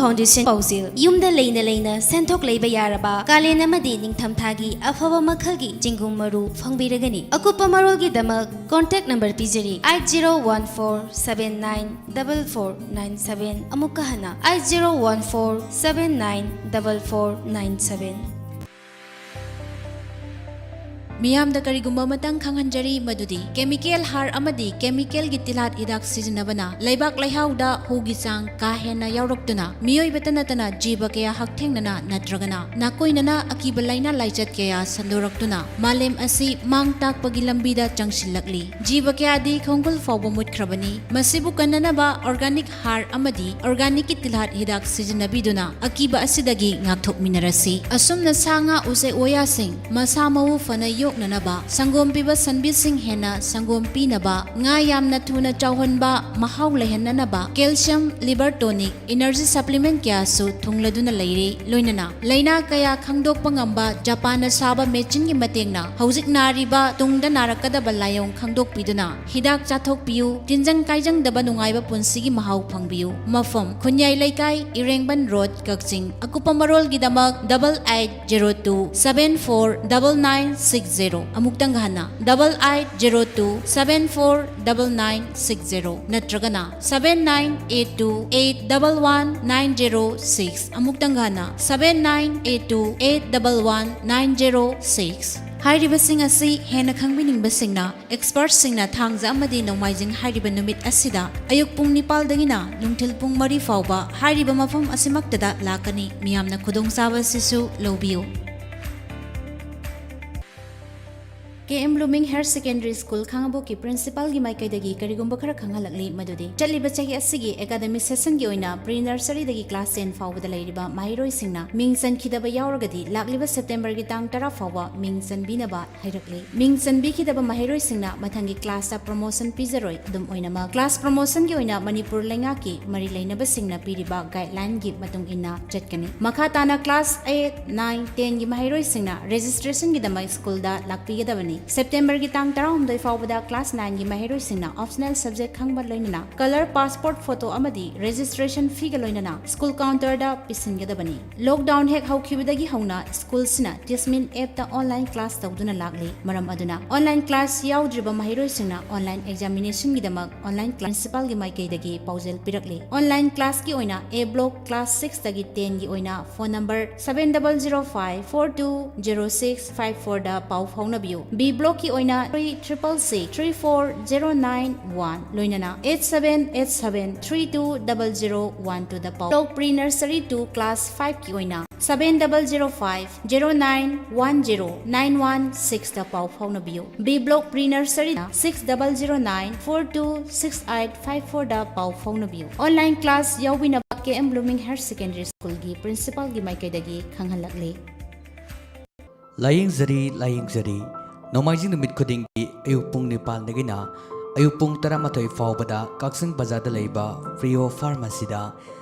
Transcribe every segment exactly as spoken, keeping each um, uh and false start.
Foundation ꯄꯥꯎꯖꯦꯜ꯫ ꯌꯨꯝꯗ ꯂꯩꯅ ꯂꯩꯅ ꯁꯦꯟꯊꯣꯛ ꯂꯩꯕ ꯌꯥꯔꯕ ꯀꯥꯂꯦꯟ ꯑꯃꯗꯤ ꯅꯤꯡꯊꯝꯊꯥꯒꯤ ꯑꯐꯕ ꯃꯈꯜꯒꯤ ꯆꯦꯡꯒꯨꯝ ꯃꯔꯨ ꯐꯪꯕꯤꯔꯒꯅꯤ꯫ ꯑꯀꯨꯞꯄ ꯃꯔꯣꯜꯒꯤꯗꯃꯛ contact number ꯄꯤꯖꯔꯤ, eight zero one four seven nine double four nine seven꯫ ꯑꯃꯨꯛꯀ ꯍꯟꯅ, eight zero one four seven nine double four nine seven꯫ ꯃꯤꯌꯥꯝꯗ ꯀꯔꯤꯒꯨꯝꯕ ꯑꯃꯇꯪ ꯈꯪꯍꯟꯖꯔꯤ, ꯃꯗꯨꯗꯤ chemical ꯍꯥꯔ ꯑꯃꯗꯤ chemical ꯒꯤ ꯇꯤꯜꯍꯥꯠ ꯍꯤꯗꯥꯛ ꯁꯤꯖꯤꯟꯅꯕꯅ ꯂꯩꯕꯥꯛ ꯂꯩꯍꯥꯎꯗ ꯍꯨꯒꯤ ꯆꯥꯡ ꯀꯥ ꯍꯦꯟꯅ ꯌꯥꯎꯔꯛꯇꯨꯅ ꯃꯤꯑꯣꯏꯕꯇ ꯅꯠꯇꯅ ꯖꯤꯕ ꯀꯌꯥ ꯍꯛꯊꯦꯡꯅꯅ ꯅꯠꯇ꯭ꯔꯒꯅ ꯅꯥꯀꯣꯏꯅꯅ ꯑꯀꯤꯕ ꯂꯥꯏꯅꯥ ꯂꯥꯏꯆꯠ ꯀꯌꯥ ꯁꯟꯗꯣꯔꯛꯇꯨꯅ ꯃꯥꯂꯦꯝ ꯑꯁꯤ ꯃꯥꯡ ꯇꯥꯛꯄꯒꯤ ꯂꯝꯕꯤꯗ ꯆꯪꯁꯤꯜꯂꯛꯂꯤ꯫ ꯖꯤꯕ ꯀꯌꯥꯗꯤ ꯈꯣꯡꯒꯨꯜ ꯐꯥꯎꯕ ꯃꯨꯠꯈ꯭ꯔꯕꯅꯤ꯫ ꯃꯁꯤꯕꯨ ꯀꯟꯅꯅꯕ organic ꯍꯥꯔ ꯑꯃꯗꯤ organic ꯀꯤ ꯇꯤꯜꯍꯥꯠ ꯍꯤꯗꯥꯛ ꯁꯤꯖꯤꯟꯅꯕꯤꯗꯨꯅ ꯑꯀꯤꯕ ꯑꯁꯤꯗꯒꯤ ꯉꯥꯛꯊꯣꯛꯃꯤꯟꯅꯔꯁꯤ꯫ ꯑꯁꯨꯝꯅ ꯁꯥ ꯉꯥ, ꯎꯆꯦꯛ ꯋꯥꯌꯥꯁꯤꯡ ꯃꯁꯥ ꯃꯎ ꯐꯅ ꯌꯣꯛꯅꯅꯕ, ꯁꯪꯒꯣꯝ ꯄꯤꯕ ꯁꯟꯕꯤꯁꯤꯡ ꯍꯦꯟꯅ ꯁꯪꯒꯣꯝ ꯄꯤꯅꯕ, ꯉꯥ ꯌꯥꯝꯅ ꯊꯨꯅ ꯆꯥꯎꯍꯟꯕ, ꯃꯍꯥꯎ ꯂꯩꯍꯟꯅꯅꯕ calcium, liver tonic, energy supplement ꯀꯌꯥꯁꯨ ꯊꯨꯡꯂꯗꯨꯅ ꯂꯩꯔꯤ꯫ ꯂꯣꯏꯅꯅ ꯂꯥꯏꯅꯥ ꯀꯌꯥ ꯈꯪꯗꯣꯛꯄ ꯉꯝꯕ ꯖꯄꯥꯟꯅ ꯁꯥꯕ ꯃꯦꯆꯤꯟꯒꯤ ꯃꯇꯦꯡꯅ ꯍꯧꯖꯤꯛ ꯅꯥꯔꯤꯕ, ꯇꯨꯡꯗ ꯅꯥꯔꯛꯀꯗꯕ ꯂꯥꯏꯑꯣꯡ ꯈꯪꯗꯣꯛꯄꯤꯗꯨꯅ ꯍꯤꯗꯥꯛ ꯆꯥꯊꯣꯛꯄꯤꯌꯨ꯫ ꯇꯤꯟꯖꯪ ꯀꯥꯏꯖꯪꯗꯕ ꯅꯨꯡꯉꯥꯏꯕ ꯄꯨꯟꯁꯤꯒꯤ ꯃꯍꯥꯎ ꯐꯪꯕꯤꯌꯨ꯫ ꯃꯐꯝ: ꯈꯨꯟꯌꯥꯏ ꯂꯩꯀꯥꯏ, ꯏꯔꯦꯡꯕꯟ ꯔꯣꯗ, ꯀꯛꯆꯤꯡ꯫ ꯑꯀꯨꯞꯄ ꯃꯔꯣꯜꯒꯤꯗꯃꯛ double eight zero two seven four double nine six zero꯫ ꯑꯃꯨꯛꯇꯪꯒ ꯍꯟꯅ, double eight zero two seven four double nine six zero ꯅꯠꯇ꯭ꯔꯒꯅ seven nine eight two eight double one nine zero six꯫ ꯑꯃꯨꯛꯇꯪꯒ ꯍꯟꯅ, seven nine eight two eight double one nine zero six꯫ ꯍꯥꯏꯔꯤꯕꯁꯤꯡ ꯑꯁꯤ ꯍꯦꯟꯅ ꯈꯪꯕꯤꯅꯤꯡꯕꯁꯤꯡꯅ expertꯁꯤꯡꯅ ꯊꯥꯡꯖ ꯑꯃꯗꯤ ꯅꯣꯡꯃꯥꯏꯖꯤꯡ ꯍꯥꯏꯔꯤꯕ ꯅꯨꯃꯤꯠ ꯑꯁꯤꯗ ꯑꯌꯨꯛ ꯄꯨꯡ ꯅꯤꯄꯥꯜꯗꯒꯤꯅ ꯅꯨꯡꯊꯤꯜ ꯄꯨꯡ ꯃꯔꯤ ꯐꯥꯎꯕ ꯍꯥꯏꯔꯤꯕ ꯃꯐꯝ ꯑꯁꯤꯃꯛꯇꯗ ꯂꯥꯛꯀꯅꯤ꯫ ꯃꯤꯌꯥꯝꯅ ꯈꯨꯗꯣꯡꯆꯥꯕ ꯑꯁꯤꯁꯨ ꯂꯧꯕꯤꯌꯨ꯫ K M Blooming Higher Secondary School ꯈꯥꯉꯕꯣꯛꯀꯤ principalꯒꯤ ꯃꯥꯏꯀꯩꯗꯒꯤ ꯀꯔꯤꯒꯨꯝꯕ ꯈꯔ ꯈꯪꯍꯜꯂꯛꯂꯤ, ꯃꯗꯨꯗꯤ ꯆꯠꯂꯤꯕ ꯆꯍꯤ ꯑꯁꯤꯒꯤ academic sessionꯒꯤ ꯑꯣꯏꯅ pre nurseryꯗꯒꯤ class ten ꯐꯥꯎꯕꯗ ꯂꯩꯔꯤꯕ ꯃꯍꯩꯔꯣꯏꯁꯤꯡꯅ ꯃꯤꯡ ꯆꯟꯈꯤꯗꯕ ꯌꯥꯎꯔꯒꯗꯤ ꯂꯥꯛꯂꯤꯕ Septemberꯒꯤ ꯇꯥꯡ ꯇꯔꯥ ꯐꯥꯎꯕ ꯃꯤꯡ ꯆꯟꯕꯤꯅꯕ ꯍꯥꯏꯔꯛꯂꯤ꯫ ꯃꯤꯡ ꯆꯟꯕꯤꯈꯤꯗꯕ ꯃꯍꯩꯔꯣꯏꯁꯤꯡꯅ ꯃꯊꯪꯒꯤ classꯇ promotion ꯄꯤꯖꯔꯣꯏ꯫ ꯑꯗꯨꯝ ꯑꯣꯏꯅꯃꯛ, class promotionꯒꯤ ꯑꯣꯏꯅ ꯃꯅꯤꯄꯨꯔ ꯂꯩꯉꯥꯛꯀꯤ ꯃꯔꯤ ꯂꯩꯅꯕꯁꯤꯡꯅ ꯄꯤꯔꯤꯕ guidelineꯒꯤ ꯃꯇꯨꯡ ꯏꯟꯅ ꯆꯠꯀꯅꯤ꯫ ꯃꯈꯥ ꯇꯥꯅ class eight, nine, tenꯒꯤ ꯃꯍꯩꯔꯣꯏꯁꯤꯡꯅ registrationꯒꯤꯗꯃꯛ schoolꯗ ꯂꯥꯛꯄꯤꯒꯗꯕꯅꯤ꯫ ꯁꯦꯞꯇꯦꯝꯕꯔꯒꯤ ꯇꯥꯡ ꯇꯔꯥꯍꯨꯝꯗꯣꯏ ꯐꯥꯎꯕꯗ class nineꯒꯤ ꯃꯍꯩꯔꯣꯏꯁꯤꯡꯅ optional subject ꯈꯪꯕ ꯂꯣꯏꯅꯅ colour passport photo ꯑꯃꯗꯤ registration feeꯒ ꯂꯣꯏꯅꯅ school counterꯗ ꯄꯤꯁꯤꯟꯒꯗꯕꯅꯤ꯫ Lockdown ꯍꯦꯛ ꯍꯧꯈꯤꯕꯗꯒꯤ ꯍꯧꯅ schoolꯁꯤꯅ Tismin appꯇ online class ꯇꯧꯗꯨꯅ ꯂꯥꯛꯂꯤ꯫ ꯃꯔꯝ ꯑꯗꯨꯅ online class ꯌꯥꯎꯗ꯭ꯔꯤꯕ ꯃꯍꯩꯔꯣꯏꯁꯤꯡꯅ online examinationꯒꯤꯗꯃꯛ online class principalꯒꯤ ꯃꯥꯏꯀꯩꯗꯒꯤ ꯄꯥꯎꯖꯦꯜ ꯄꯤꯔꯛꯂꯤ꯫ Online classꯀꯤ ꯑꯣꯏꯅ A block class sixꯇꯒꯤ tenꯒꯤ ꯑꯣꯏꯅ phone number seven double zero five four two zero six five fourꯗ ꯄꯥꯎ ꯐꯥꯎꯅꯕꯤꯌꯨ꯫ B blockꯀꯤ ꯑꯣꯏꯅ three triple six three four zero nine one ꯂꯣꯏꯅꯅ eight seven eight seven three two double zero one twoꯗ ꯄꯥꯎ꯫ Block pre nursery to class fiveꯀꯤ ꯑꯣꯏꯅ seven double zero five zero nine one zero nine one sixꯇ ꯄꯥꯎ ꯐꯥꯎꯅꯕꯤꯌꯨ꯫ B block pre nurseryꯅ six double zero nine four two six eight five fourꯗ ꯄꯥꯎ ꯐꯥꯎꯅꯕꯤꯌꯨ꯫ Online class ꯌꯥꯎꯕꯤꯅꯕ K M Blooming Higher Secondary Schoolꯒꯤ principalꯒꯤ ꯃꯥꯏꯀꯩꯗꯒꯤ ꯈꯪꯍꯜꯂꯛꯂꯤ꯫ ꯂꯥꯏꯌꯦꯡꯖꯔꯤ, ꯂꯥꯏꯌꯦꯡꯖꯔꯤ꯫ ꯅꯣꯡꯃꯥꯏꯖꯤꯡ ꯅꯨꯃꯤꯠ ꯈꯨꯗꯤꯡꯒꯤ ꯑꯌꯨꯛ ꯄꯨꯡ ꯅꯤꯄꯥꯟꯗꯒꯤꯅ ꯑꯌꯨꯛ ꯄꯨꯡ ꯇꯔꯥꯃꯥꯊꯣꯏ ꯐꯥꯎꯕꯗ ꯀꯛꯆꯤꯡ ꯕꯖꯥꯔꯗ ꯂꯩꯕ Prio Pharmacyꯗ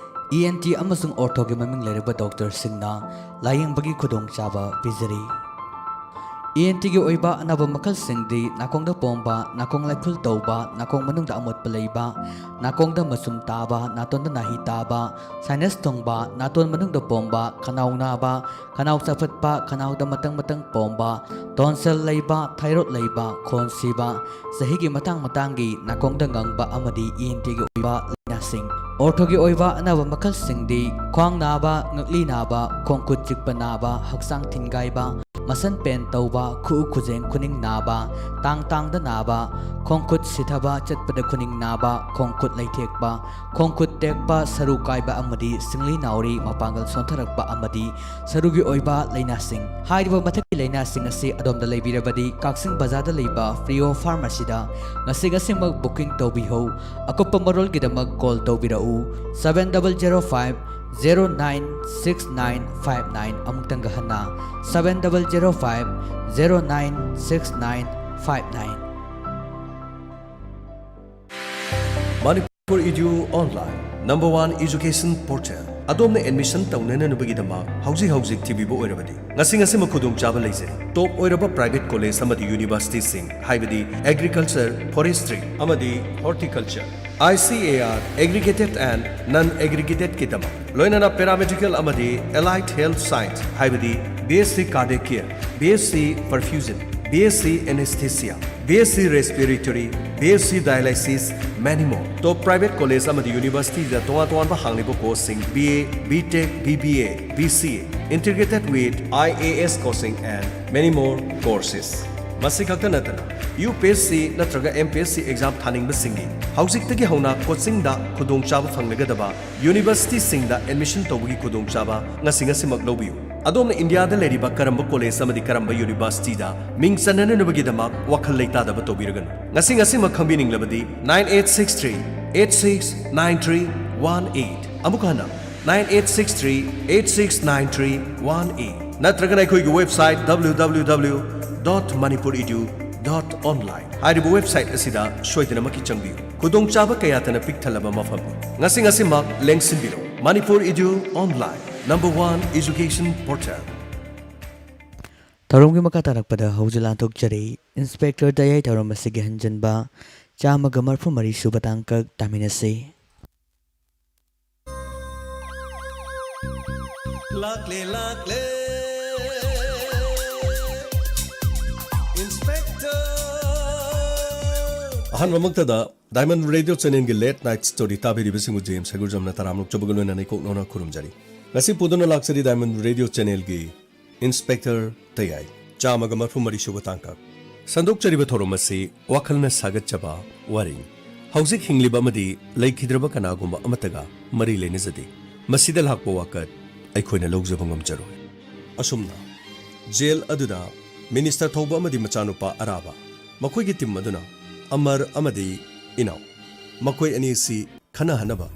ENT ꯑꯃꯁꯨꯡ orthoꯒꯤ ꯃꯃꯤꯡ ꯂꯩꯔꯕ doctorꯁꯤꯡꯅ ꯂꯥꯌꯦꯡꯕꯒꯤ ꯈꯨꯗꯣꯡꯆꯥꯕ ꯄꯤꯖꯔꯤ꯫ ENTꯒꯤ ꯑꯣꯏꯕ ꯑꯅꯥꯕ ꯃꯈꯜꯁꯤꯡꯗꯤ ꯅꯥꯀꯣꯡꯗ ꯄꯣꯝꯕ, ꯅꯥꯀꯣꯡ ꯂꯥꯏꯈꯨꯜ ꯇꯧꯕ, ꯅꯥꯀꯣꯡ ꯃꯅꯨꯡꯗ ꯑꯃꯣꯠꯄ ꯂꯩꯕ, ꯅꯥꯀꯣꯡꯗ ꯃꯆꯨꯝ ꯇꯥꯕ, ꯅꯥꯇꯣꯟꯗ ꯅꯥꯍꯤ ꯇꯥꯕ, sinus ꯊꯨꯡꯕ, ꯅꯥꯇꯣꯟ ꯃꯅꯨꯡꯗ ꯄꯣꯝꯕ, ꯈꯅꯥꯎ ꯅꯥꯕ, ꯈꯅꯥꯎ ꯆꯥꯐꯠꯄ, ꯈꯅꯥꯎꯗ ꯃꯇꯪ ꯃꯇꯪ ꯄꯣꯝꯕ, tonsil ꯂꯩꯕ, thyroid ꯂꯩꯕ, ꯈꯣꯟ ꯁꯤꯕ, ꯆꯍꯤꯒꯤ ꯃꯇꯥꯡ ꯃꯇꯥꯡꯒꯤ ꯅꯥꯀꯣꯡꯗ ꯉꯪꯕ ꯑꯃꯗꯤ ENTꯒꯤ ꯑꯣꯏꯕ ꯂꯥꯏꯅꯥꯁꯤꯡ꯫ Orthoꯒꯤ ꯑꯣꯏꯕ ꯑꯅꯥꯕ ꯃꯈꯜꯁꯤꯡꯗꯤ ꯈ꯭ꯋꯥꯡ ꯅꯥꯕ, ꯉꯛꯂꯤ ꯅꯥꯕ, ꯈꯣꯡ ꯈꯨꯠ ꯆꯤꯛꯄ ꯅꯥꯕ, ꯍꯛꯆꯥꯡ ꯊꯤꯟꯒꯥꯏꯕ, ꯃꯁꯟ ꯄꯦꯟ ꯇꯧꯕ, ꯈꯨꯎ ꯈꯨꯖꯦꯡ ꯈꯨꯅꯤꯡ ꯅꯥꯕ, ꯇꯥꯡ ꯇꯥꯡꯗ ꯅꯥꯕ, ꯈꯣꯡ ꯈꯨꯠ ꯁꯤꯊꯕ, ꯆꯠꯄꯗ ꯈꯨꯅꯤꯡ ꯅꯥꯕ, ꯈꯣꯡ ꯈꯨꯠ ꯂꯩꯊꯦꯛꯄ, ꯈꯣꯡ ꯈꯨꯠ ꯇꯦꯛꯄ, ꯁꯔꯨ ꯀꯥꯏꯕ ꯑꯃꯗꯤ ꯁꯤꯡꯂꯤ ꯅꯥꯎꯔꯤ ꯃꯄꯥꯡꯒꯜ ꯁꯣꯟꯊꯔꯛꯄ ꯑꯃꯗꯤ ꯁꯔꯨꯒꯤ ꯑꯣꯏꯕ ꯂꯥꯏꯅꯥꯁꯤꯡ꯫ ꯍꯥꯏꯔꯤꯕ ꯃꯊꯛꯀꯤ ꯂꯥꯏꯅꯥꯁꯤꯡ ꯑꯁꯤ ꯑꯗꯣꯝꯗ ꯂꯩꯕꯤꯔꯕꯗꯤ ꯀꯛꯆꯤꯡ ꯕꯖꯥꯔꯗ ꯂꯩꯕ Prio Pharmacyꯗ ꯉꯁꯤ ꯉꯁꯤꯃꯛ booking ꯇꯧꯕꯤꯍꯧ꯫ ꯑꯀꯨꯞꯄ ꯃꯔꯣꯜꯒꯤꯗꯃꯛ call ꯇꯧꯕꯤꯔꯛꯎ, seven double zero five zero nine six nine five nine꯫ ꯑꯃꯨꯛꯇꯪꯒ ꯍꯟꯅ, seven double zero five zero nine six nine five nine꯫ Manipur Edu Online, number one education portal. ꯑꯗꯣꯝꯅ ꯑꯦꯗꯃꯤꯁꯟ ꯇꯧꯅꯅꯕꯒꯤꯗꯃꯛ ꯍꯧꯖꯤꯛ ꯍꯧꯖꯤꯛ ꯊꯤꯕꯤꯕ ꯑꯣꯏꯔꯕꯗꯤ, ꯉꯁꯤ ꯉꯁꯤꯃꯛ ꯈꯨꯗꯣꯡꯆꯥꯕ ꯂꯩꯖꯔꯤ꯫ ꯇꯣꯞ ꯑꯣꯏꯔꯕ ꯄ꯭ꯔꯥꯏꯚꯦꯠ ꯀꯣꯂꯦꯖ ꯑꯃꯗꯤ ꯌꯨꯅꯤꯚꯔꯁꯤꯇꯤꯁꯤꯡ, ꯍꯥꯏꯕꯗꯤ ꯑꯦꯒ꯭ꯔꯤꯀꯜꯆꯔ, ꯐꯣꯔꯦꯁꯇ꯭ꯔꯤ ꯑꯃꯗꯤ horticulture, ICAR, aggregated and non aggregated ꯀꯤꯗꯃꯛ, ꯂꯣꯏꯅꯅ ꯄꯦꯔꯥꯃꯦꯗꯤꯀꯦꯜ ꯑꯃꯗꯤ ꯑꯦꯂꯥꯏꯠ ꯍꯦꯜꯊ ꯁꯥꯏꯟꯁ, ꯍꯥꯏꯕꯗꯤ BSc Cardiac Care, BSc Perfusion, BSc Anesthesia, BSc Respiratory, BSc Dialysis, many more. ꯇꯣꯞ ꯄ꯭ꯔꯥꯏꯚꯦꯠ ꯀꯣꯂꯦꯖ ꯑꯃꯗꯤ ꯌꯨꯅꯤꯚꯔꯁꯤꯇꯤꯗ ꯇꯣꯉꯥꯟ ꯇꯣꯉꯥꯟꯕ ꯍꯥꯡꯂꯤꯕ ꯀꯣꯔꯁꯁꯤꯡ, BA, BTech, BBA, BCA, integrated with IAS coaching and many more courses. ꯃꯁꯤ ꯈꯛꯇ ꯅꯠꯇꯅ, UPSC ꯅꯠꯇ꯭ꯔꯒ MPSC ꯑꯦꯛꯖꯥꯝ ꯊꯥꯅꯤꯡꯕꯁꯤꯡꯒꯤ ꯍꯧꯖꯤꯛꯇꯒꯤ ꯍꯧꯅ ꯀꯣꯆꯤꯡꯗ ꯈꯨꯗꯣꯡꯆꯥꯕ ꯐꯪꯂꯒꯗꯕ ꯌꯨꯅꯤꯚꯔꯁꯤꯇꯤꯁꯤꯡꯗ ꯑꯦꯗꯃꯤꯁꯟ ꯇꯧꯕꯒꯤ ꯈꯨꯗꯣꯡꯆꯥꯕ ꯉꯁꯤ ꯉꯁꯤꯃꯛ ꯂꯧꯕꯤꯌꯨ꯫ ꯑꯗꯣꯝꯅ ꯏꯟꯗꯤꯌꯥꯗ ꯂꯩꯔꯤꯕ ꯀꯔꯝꯕ ꯀꯣꯂꯦꯖ ꯑꯃꯗꯤ ꯀꯔꯝꯕ ꯌꯨꯅꯤꯚꯔꯁꯤꯇꯤꯗ ꯃꯤꯡ ꯆꯟꯅꯅꯕꯒꯤꯗꯃꯛ ꯋꯥꯈꯜ ꯂꯩꯇꯥꯗꯕ ꯇꯧꯕꯤꯔꯒꯅꯨ꯫ ꯉꯁꯤ ꯉꯁꯤꯃꯛ ꯈꯪꯕꯤꯅꯤꯡꯂꯕꯗꯤ nine eight six three eight six nine three one eight, ꯑꯃꯨꯛ ꯍꯟꯅ nine eight six three eight six nine three one eight, ꯅꯠꯇ꯭ꯔꯒꯅ ꯑꯩꯈꯣꯏꯒꯤ website W W W dot manipur edu dot online ꯍꯥꯏꯔꯤꯕ ꯋꯦꯕꯁꯥꯏꯠ ꯑꯁꯤꯗ ꯁꯣꯏꯗꯅꯃꯛꯀꯤ ꯆꯪꯕꯤꯌꯨ꯫ ꯈꯨꯗꯣꯡꯆꯥꯕ ꯀꯌꯥꯇꯅ ꯄꯤꯛ ꯊꯜꯂꯕ ꯃꯐꯝꯅꯤ꯫ ꯉꯁꯤ ꯉꯁꯤꯃꯛ ꯂꯦꯡꯁꯤꯟꯕꯤꯔꯣ꯫ Manipur Edu Online, number one education portal. ꯊꯧꯔꯝꯒꯤ ꯃꯈꯥ ꯇꯥꯔꯛꯄꯗ ꯍꯧꯖꯤꯛ ꯂꯥꯟꯊꯣꯛꯆꯔꯤ ꯏꯟꯁꯄꯦꯛꯇꯔ ꯇꯌꯥꯏ ꯊꯧꯔꯝ ꯑꯁꯤꯒꯤ ꯍꯟꯖꯤꯟꯕ ꯆꯥꯝꯃꯒ ꯃꯔꯤꯐꯨ ꯃꯔꯤ ꯁꯨꯕ ꯇꯥꯡꯀꯛ ꯇꯥꯃꯤꯟꯅꯁꯤ꯫ ꯂꯥꯛꯂꯦ, ꯂꯥꯛꯂꯦ, ꯏꯟꯁꯄꯦꯛꯇꯔ꯫ ꯑꯍꯥꯟꯕꯃꯛꯇꯗ Diamond Radio Channelꯒꯤ Late Night Story ꯇꯥꯕꯤꯔꯤꯕꯁꯤꯡꯕꯨ ꯖꯦꯝꯁ ꯍꯩꯒꯨꯔꯖꯝꯅ ꯇꯔꯥꯝꯅ ꯑꯣꯛꯆꯕꯒ ꯂꯣꯏꯅꯅ ꯏꯀꯣꯛ ꯅꯧꯅ ꯈꯨꯔꯨꯝꯖꯔꯤ꯫ ꯉꯁꯤ ꯄꯨꯗꯨꯅ ꯂꯥꯛꯆꯔꯤ Diamond Radio Channelꯒꯤ ꯏꯟꯁꯄꯦꯛꯇꯔ ꯇꯌꯥꯏ, ꯆꯥꯝꯃꯒ ꯃꯔꯤꯐꯨ ꯃꯔꯤ ꯁꯨꯕ ꯇꯥꯡꯀꯛ꯫ ꯁꯟꯗꯣꯛꯆꯔꯤꯕ ꯊꯧꯔꯝ ꯑꯁꯤ ꯋꯥꯈꯜꯅ ꯁꯥꯒꯠꯆꯕ ꯋꯥꯔꯤꯅꯤ꯫ ꯍꯧꯖꯤꯛ ꯍꯤꯡꯂꯤꯕ ꯑꯃꯗꯤ ꯂꯩꯈꯤꯗ꯭ꯔꯕ ꯀꯅꯥꯒꯨꯝꯕ ꯑꯃꯠꯇꯒ ꯃꯔꯤ ꯂꯩꯅꯖꯗꯦ꯫ ꯃꯁꯤꯗ ꯂꯥꯛꯄ ꯋꯥꯀꯠ ꯑꯩꯈꯣꯏꯅ ꯂꯧꯖꯕ ꯉꯝꯖꯔꯣꯏ꯫ ꯑꯁꯨꯝꯅ ꯖꯦꯜ ꯑꯗꯨꯗ ꯃꯤꯅꯤꯁꯇꯔ ꯊꯧꯕ ꯑꯃꯗꯤ ꯃꯆꯥꯅꯨꯄꯥ ꯑꯔꯥꯕ, ꯃꯈꯣꯏꯒꯤ ꯇꯤꯝ ꯑꯗꯨꯅ ꯑꯃꯔ ꯑꯃꯗꯤ ꯏꯅꯥꯎ, ꯃꯈꯣꯏ ꯑꯅꯤ ꯑꯁꯤ ꯈꯟꯅꯍꯟꯅꯕ,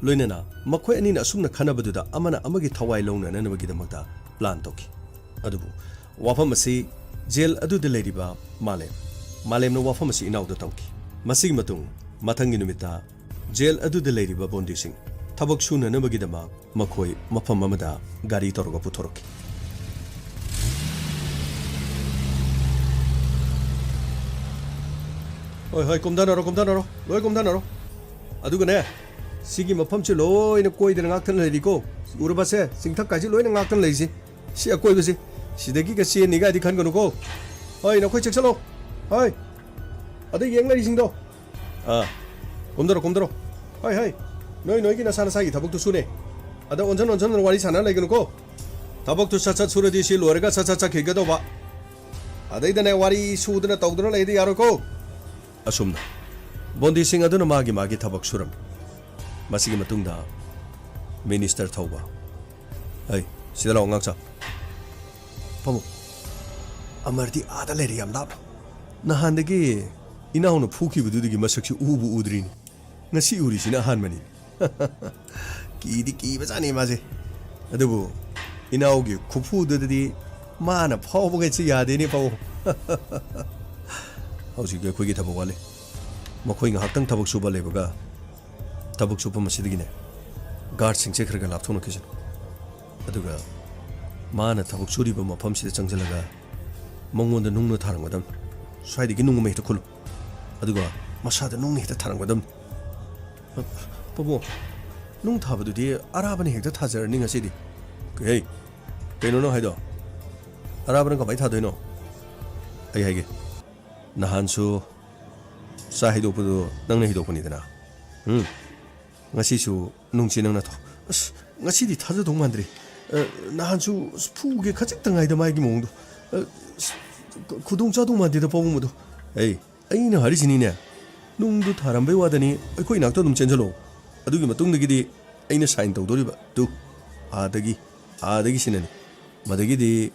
ꯂꯣꯏꯅꯅ ꯃꯈꯣꯏ ꯑꯅꯤꯅ ꯑꯁꯨꯝꯅ ꯈꯟꯅꯕꯗꯨꯗ ꯑꯃꯅ ꯑꯃꯒꯤ ꯊꯋꯥꯏ ꯂꯧꯅꯅꯅꯕꯒꯤꯗꯃꯛꯇ ꯄ꯭ꯂꯥꯟ ꯇꯧꯈꯤ꯫ ꯑꯗꯨꯕꯨ ꯋꯥꯐꯝ ꯑꯁꯤ ꯖꯦꯜ ꯑꯗꯨꯗ ꯂꯩꯔꯤꯕ ꯃꯥꯂꯦꯝ, ꯃꯥꯂꯦꯝꯅ ꯋꯥꯐꯝ ꯑꯁꯤ ꯏꯅꯥꯎꯗ ꯇꯝꯈꯤ꯫ ꯃꯁꯤꯒꯤ ꯃꯇꯨꯡ ꯃꯊꯪꯒꯤ ꯅꯨꯃꯤꯠꯇ ꯖꯦꯜ ꯑꯗꯨꯗ ꯂꯩꯔꯤꯕ ꯕꯣꯟꯗꯤꯁꯤꯡ, ꯊꯕꯛ ꯁꯨꯅꯅꯕꯒꯤꯗꯃꯛ ꯃꯈꯣꯏ ꯃꯐꯝ ꯑꯃꯗ ꯒꯥꯔꯤ ꯇꯧꯔꯒ ꯄꯨꯊꯣꯔꯛꯈꯤ꯫ ꯍꯣꯏ, ꯍꯣꯏ, ꯀꯨꯝꯊꯅꯔꯣ, ꯀꯨꯝꯊꯅꯔꯣ, ꯂꯣꯏ ꯀꯨꯝꯊꯅꯔꯣ꯫ ꯑꯗꯨꯒꯅꯦ, ꯁꯤꯒꯤ ꯃꯐꯝꯁꯦ ꯂꯣꯏꯅ ꯀꯣꯏꯗꯅ ꯉꯥꯛꯇꯅ ꯂꯩꯔꯤꯀꯣ꯫ ꯎꯔꯕꯁꯦ, ꯆꯤꯡꯊꯛ ꯀꯥꯏꯁꯦ ꯂꯣꯏꯅ ꯉꯥꯛꯇꯅ ꯂꯩꯔꯤꯁꯦ꯫ ꯁꯤ ꯑꯀꯣꯏꯕꯁꯦ, ꯁꯤꯗꯒꯤꯒ ꯆꯦꯟꯅꯤ ꯀꯥꯏꯗꯤ ꯈꯟꯒꯅꯨꯀꯣ꯫ ꯍꯣꯏ, ꯅꯈꯣꯏ ꯆꯦꯛꯁꯜꯂꯣ꯫ ꯍꯣꯏ, ꯑꯗ ꯌꯦꯡ ꯂꯩꯔꯤꯁꯤꯡꯗꯣ꯫ ꯑꯥ, ꯀꯨꯝꯗꯔꯣ, ꯀꯨꯝꯗꯔꯣ꯫ ꯍꯣꯏ, ꯍꯣꯏ, ꯅꯣꯏ ꯅꯣꯏꯒꯤ ꯅꯁꯥ ꯅꯁꯥꯒꯤ ꯊꯕꯛꯇꯨ ꯁꯨꯅꯦ꯫ ꯑꯗ ꯑꯣꯟꯁꯟ ꯑꯣꯟꯁꯟꯗꯅ ꯋꯥꯔꯤ ꯁꯥꯟꯅ ꯂꯩꯒꯅꯨꯀꯣ꯫ ꯊꯕꯛꯇꯨ ꯁꯠ ꯁꯠ ꯁꯨꯔꯗꯤ ꯁꯤ ꯂꯣꯏꯔꯒ ꯁꯠ ꯁꯠ ꯆꯠꯈꯤꯒꯗꯧꯕ꯫ ꯑꯗꯩꯗꯅꯦ, ꯋꯥꯔꯤ ꯁꯨꯗꯅ ꯇꯧꯗꯅ ꯂꯩꯗꯤ ꯌꯥꯔꯣꯏꯀꯣ꯫ ꯑꯁꯨꯝꯅ ꯕꯣꯟꯗꯤꯁꯤꯡ ꯑꯗꯨꯅ ꯃꯥꯒꯤ ꯃꯥꯒꯤ ꯊꯕꯛ ꯁꯨꯔꯝꯃꯤ꯫ ꯃꯁꯤꯒꯤ ꯃꯇꯨꯡꯗ ꯃꯤꯅꯤꯁꯇꯔ ꯊꯧꯕ, "ꯑꯩ, ꯁꯤꯗ ꯂꯥꯛꯑꯣ, ꯑꯉꯥꯡꯁꯥ꯫ ꯐꯝꯃꯣ꯫ ꯑꯃꯔꯗꯤ ꯑꯥꯗ ꯂꯩꯔꯦ, ꯌꯥꯝ ꯂꯥꯞꯅ꯫ ꯅꯍꯥꯟꯗꯒꯤ ꯏꯅꯥꯎꯅ ꯐꯨꯈꯤꯕꯗꯨꯗꯒꯤ ꯃꯁꯛꯁꯤ ꯎꯕꯨ ꯎꯗ꯭ꯔꯤꯅꯤ꯫ ꯉꯁꯤ ꯎꯔꯤꯁꯤꯅ ꯑꯍꯥꯟꯕꯅꯤ꯫" ꯀꯤꯗꯤ ꯀꯤꯕꯖꯥꯠꯅꯤ ꯃꯥꯁꯦ꯫ ꯑꯗꯨꯕꯨ ꯏꯅꯥꯎꯒꯤ ꯈꯨꯐꯨꯗꯨꯗꯗꯤ ꯃꯥꯅ ꯐꯥꯎꯕꯈꯩꯁꯤ ꯌꯥꯗꯦꯅꯦ, ꯄꯥꯕꯨꯡ꯫ ꯍꯧꯖꯤꯛꯇꯤ ꯑꯩꯈꯣꯏꯒꯤ ꯊꯕꯛ ꯋꯥꯠꯂꯤ꯫ ꯃꯈꯣꯏ ꯉꯥꯏꯍꯥꯛꯇꯪ ꯊꯕꯛ ꯁꯨꯕ ꯂꯩꯕꯒ ꯊꯕꯛ ꯁꯨꯐꯝ ꯑꯁꯤꯗꯒꯤꯅꯦ ꯒꯥꯔꯗꯁꯤꯡꯁꯦ ꯈꯔ ꯈꯔ ꯂꯥꯞꯊꯣꯛꯅꯈꯤꯁꯅꯨ꯫ ꯑꯗꯨꯒ ꯃꯥꯅ ꯊꯕꯛ ꯁꯨꯔꯤꯕ ꯃꯐꯝꯁꯤꯗ ꯆꯪꯁꯤꯜꯂꯒ ꯃꯉꯣꯟꯗ ꯅꯨꯡꯅ ꯊꯥꯔꯝꯒꯗꯕꯅꯤ꯫ ꯁ꯭ꯋꯥꯏꯗꯒꯤ ꯅꯨꯡ ꯑꯃ ꯍꯦꯛꯇ ꯈꯨꯜꯂꯨ꯫ ꯑꯗꯨꯒ ꯃꯁꯥꯗ ꯅꯨꯡꯅ ꯍꯦꯛꯇ ꯊꯥꯔꯝꯒꯗꯕꯅꯤ꯫ ꯄꯥꯕꯨꯡ, ꯅꯨꯡ ꯊꯥꯕꯗꯨꯗꯤ ꯑꯔꯥꯕꯅ ꯍꯦꯛꯇ ꯊꯥꯖꯔꯅꯤ ꯉꯁꯤꯗꯤ꯫ ꯀꯩ? ꯀꯩꯅꯣ ꯅꯪ ꯍꯥꯏꯗꯣ? ꯑꯔꯥꯕꯅ ꯀꯃꯥꯏꯅ ꯊꯥꯗꯣꯏꯅꯣ? ꯑꯩ ꯍꯥꯏꯒꯦ꯫ ꯅꯍꯥꯟꯁꯨ ꯆꯥ ꯍꯩꯗꯣꯛꯄꯗꯣ ꯅꯪꯅ ꯍꯩꯗꯣꯛꯄꯅꯤꯗꯅ꯫ ꯎꯝ꯫ ꯉꯁꯤꯁꯨ ꯅꯨꯡꯁꯤ ꯅꯪꯅ ꯊꯣ-, ꯑꯁ, ꯉꯁꯤꯗꯤ ꯊꯥꯖꯗꯧ ꯃꯥꯟꯗ꯭ꯔꯦ꯫ ꯑ, ꯅꯍꯥꯟꯁꯨ, ꯑꯁ, ꯐꯨꯒꯦ ꯈꯖꯤꯛꯇ ꯉꯥꯏꯗ ꯃꯥꯒꯤ ꯃꯑꯣꯡꯗꯣ꯫ ꯑ, ꯑꯁ, ꯈꯨꯗꯣꯡ ꯆꯥꯗꯧ ꯃꯥꯟꯗꯦꯗ, ꯄꯥꯕꯨꯡ ꯑꯗꯣ꯫ ꯑꯩ, ꯑꯩꯅ ꯍꯥꯏꯔꯤꯁꯤꯅꯤꯅꯦ, ꯅꯨꯡꯗꯨ ꯊꯥꯔꯝꯕꯩ ꯋꯥꯗꯅꯤ, ꯑꯩꯈꯣꯏ ꯏꯅꯥꯛꯇ ꯑꯗꯨꯝ ꯆꯦꯟꯁꯤꯜꯂꯛꯑꯣ꯫ ꯑꯗꯨꯒꯤ ꯃꯇꯨꯡꯗꯒꯤꯗꯤ ꯑꯩꯅ ꯁꯥꯏꯟ ꯇꯧꯗꯣꯔꯤꯕ꯫ ꯇꯨ, ꯑꯥꯗꯒꯤ, ꯑꯥꯗꯒꯤ ꯁꯤꯅꯅꯤ꯫ ꯃꯗꯒꯤꯗꯤ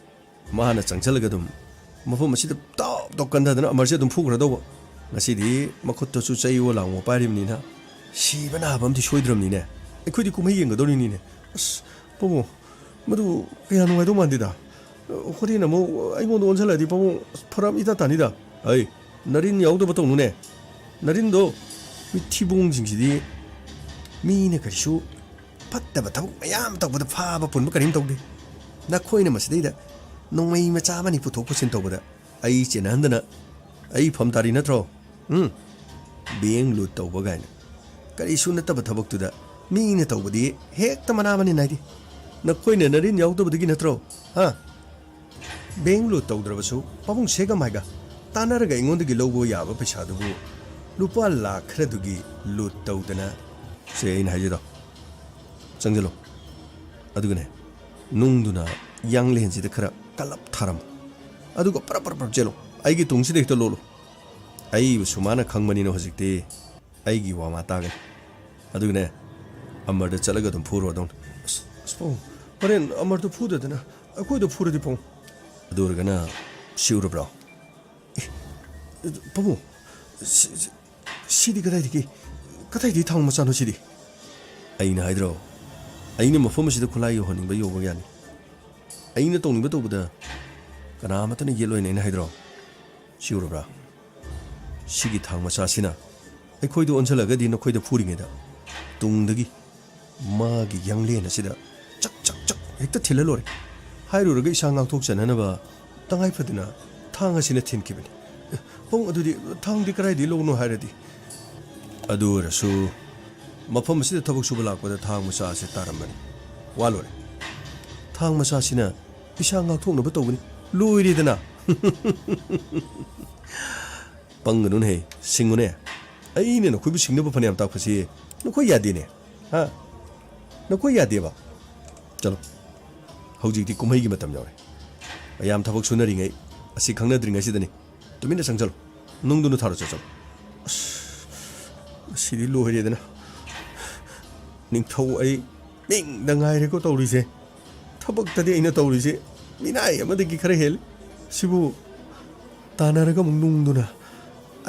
ꯃꯥꯅ ꯆꯪꯁꯤꯜꯂꯒ ꯑꯗꯨꯝ ꯃꯐꯝ ꯑꯁꯤꯗ ꯇꯣꯞ ꯇꯣꯞ ꯀꯟꯊꯗꯅ ꯑꯃꯔꯁꯦ ꯑꯗꯨꯝ ꯐꯨꯈ꯭ꯔꯗꯧꯕ꯫ ꯉꯁꯤꯗꯤ ꯃꯈꯨꯠꯇꯁꯨ ꯆꯩꯋꯣ ꯂꯥꯡꯉꯣ ꯄꯥꯏꯔꯤꯕꯅꯤꯅ ꯁꯤꯕ ꯅꯥꯕ ꯑꯃꯗꯤ ꯁꯣꯏꯗ꯭ꯔꯕꯅꯤꯅꯦ꯫ ꯑꯩꯈꯣꯏꯗꯤ ꯀꯨꯝꯍꯩ ꯌꯦꯡꯒꯗꯧꯔꯤꯅꯤꯅꯦ꯫ ꯑꯁ, ꯄꯥꯕꯨꯡ, ꯃꯗꯨ ꯀꯌꯥ ꯅꯨꯡꯉꯥꯏꯗꯧ ꯃꯥꯟꯗꯦꯗ꯫ ꯍꯣꯔꯦꯟ ꯑꯃꯨꯛ ꯑꯩꯉꯣꯟꯗ ꯑꯣꯟꯁꯤꯜꯂꯛꯑꯗꯤ, ꯄꯥꯕꯨꯡ, ꯐꯔꯛ ꯏꯇꯥ ꯇꯥꯅꯤꯗ꯫ ꯑꯩ, ꯅꯔꯤꯟ ꯌꯥꯎꯗꯕ ꯇꯧꯅꯨꯅꯦ꯫ ꯅꯔꯤꯟꯗꯣ, ꯃꯤ ꯊꯤꯕꯣꯡꯁꯤꯡꯁꯤꯗꯤ ꯃꯤꯅ ꯀꯔꯤꯁꯨ ꯐꯠꯇꯕ ꯊꯕꯛ ꯃꯌꯥꯝ ꯇꯧꯕꯗ ꯐꯥꯕ ꯄꯨꯟꯕ ꯀꯔꯤꯝ ꯇꯧꯗꯦ꯫ ꯅꯈꯣꯏꯅ ꯃꯁꯤꯗꯩꯗ ꯅꯣꯡꯃꯩ ꯃꯆꯥ ꯑꯃꯅꯤ ꯄꯨꯊꯣꯛ ꯄꯨꯁꯤꯟ ꯇꯧꯕꯗ ꯑꯩ ꯆꯦꯟꯅꯍꯟꯗꯅ ꯑꯩ ꯐꯝ ꯇꯥꯔꯤ ꯅꯠꯇ꯭ꯔꯣ? ꯎꯝ? ꯕꯦꯡ ꯂꯨꯠ ꯇꯧꯕ ꯀꯥꯏꯅ꯫ ꯀꯔꯤꯁꯨ ꯅꯠꯇꯕ ꯊꯕꯛꯇꯨꯗ ꯃꯤꯅ ꯇꯧꯕꯗꯤ ꯍꯦꯛꯇ ꯃꯅꯥ ꯃꯅꯤꯟ ꯅꯥꯏꯗꯦ꯫ ꯅꯈꯣꯏꯅ ꯅꯔꯤꯟ ꯌꯥꯎꯗꯕꯗꯒꯤ ꯅꯠꯇ꯭ꯔꯣ? ꯍꯥ? ꯕꯦꯡ ꯂꯨꯠ ꯇꯧꯗ꯭ꯔꯕꯁꯨ ꯄꯥꯕꯨꯡ ꯁꯦꯒꯝ ꯍꯥꯏꯒ ꯇꯥꯟꯅꯔꯒ ꯑꯩꯉꯣꯟꯗꯒꯤ ꯂꯧꯕ ꯌꯥꯕ ꯄꯩꯁꯥꯗꯨꯕꯨ ꯂꯨꯄꯥ ꯂꯥꯈ ꯈꯔꯗꯨꯒꯤ ꯂꯨꯠ ꯇꯧꯗꯅ꯫ ꯁꯦ ꯑꯩꯅ ꯍꯥꯏꯖꯗꯣ꯫ ꯆꯪꯁꯤꯜꯂꯣ꯫ ꯑꯗꯨꯒꯅꯦ, ꯅꯨꯡꯗꯨꯅ ꯌꯥꯡꯂꯦꯟꯁꯤꯗ ꯈꯔ ꯀꯜꯂꯞ ꯊꯥꯔꯝꯃꯣ꯫ ꯑꯗꯨꯒ ꯄꯔꯞ ꯄꯔꯞ ꯄꯔꯞ ꯆꯦꯜꯂꯣ꯫ ꯑꯩꯒꯤ ꯇꯨꯡꯁꯤꯗ ꯍꯦꯛꯇ ꯂꯣꯠꯂꯨ꯫ ꯑꯩꯕꯨꯁꯨ ꯃꯥꯅ ꯈꯪꯕꯅꯤꯅ ꯍꯧꯖꯤꯛꯇꯤ ꯑꯩꯒꯤ ꯋꯥ ꯃꯥ ꯇꯥꯒꯅꯤ꯫ ꯑꯗꯨꯒꯅꯦ, ꯑꯃꯔꯗ ꯆꯠꯂꯒ ꯑꯗꯨꯝ ꯐꯨꯔꯣ ꯑꯗꯨꯝ꯫ ꯑꯁ, ꯑꯁ, ꯄꯥꯕꯨꯡ, ꯍꯣꯔꯦꯟ ꯑꯃꯔꯗꯨ ꯐꯨꯗꯗꯅ ꯑꯩꯈꯣꯏꯗ ꯐꯨꯔꯗꯤ ꯄꯥꯕꯨꯡ꯫ ꯑꯗꯨ ꯑꯣꯏꯔꯒꯅ ꯁꯤ ꯎꯔꯕ꯭ꯔꯣ? ꯑꯦ, ꯄꯥꯕꯨꯡ, ꯁꯤ-, ꯁꯤ-, ꯁꯤꯗꯤ ꯀꯗꯥꯏꯗꯒꯤ, ꯀꯗꯥꯏꯗꯒꯤ ꯊꯥꯡ ꯃꯆꯥꯅꯣ ꯁꯤꯗꯤ? ꯑꯩꯅ ꯍꯥꯏꯗ꯭ꯔꯣ, ꯑꯩꯅ ꯃꯐꯝ ꯑꯁꯤꯗ ꯈꯨꯠꯂꯥꯏ ꯌꯧꯍꯟꯅꯤꯡꯕ ꯌꯧꯕ ꯌꯥꯅꯤ꯫ ꯑꯩꯅ ꯇꯧꯅꯤꯡꯕ ꯇꯧꯕꯗ ꯀꯅꯥ ꯑꯃꯠꯇꯅ ꯌꯦꯠꯂꯣꯏꯅ ꯑꯩꯅ ꯍꯥꯏꯗ꯭ꯔꯣ? ꯁꯤ ꯎꯔꯕ꯭ꯔꯥ? ꯁꯤꯒꯤ ꯊꯥꯡ ꯃꯆꯥꯁꯤꯅ ꯑꯩꯈꯣꯏꯗ ꯑꯣꯟꯁꯤꯜꯂꯒꯗꯤ ꯅꯈꯣꯏꯗ ꯐꯨꯔꯤꯉꯩꯗ ꯇꯨꯡꯗꯒꯤ ꯃꯥꯒꯤ ꯌꯥꯡꯂꯦꯟ ꯑꯁꯤꯗ ꯆꯛ ꯆꯛ ꯆꯛ ꯍꯦꯛꯇ ꯊꯤꯜꯂ ꯂꯣꯏꯔꯦ꯫ ꯍꯥꯏꯔꯨꯔꯒ ꯏꯁꯥ ꯉꯥꯛꯊꯣꯛꯆꯅꯅꯕ ꯇꯉꯥꯏ ꯐꯗꯅ ꯊꯥꯡ ꯑꯁꯤꯅ ꯊꯤꯟꯈꯤꯕꯅꯤ꯫ ꯑꯦ, ꯄꯥꯕꯨꯡ, ꯑꯗꯨꯗꯤ ꯊꯥꯡꯗꯤ ꯀꯗꯥꯏꯗꯒꯤ ꯂꯧꯅꯣ ꯍꯥꯏꯔꯗꯤ? ꯑꯗꯨ ꯑꯣꯏꯔꯁꯨ ꯃꯐꯝ ꯑꯁꯤꯗ ꯊꯕꯛ ꯁꯨꯕ ꯂꯥꯛꯄꯗ ꯊꯥꯡ ꯃꯆꯥ ꯑꯁꯤ ꯇꯥꯔꯝꯕꯅꯤ꯫ ꯋꯥ ꯂꯣꯏꯔꯦ꯫ ꯊꯥꯡ ꯃꯆꯥꯁꯤꯅ ꯏꯁꯥ ꯉꯥꯛꯊꯣꯛꯅꯕ ꯇꯧꯕꯅꯤ꯫ ꯂꯣꯏꯔꯦꯗꯅ꯫ ꯄꯪꯒꯅꯨꯅꯦꯍꯦ, ꯁꯤꯡꯉꯨꯅꯦ꯫ ꯑꯩꯅ ꯅꯈꯣꯏꯕꯨ ꯁꯤꯡꯅꯕ ꯐꯅꯌꯥꯝ ꯇꯥꯛꯄꯁꯤ ꯅꯈꯣꯏ ꯌꯥꯗꯦꯅꯦ꯫ ꯍꯥ? ꯅꯈꯣꯏ ꯌꯥꯗꯦꯕ꯫ ꯆꯠꯂꯣ꯫ ꯍꯧꯖꯤꯛꯇꯤ ꯀꯨꯝꯍꯩꯒꯤ ꯃꯇꯝ ꯌꯧꯔꯦ꯫ ꯃꯌꯥꯝ ꯊꯕꯛ ꯁꯨꯅꯔꯤꯉꯩ, ꯑꯁꯤ ꯈꯪꯅꯗ꯭ꯔꯤꯉꯩꯁꯤꯗꯅꯤ꯫ ꯇꯨꯃꯤꯟꯅ ꯆꯪꯁꯜꯂꯨ꯫ ꯅꯨꯡꯗꯨꯅ ꯊꯥꯔꯣ, ꯆꯠ, ꯆꯠꯂꯣ꯫ ꯑꯁ, ꯉꯁꯤꯗꯤ ꯂꯣꯏꯔꯦꯗꯅ꯫ ꯅꯤꯡꯊꯧ, ꯑꯩ ꯃꯤꯡꯗ ꯉꯥꯏꯔꯦꯀꯣ ꯇꯧꯔꯤꯁꯦ꯫ ꯊꯕꯛꯇꯗꯤ ꯑꯩꯅ ꯇꯧꯔꯤꯁꯦ ꯃꯤꯅꯥꯏ ꯑꯃꯗꯒꯤ ꯈꯔ ꯍꯦꯜꯂꯤ꯫ ꯁꯤꯕꯨ ꯇꯥꯟꯅꯔꯒ ꯑꯃꯨꯛ ꯅꯨꯡꯗꯨꯅ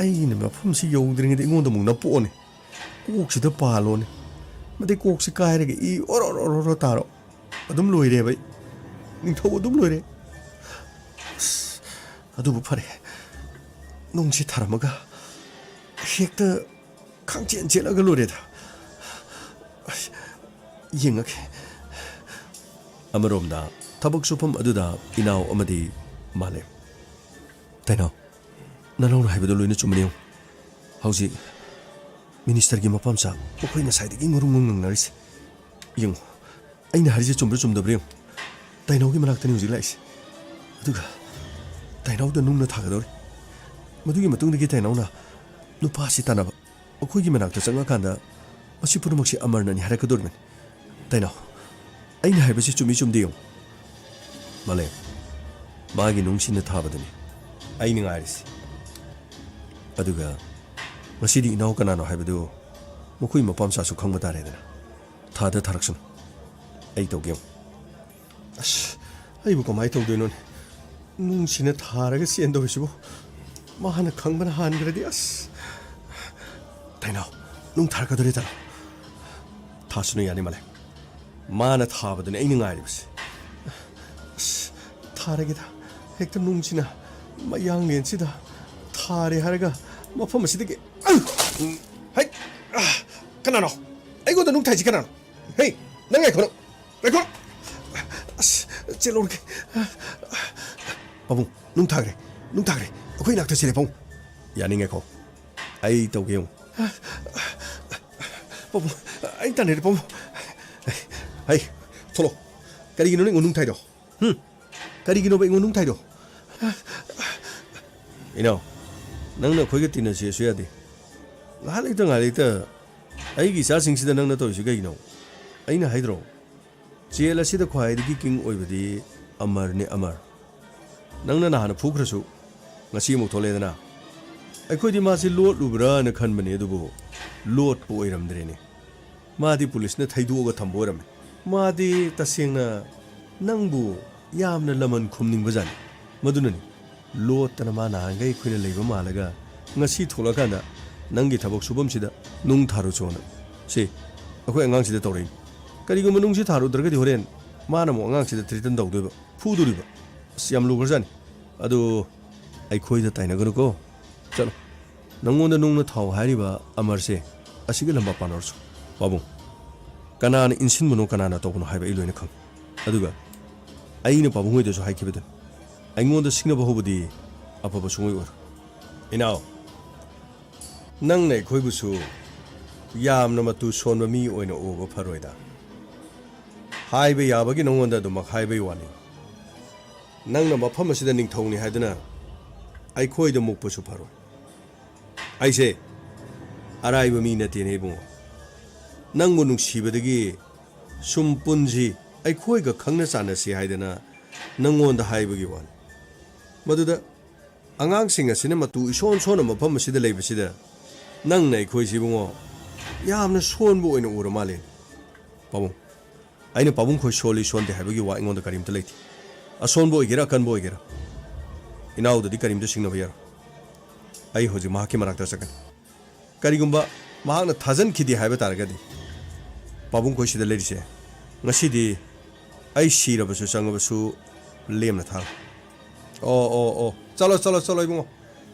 ꯑꯩꯅ ꯃꯐꯝꯁꯤ ꯌꯧꯗ꯭ꯔꯤꯉꯩꯗ ꯑꯩꯉꯣꯟꯗ ꯑꯃꯨꯛ ꯅꯞꯄꯛꯑꯣꯅꯦ꯫ ꯀꯣꯛꯁꯤꯗ ꯄꯥꯜꯂꯣꯅꯦ꯫ ꯃꯗꯩ ꯀꯣꯛꯁꯤ ꯀꯥꯏꯔꯒ ꯏ ꯑꯣꯔꯣ ꯑꯣꯔꯣ ꯑꯣꯔꯣ ꯇꯥꯔꯣ꯫ ꯑꯗꯨꯝ ꯂꯣꯏꯔꯦꯕ ꯑꯩ꯫ ꯅꯤꯡꯊꯧ ꯑꯗꯨꯝ ꯂꯣꯏꯔꯦ꯫ ꯑꯁ, ꯑꯗꯨꯕꯨ ꯐꯔꯦ꯫ ꯅꯨꯡꯁꯤ ꯊꯥꯔꯝꯃꯒ ꯍꯦꯛꯇ ꯈꯪꯆꯦꯟ ꯆꯦꯜꯂꯒ ꯂꯣꯏꯔꯦꯗ꯫ ꯑꯁ, ꯌꯦꯡꯉꯒꯦ꯫ ꯑꯃꯔꯣꯝꯗ ꯊꯕꯛ ꯁꯨꯐꯝ ꯑꯗꯨꯗ ꯏꯅꯥꯎ ꯑꯃꯗꯤ ꯃꯥꯂꯦꯝ꯫ "ꯇꯩꯅꯥꯎ, ꯅꯅꯥꯎꯅ ꯍꯥꯏꯕꯗꯣ ꯂꯣꯏꯅ ꯆꯨꯝꯕꯅꯤ ꯌꯦꯡꯉꯨ꯫ ꯍꯧꯖꯤꯛ ꯃꯤꯅꯤꯁꯇꯔꯒꯤ ꯃꯄꯥꯝꯆꯥ ꯃꯈꯣꯏ ꯉꯁꯥꯏꯗꯒꯤ ꯉꯨꯔꯨꯡ ꯉꯨꯔꯨꯡ ꯉꯪꯅꯔꯤꯁꯦ꯫ ꯌꯦꯡꯉꯨ, ꯑꯩꯅ ꯍꯥꯏꯔꯤꯁꯦ ꯆꯨꯝꯕ꯭ꯔꯥ ꯆꯨꯝꯗꯕ꯭ꯔꯥ ꯌꯦꯡꯉꯨ꯫ ꯇꯩꯅꯥꯎꯒꯤ ꯃꯅꯥꯛꯇꯅꯤ ꯍꯧꯖꯤꯛ ꯂꯥꯛꯏꯁꯦ꯫ ꯑꯗꯨꯒ ꯇꯩꯅꯥꯎꯗ ꯅꯨꯡꯅ ꯊꯥꯒꯗꯧꯔꯤ꯫ ꯃꯗꯨꯒꯤ ꯃꯇꯨꯡꯗꯒꯤ ꯇꯩꯅꯥꯎꯅ ꯅꯨꯄꯥꯁꯤ ꯇꯥꯟꯅꯕ꯫ ꯑꯩꯈꯣꯏꯒꯤ ꯃꯅꯥꯛꯇ ꯆꯪꯉꯀꯥꯟꯗ ꯃꯁꯤ ꯄꯨꯝꯅꯃꯛꯁꯤ ꯑꯃꯔꯅꯅꯤ ꯍꯥꯏꯔꯛꯀꯗꯧꯔꯤꯕꯅꯤ꯫ ꯇꯩꯅꯥꯎ, ꯑꯩꯅ ꯍꯥꯏꯕꯁꯤ ꯆꯨꯝꯃꯤ ꯆꯨꯝꯗꯦ ꯌꯦꯡꯉꯨ꯫ ꯃꯥꯂꯦꯝ, ꯃꯥꯒꯤ ꯅꯨꯡꯁꯤꯅ ꯊꯥꯕꯗꯨꯅꯤ ꯑꯩꯅ ꯉꯥꯏꯔꯤꯁꯤ꯫ ꯑꯗꯨꯒ ꯉꯁꯤꯗꯤ ꯏꯅꯥꯎ ꯀꯅꯥꯅꯣ ꯍꯥꯏꯕꯗꯨ ꯃꯈꯣꯏ ꯃꯄꯥ ꯃꯆꯥꯁꯨ ꯈꯪꯕ ꯇꯥꯔꯦꯗꯅ꯫ ꯊꯥꯗ ꯊꯥꯔꯛꯁꯅꯨ꯫ ꯑꯩ ꯇꯧꯒꯦ ꯌꯦꯡꯉꯨ꯫ ꯑꯁ, ꯑꯩꯕꯨ ꯀꯃꯥꯏꯅ ꯇꯧꯗꯣꯏꯅꯣꯅꯦ? ꯅꯨꯡꯁꯤꯅ ꯊꯥꯔꯒ ꯆꯦꯟꯗꯧꯔꯤꯁꯤꯕꯨ꯫ ꯃꯥꯅ ꯈꯪꯕꯅ ꯍꯥꯟꯈ꯭ꯔꯗꯤ, ꯑꯁ꯫ ꯇꯩꯅꯥꯎ, ꯅꯨꯡ ꯊꯥꯔꯛꯀꯗꯧꯔꯦ ꯇꯥꯃꯣ꯫ ꯊꯥꯁꯅꯨ, ꯌꯥꯅꯤ ꯃꯥꯂꯦꯝ꯫ ꯃꯥꯅ ꯊꯥꯕꯗꯨꯅꯤ ꯑꯩꯅ ꯉꯥꯏꯔꯤꯕꯁꯦ꯫ ꯑꯁ, ꯊꯥꯔꯒꯦꯗ꯫ ꯍꯦꯛꯇ ꯅꯨꯡꯁꯤꯅ ꯃꯌꯥꯡꯂꯦꯟꯁꯤꯗ ꯊꯥꯔꯦ ꯍꯥꯏꯔꯒ ꯃꯐꯝ ꯑꯁꯤꯗꯒꯤ, ꯑ! ꯍꯩ! ꯑ! ꯀꯅꯥꯅꯣ? ꯑꯩꯉꯣꯟꯗ ꯅꯨꯡ ꯊꯥꯏꯁꯤ ꯀꯅꯥꯅꯣ? ꯍꯦ! ꯅꯪ ꯉꯥꯏꯈꯣ, ꯅꯪ! ꯉꯥꯏꯈꯣ! ꯑꯁ, ꯆꯦꯜꯍꯧꯔꯒꯦ꯫ ꯄꯥꯕꯨꯡ, ꯅꯨꯡ ꯊꯥꯈ꯭ꯔꯦ, ꯅꯨꯡ ꯊꯥꯈ꯭ꯔꯦ꯫ ꯑꯩꯈꯣꯏ ꯏꯅꯥꯛꯇ ꯆꯦꯜꯂꯦ, ꯄꯥꯕꯨꯡ꯫ ꯌꯥꯅꯤ, ꯉꯥꯏꯈꯣ꯫ ꯑꯩ ꯇꯧꯒꯦ ꯌꯦꯡꯉꯨ꯫ ꯄꯥꯕꯨꯡ, ꯑꯩ ꯇꯥꯟꯅꯔꯦ, ꯄꯥꯕꯨꯡ꯫ ꯍꯩ, ꯊꯣꯛꯂꯛꯑꯣ꯫ ꯀꯔꯤꯒꯤꯅꯣ ꯅꯪ ꯅꯨꯡ ꯊꯥꯏꯗꯣ? ꯍꯨꯝ? ꯀꯔꯤꯒꯤꯅꯣꯕ ꯑꯩꯉꯣꯟꯗ ꯅꯨꯡ ꯊꯥꯏꯗꯣ? ꯏꯅꯥꯎ, ꯅꯪꯅ ꯑꯩꯈꯣꯏꯒ ꯇꯤꯟꯅꯁꯦꯁꯨ ꯌꯥꯗꯦ꯫ ꯉꯥꯏꯍꯥꯛ ꯂꯩꯇ, ꯉꯥꯏꯍꯥꯛ ꯂꯩꯇ ꯑꯩꯒꯤ ꯏꯆꯥꯁꯤꯡꯁꯤꯗ ꯅꯪꯅ ꯇꯧꯔꯤꯁꯤ ꯀꯩꯒꯤꯅꯣ? ꯑꯩꯅ ꯍꯥꯏꯗ꯭ꯔꯣ? ꯖꯦꯜ ꯑꯁꯤꯗ ꯈ꯭ꯋꯥꯏꯗꯒꯤ ꯀꯤꯡ ꯑꯣꯏꯕꯗꯤ ꯑꯃꯔꯅꯦ, ꯑꯃꯔ꯫ ꯅꯪꯅ ꯅꯍꯥꯟ ꯐꯨꯈ꯭ꯔꯁꯨ, ꯉꯁꯤ ꯑꯃꯨꯛ ꯊꯣꯛꯂꯛꯑꯦꯗꯅ꯫ ꯑꯩꯈꯣꯏꯗꯤ ꯃꯥꯁꯤ ꯂꯣꯠꯂꯨꯕ꯭ꯔꯥꯅ ꯈꯟꯕꯅꯦ, ꯑꯗꯨꯕꯨ ꯂꯣꯠꯄ ꯑꯣꯏꯔꯝꯗ꯭ꯔꯦꯅꯦ꯫ ꯃꯥꯗꯤ ꯄꯨꯂꯤꯁꯅ ꯊꯩꯗꯣꯛꯑꯒ ꯊꯝꯕ ꯑꯣꯏꯔꯝꯃꯦ꯫ ꯃꯥꯗꯤ ꯇꯁꯦꯡꯅ ꯅꯪꯕꯨ ꯌꯥꯝꯅ ꯂꯃꯟ ꯈꯨꯝꯅꯤꯡꯕꯖꯥꯠꯅꯤ꯫ ꯃꯗꯨꯅꯅꯤ ꯂꯣꯠꯇꯅ ꯃꯥ ꯅꯍꯥꯟꯈꯩ ꯑꯩꯈꯣꯏꯅ ꯂꯩꯕ ꯃꯥꯜꯂꯒ ꯉꯁꯤ ꯊꯣꯛꯂꯛꯀꯥꯟꯗ ꯅꯪꯒꯤ ꯊꯕꯛ ꯁꯨꯐꯝꯁꯤꯗ ꯅꯨꯡ ꯊꯥꯔꯨꯆꯣꯅ꯫ ꯁꯤ ꯑꯩꯈꯣꯏ ꯑꯉꯥꯡꯁꯤꯗ ꯇꯧꯔꯛꯏꯅꯤ꯫ ꯀꯔꯤꯒꯨꯝꯕ ꯅꯨꯡꯁꯤ ꯊꯥꯔꯨꯗ꯭ꯔꯒꯗꯤ ꯍꯣꯔꯦꯟ ꯃꯥꯅ ꯑꯃꯨꯛ ꯑꯉꯥꯡꯁꯤꯗ ꯊ꯭ꯔꯦꯇꯟ ꯇꯧꯗꯣꯏꯕ, ꯐꯨꯗꯣꯔꯤꯕ꯫ ꯑꯁ, ꯌꯥꯝ ꯂꯨꯈ꯭ꯔꯖꯥꯠꯅꯤ꯫ ꯑꯗꯨ ꯑꯩꯈꯣꯏꯗ ꯇꯥꯏꯅꯒꯅꯨꯀꯣ꯫ ꯆꯠꯂꯣ꯫ ꯅꯪꯉꯣꯟꯗ ꯅꯨꯡꯅ ꯊꯥꯎ ꯍꯥꯏꯔꯤꯕ ꯑꯃꯔꯁꯦ ꯑꯁꯤꯒ ꯂꯝꯕꯥ ꯄꯥꯅꯔꯁꯨ꯫ ꯄꯥꯕꯨꯡ, ꯀꯅꯥꯅ ꯏꯟꯁꯤꯟꯕꯅꯣ, ꯀꯅꯥꯅ ꯇꯧꯕꯅꯣ ꯍꯥꯏꯕ ꯑꯩ ꯂꯣꯏꯅ ꯈꯪꯉꯤ꯫ ꯑꯗꯨꯒ ꯑꯩꯅ ꯄꯥꯕꯨꯡ ꯍꯣꯏꯗꯁꯨ ꯍꯥꯏꯈꯤꯕꯗꯨꯅꯤ, ꯑꯩꯉꯣꯟꯗ ꯁꯤꯡꯅꯕ ꯍꯧꯕꯗꯤ ꯑꯐꯕ ꯁꯨꯡꯑꯣꯏ ꯑꯣꯏꯔꯣꯏ꯫ ꯏꯅꯥꯎ, ꯅꯪꯅ ꯑꯩꯈꯣꯏꯕꯨꯁꯨ ꯌꯥꯝꯅ ꯃꯇꯨ ꯁꯣꯟꯕ ꯃꯤ ꯑꯣꯏꯅ ꯎꯕ ꯐꯔꯣꯏꯗ꯫ ꯍꯥꯏꯕ ꯌꯥꯕꯒꯤ ꯅꯉꯣꯟꯗ ꯑꯗꯨꯃꯛ ꯍꯥꯏꯕꯒꯤ ꯋꯥꯅꯤ꯫ ꯅꯪꯅ ꯃꯐꯝ ꯑꯁꯤꯗ ꯅꯤꯡꯊꯧꯅꯤ ꯍꯥꯏꯗꯨꯅ ꯑꯩꯈꯣꯏꯗ ꯃꯨꯛꯄꯁꯨ ꯐꯔꯣꯏ꯫ ꯑꯩꯁꯦ ꯑꯔꯥꯏꯕ ꯃꯤ ꯅꯠꯇꯦꯅꯦ ꯏꯕꯨꯡꯉꯣ꯫ ꯅꯪꯕꯨ ꯅꯨꯡꯁꯤꯕꯗꯒꯤ ꯁꯨꯝ ꯄꯨꯟꯁꯤ, ꯑꯩꯈꯣꯏꯒ ꯈꯪꯅ ꯆꯥꯟꯅꯁꯤ ꯍꯥꯏꯗꯅ ꯅꯪꯉꯣꯟꯗ ꯍꯥꯏꯕꯒꯤ ꯋꯥꯅꯤ꯫ ꯃꯗꯨꯗ ꯑꯉꯥꯡꯁꯤꯡ ꯑꯁꯤꯅ ꯃꯇꯨ ꯏꯁꯣꯟ ꯁꯣꯟꯅ ꯃꯐꯝ ꯑꯁꯤꯗ ꯂꯩꯕꯁꯤꯗ ꯅꯪꯅ ꯑꯩꯈꯣꯏꯁꯤ ꯏꯕꯨꯡꯉꯣ ꯌꯥꯝꯅ ꯁꯣꯟꯕ ꯑꯣꯏꯅ ꯎꯔ ꯃꯥꯜꯂꯦ꯫ ꯄꯥꯕꯨꯡ, ꯑꯩꯅ ꯄꯥꯕꯨꯡ ꯈꯣꯏ ꯁꯣꯜꯂꯤ ꯁꯣꯟꯗꯦ ꯍꯥꯏꯕꯒꯤ ꯋꯥ ꯑꯩꯉꯣꯟꯗ ꯀꯔꯤꯝꯇ ꯂꯩꯇꯦ꯫ ꯑꯁꯣꯟꯕ ꯑꯣꯏꯒꯦꯔꯥ ꯑꯀꯟꯕ ꯑꯣꯏꯒꯦꯔꯥ, ꯏꯅꯥꯎꯗꯗꯤ ꯀꯔꯤꯝꯇ ꯁꯤꯡꯅꯕ ꯌꯥꯔꯣꯏ꯫ ꯑꯩ ꯍꯧꯖꯤꯛ ꯃꯍꯥꯛꯀꯤ ꯃꯅꯥꯛꯇ ꯆꯠꯀꯅꯤ꯫ ꯀꯔꯤꯒꯨꯝꯕ ꯃꯍꯥꯛꯅ ꯊꯥꯖꯟꯈꯤꯗꯦ ꯍꯥꯏꯕ ꯇꯥꯔꯒꯗꯤ, ꯄꯥꯕꯨꯡ ꯈꯣꯏ ꯁꯤꯗ ꯂꯩꯔꯤꯁꯦ, ꯉꯁꯤꯗꯤ ꯑꯩ ꯁꯤꯔꯕꯁꯨ ꯆꯪꯉꯕꯁꯨ ꯂꯦꯝꯅ ꯊꯥꯔꯣꯏ꯫ ꯑꯣ, ꯑꯣ, ꯑꯣ, ꯆꯠꯂꯣ, ꯆꯠꯂꯣ, ꯆꯠꯂꯣ ꯏꯕꯨꯡꯉꯣ꯫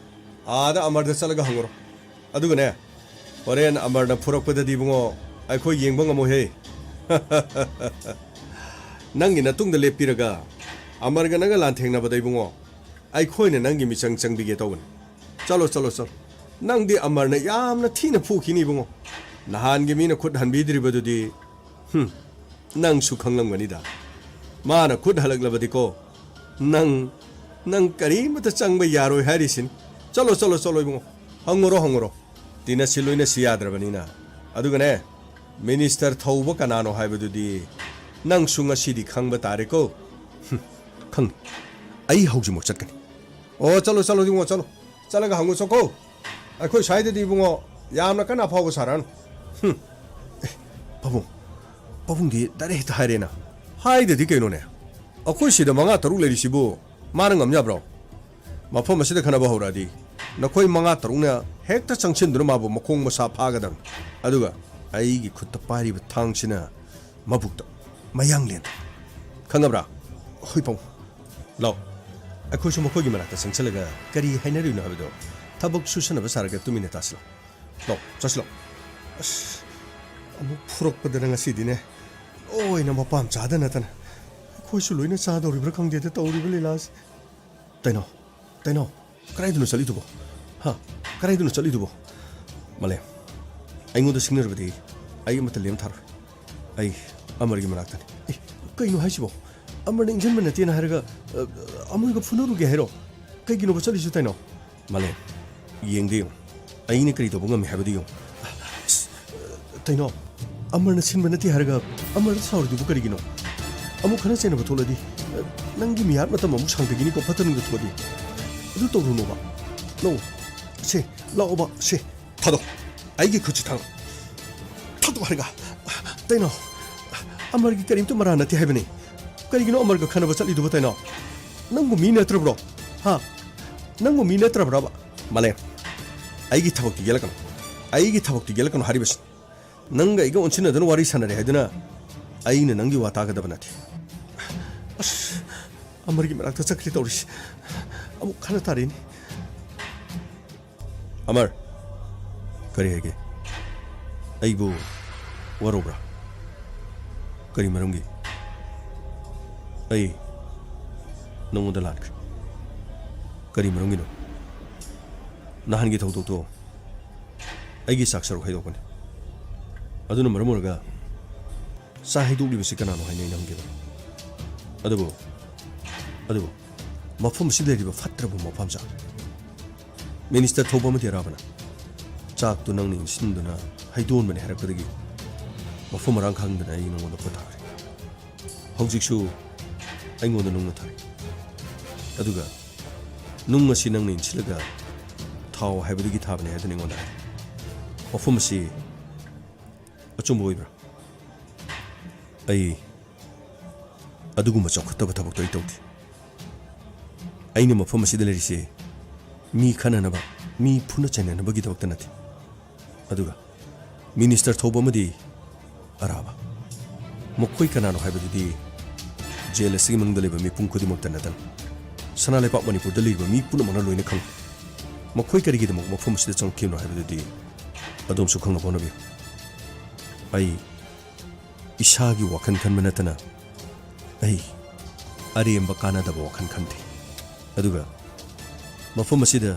ꯑꯥꯗ ꯑꯃꯔꯗ ꯆꯠꯂꯒ ꯍꯪꯉꯨꯔꯣ꯫ ꯑꯗꯨꯒꯅꯦ, ꯍꯣꯔꯦꯟ ꯑꯃꯔꯅ ꯐꯨꯔꯛꯄꯗꯗꯤ ꯏꯕꯨꯡꯉꯣ, ꯑꯩꯈꯣꯏ ꯌꯦꯡꯕ ꯉꯝꯃꯣꯏꯍꯦ꯫ ꯅꯪꯒꯤ ꯅꯇꯨꯡꯗ ꯂꯦꯞꯄꯤꯔꯒ ꯑꯃꯔꯒ ꯅꯪꯒ ꯂꯥꯟꯊꯦꯡꯅꯕꯗ ꯏꯕꯨꯡꯉꯣ, ꯑꯩꯈꯣꯏꯅ ꯅꯪꯒꯤ ꯃꯤꯆꯪ ꯆꯪꯕꯤꯒꯦ ꯇꯧꯕꯅꯤ꯫ ꯆꯠꯂꯣ, ꯆꯠꯂꯣ, ꯆꯠꯂꯣ꯫ ꯅꯪꯗꯤ ꯑꯃꯔꯅ ꯌꯥꯝꯅ ꯊꯤꯅ ꯐꯨꯈꯤꯅꯤ ꯏꯕꯨꯡꯉꯣ꯫ ꯅꯍꯥꯟꯒꯤ ꯃꯤꯅ ꯈꯨꯠ ꯍꯟꯕꯤꯗ꯭ꯔꯤꯕꯗꯨꯗꯤ, ꯍꯨꯝ, ꯅꯪꯁꯨ ꯈꯪꯂꯝꯒꯅꯤꯗ꯫ ꯃꯥꯅ ꯈꯨꯠ ꯍꯜꯂꯛꯂꯕꯗꯤꯀꯣ, ꯅꯪ, ꯅꯪ ꯀꯔꯤꯃꯇ ꯆꯪꯕ ꯌꯥꯔꯣꯏ ꯍꯥꯏꯔꯤꯁꯤꯅꯤ꯫ ꯆꯠꯂꯣ, ꯆꯠꯂꯣ, ꯆꯠꯂꯣ ꯏꯕꯨꯡꯉꯣ꯫ ꯍꯪꯉꯨꯔꯣ, ꯍꯪꯉꯨꯔꯣ꯫ ꯇꯤꯟꯅꯁꯤ ꯂꯣꯏꯅꯁꯤ ꯌꯥꯗ꯭ꯔꯕꯅꯤꯅ꯫ ꯑꯗꯨꯒꯅꯦ, ꯃꯤꯅꯤꯁꯇꯔ ꯊꯧꯕ ꯀꯅꯥꯅꯣ ꯍꯥꯏꯕꯗꯨꯗꯤ ꯅꯪꯁꯨ ꯉꯁꯤꯗꯤ ꯈꯪꯕ ꯇꯥꯔꯦꯀꯣ꯫ ꯍꯨꯝ, ꯈꯪꯅꯤ꯫ ꯑꯩ ꯍꯧꯖꯤꯛꯃꯛ ꯆꯠꯀꯅꯤ꯫ ꯑꯣ, ꯆꯠꯂꯣ, ꯆꯠꯂꯣ ꯏꯕꯨꯡꯉꯣ, ꯆꯠꯂꯣ꯫ ꯆꯠꯂꯒ ꯍꯪꯉꯨ ꯆꯠꯈꯣ꯫ ꯑꯩꯈꯣꯏ ꯁ꯭ꯋꯥꯏꯗꯗꯤ ꯏꯕꯨꯡꯉꯣ ꯌꯥꯝꯅ ꯀꯟꯅ ꯑꯐꯥꯎꯕ ꯁꯥꯔꯛꯑꯅꯨ꯫ ꯍꯨꯝ꯫ ꯑꯦ, ꯄꯥꯕꯨꯡ, ꯄꯥꯕꯨꯡꯗꯤ ꯗꯥꯏꯔꯦꯛ ꯍꯦꯛꯇ ꯍꯥꯏꯔꯦꯅ꯫ ꯍꯥꯏꯗꯗꯤ ꯀꯩꯅꯣꯅꯦ? ꯑꯩꯈꯣꯏ ꯁꯤꯗ ꯃꯉꯥ ꯇꯔꯨꯛ ꯂꯩꯔꯤꯁꯤꯕꯨ ꯃꯥꯅ ꯉꯝ ꯌꯥꯕ꯭ꯔꯣ? ꯃꯐꯝ ꯑꯁꯤꯗ ꯈꯠꯅꯕ ꯍꯧꯔꯛꯑꯗꯤ ꯅꯈꯣꯏ ꯃꯉꯥ ꯇꯔꯨꯛꯅ ꯍꯦꯛꯇ ꯆꯪꯁꯤꯟꯗꯨꯅ ꯃꯥꯕꯨ ꯃꯈꯣꯡ ꯃꯁꯥ ꯐꯥꯒꯗꯕꯅꯤ꯫ ꯑꯗꯨꯒ ꯑꯩꯒꯤ ꯈꯨꯠꯇ ꯄꯥꯏꯔꯤꯕ ꯊꯥꯡꯁꯤꯅ ꯃꯕꯨꯛꯇ, ꯃꯌꯥꯡꯂꯦꯟꯗ꯫ ꯈꯪꯉꯕ꯭ꯔꯥ? ꯍꯣꯏ ꯄꯥꯕꯨꯡ꯫ ꯂꯥꯎ, ꯑꯩꯈꯣꯏꯁꯨ ꯃꯈꯣꯏꯒꯤ ꯃꯅꯥꯛꯇ ꯆꯪꯁꯤꯜꯂꯒ ꯀꯔꯤ ꯍꯥꯏꯅꯔꯤꯅꯣ ꯍꯥꯏꯕꯗꯣ ꯊꯕꯛ ꯁꯨꯁꯟꯅꯕ ꯁꯥꯔꯒ ꯇꯨꯃꯤꯟꯅ ꯇꯥꯁꯤ ꯂꯥꯎ꯫ ꯂꯥꯎ, ꯆꯠꯁꯤ ꯂꯥꯎ꯫ ꯑꯁ, ꯑꯃꯨꯛ ꯐꯨꯔꯛꯄꯗꯅ ꯉꯁꯤꯗꯤꯅꯦ, ꯂꯣꯏꯅ ꯃꯄꯥꯝ ꯆꯥꯗ ꯅꯠꯇꯅ ꯑꯩꯈꯣꯏꯁꯨ ꯂꯣꯏꯅ ꯆꯥꯗꯧꯔꯤꯕ꯭ꯔꯥ ꯈꯪꯗꯦꯗ ꯇꯧꯔꯤꯕ ꯂꯤꯂꯥꯁꯦ꯫ ꯇꯩꯅꯣ, ꯇꯩꯅꯣ, ꯀꯗꯥꯏꯗꯅꯣ ꯆꯠꯂꯤꯗꯨꯕꯣ? ꯍꯥ? ꯀꯗꯥꯏꯗꯅꯣ ꯆꯠꯂꯤꯗꯨꯕꯣ? ꯃꯥꯂꯦꯝ, ꯑꯩꯉꯣꯟꯗ ꯁꯤꯡꯅꯔꯕꯗꯤ ꯑꯩ ꯑꯃꯠꯇ ꯂꯦꯝ ꯊꯥꯔꯣꯏ꯫ ꯑꯩ ꯑꯃꯔꯒꯤ ꯃꯅꯥꯛꯇꯅꯤ꯫ ꯑꯦ, ꯀꯩꯅꯣ ꯍꯥꯏꯁꯤꯕꯣ? ꯑꯃꯔꯅ ꯏꯟꯖꯟꯕ ꯅꯠꯇꯦꯅ ꯍꯥꯏꯔꯒ, ꯑ, ꯑꯃꯣꯏꯒ ꯐꯨꯅꯔꯨꯒꯦ ꯍꯥꯏꯔꯣ? ꯀꯩꯒꯤꯅꯣꯕ ꯆꯠꯂꯤꯁꯤ ꯇꯩꯅꯣ? ꯃꯥꯂꯦꯝ, ꯌꯦꯡꯗꯦ ꯌꯦꯡꯉꯨ꯫ ꯑꯩꯅ ꯀꯔꯤ ꯇꯧꯕ ꯉꯝꯃꯤ ꯍꯥꯏꯕꯗꯨ ꯌꯦꯡꯉꯨ꯫ ꯑꯁ, ꯇꯩꯅꯣ, ꯑꯃꯔꯅ ꯁꯤꯟꯕ ꯅꯠꯇꯦ ꯍꯥꯏꯔꯒ ꯑꯃꯔꯗ ꯁꯥꯎꯔꯤꯗꯨꯕꯨ ꯀꯔꯤꯒꯤꯅꯣ? ꯑꯃꯨꯛ ꯈꯠꯅ ꯆꯩꯅꯕ ꯊꯣꯛꯂꯗꯤ, ꯅꯪꯒꯤ ꯃꯤꯍꯥꯠ ꯃꯇꯝ ꯑꯃꯨꯛ ꯁꯥꯡꯊꯈꯤꯅꯤꯀꯣ, ꯐꯠꯇ ꯅꯨꯡꯗ ꯊꯣꯛꯑꯗꯤ꯫ ꯑꯗꯨ ꯇꯧꯔꯨꯅꯣꯕ꯫ ꯅꯣ꯫ ꯁꯦ, ꯂꯥꯛꯑꯣꯕ, ꯁꯦ꯫ ꯊꯥꯗꯣꯛ꯫ ꯑꯩꯒꯤ ꯈꯨꯠꯁꯤ ꯊꯥꯗꯣꯛ꯫ ꯊꯥꯗꯣꯛ ꯍꯥꯏꯔꯒ꯫ ꯇꯩꯅꯣ, ꯑꯃꯔꯒꯤ ꯀꯔꯤꯝꯇ ꯃꯔꯥ ꯅꯠꯇꯦ ꯍꯥꯏꯕꯅꯤ꯫ ꯀꯔꯤꯒꯤꯅꯣ ꯑꯃꯔꯒ ꯈꯟꯅꯕ ꯆꯠꯂꯤꯗꯨꯕꯨ ꯇꯩꯅꯣ? ꯅꯪꯕꯨ ꯃꯤ ꯅꯠꯇ꯭ꯔꯕ꯭ꯔꯣ? ꯍꯥ? ꯅꯪꯕꯨ ꯃꯤ ꯅꯠꯇ꯭ꯔꯕ꯭ꯔꯕ? ꯃꯥꯂꯦꯝ, ꯑꯩꯒꯤ ꯊꯕꯛꯇꯤ ꯌꯦꯠꯂꯛꯀꯅꯨ꯫ ꯑꯩꯒꯤ ꯊꯕꯛꯇꯤ ꯌꯦꯠꯂꯛꯀꯅꯨ ꯍꯥꯏꯔꯤꯕꯁꯤ꯫ ꯅꯪꯒ ꯑꯩꯒ ꯑꯣꯟꯁꯤꯟꯅꯗꯨꯅ ꯋꯥꯔꯤ ꯁꯥꯟꯅꯔꯦ ꯍꯥꯏꯗꯨꯅ ꯑꯩꯅ ꯅꯪꯒꯤ ꯋꯥ ꯇꯥꯒꯗꯕ ꯅꯠꯇꯦ꯫ ꯑꯁ, ꯑꯃꯔꯒꯤ ꯃꯅꯥꯛꯇ ꯆꯠꯈ꯭ꯔꯦ ꯇꯧꯔꯤꯁꯤ꯫ ꯑꯃꯨꯛ ꯈꯟꯅ ꯇꯥꯔꯦꯅꯦ꯫ ꯑꯃꯔ, ꯀꯔꯤ ꯍꯥꯏꯒꯦ? ꯑꯩꯕꯨ ꯋꯥꯔꯧꯕ꯭ꯔꯥ? ꯀꯔꯤ ꯃꯔꯝꯒꯤ? ꯑꯩ ꯅꯉꯣꯟꯗ ꯂꯥꯟꯈ꯭ꯔꯦ꯫ ꯀꯔꯤ ꯃꯔꯝꯒꯤꯅꯣ? ꯅꯍꯥꯟꯒꯤ ꯊꯧꯗꯣꯛꯇꯣ ꯑꯩꯒꯤ ꯆꯥꯛ ꯁꯔꯨꯛ ꯍꯩꯗꯣꯛꯄꯅꯤ꯫ ꯑꯗꯨꯅ ꯃꯔꯝ ꯑꯣꯏꯔꯒ ꯆꯥꯛ ꯍꯩꯗꯣꯛꯂꯤꯕꯁꯤ ꯀꯅꯥꯅꯣ ꯍꯥꯏꯅ ꯑꯩꯅ ꯍꯪꯈꯤꯕꯅꯤ꯫ ꯑꯗꯨꯕꯨ, ꯑꯗꯨꯕꯨ ꯃꯐꯝ ꯑꯁꯤꯗ ꯂꯩꯔꯤꯕ ꯐꯠꯇ꯭ꯔꯕ ꯃꯐꯝ ꯆꯥꯛ ꯃꯤꯅꯤꯁꯇꯔ ꯊꯧꯕ ꯑꯃꯗꯤ ꯑꯔꯥꯕꯅ ꯆꯥꯛꯇꯨ ꯅꯪꯅ ꯏꯟꯁꯤꯟꯗꯨꯅ ꯍꯩꯗꯣꯟꯕꯅꯤ ꯍꯥꯏꯔꯛꯄꯗꯒꯤ ꯃꯐꯝ ꯃꯔꯥꯡ ꯈꯪꯗꯅ ꯑꯩ ꯅꯉꯣꯟꯗ ꯄꯣꯊꯥꯈ꯭ꯔꯦ꯫ ꯍꯧꯖꯤꯛꯁꯨ ꯑꯩꯉꯣꯟꯗ ꯅꯨꯡꯅ ꯊꯥꯔꯤ꯫ ꯑꯗꯨꯒ ꯅꯨꯡ ꯑꯁꯤ ꯅꯪꯅ ꯏꯟꯁꯤꯜꯂꯒ ꯊꯥꯎ ꯍꯥꯏꯕꯗꯒꯤ ꯊꯥꯕꯅꯤ ꯍꯥꯏꯗꯨꯅ ꯑꯩꯉꯣꯟꯗ ꯍꯥꯏ꯫ ꯋꯥꯐꯝ ꯑꯁꯤ ꯑꯆꯨꯝꯕ ꯑꯣꯏꯕ꯭ꯔꯥ? ꯑꯩ ꯑꯗꯨꯒꯨꯝꯕ ꯆꯥꯎꯈꯠꯇꯕ ꯊꯕꯛꯇꯣ ꯑꯩ ꯇꯧꯗꯦ꯫ ꯑꯩꯅ ꯃꯐꯝ ꯑꯁꯤꯗ ꯂꯩꯔꯤꯁꯦ ꯃꯤ ꯈꯠꯅꯅꯕ, ꯃꯤ ꯐꯨꯅ ꯆꯩꯅꯅꯕꯒꯤꯗꯃꯛꯇ ꯅꯠꯇꯦ꯫ ꯑꯗꯨꯒ ꯃꯤꯅꯤꯁꯇꯔ ꯊꯧꯕ ꯑꯃꯗꯤ ꯑꯔꯥꯕ, ꯃꯈꯣꯏ ꯀꯅꯥꯅꯣ ꯍꯥꯏꯕꯗꯨꯗꯤ ꯖꯦꯜ ꯑꯁꯤꯒꯤ ꯃꯅꯨꯡꯗ ꯂꯩꯕ ꯃꯤꯄꯨꯝ ꯈꯨꯗꯤꯡꯃꯛꯇ ꯅꯠꯇꯅ ꯁꯅꯥ ꯂꯩꯕꯥꯛ ꯃꯅꯤꯄꯨꯔꯗ ꯂꯩꯔꯤꯕ ꯃꯤ ꯄꯨꯝꯅꯃꯛꯅ ꯂꯣꯏꯅ ꯈꯪꯏ꯫ ꯃꯈꯣꯏ ꯀꯔꯤꯒꯤꯗꯃꯛ ꯃꯐꯝ ꯑꯁꯤꯗ ꯆꯪꯂꯛꯈꯤꯕꯅꯣ ꯍꯥꯏꯕꯗꯨꯗꯤ ꯑꯗꯣꯝꯁꯨ ꯈꯪꯅꯕ ꯍꯣꯠꯅꯕꯤꯌꯨ꯫ ꯑꯩ ꯏꯁꯥꯒꯤ ꯋꯥꯈꯜ ꯈꯟꯕ ꯅꯠꯇꯅ ꯑꯩ ꯑꯔꯦꯝꯕ ꯀꯥꯟꯅꯗꯕ ꯋꯥꯈꯜ ꯈꯟꯗꯦ꯫ ꯑꯗꯨꯒ ꯃꯐꯝ ꯑꯁꯤꯗ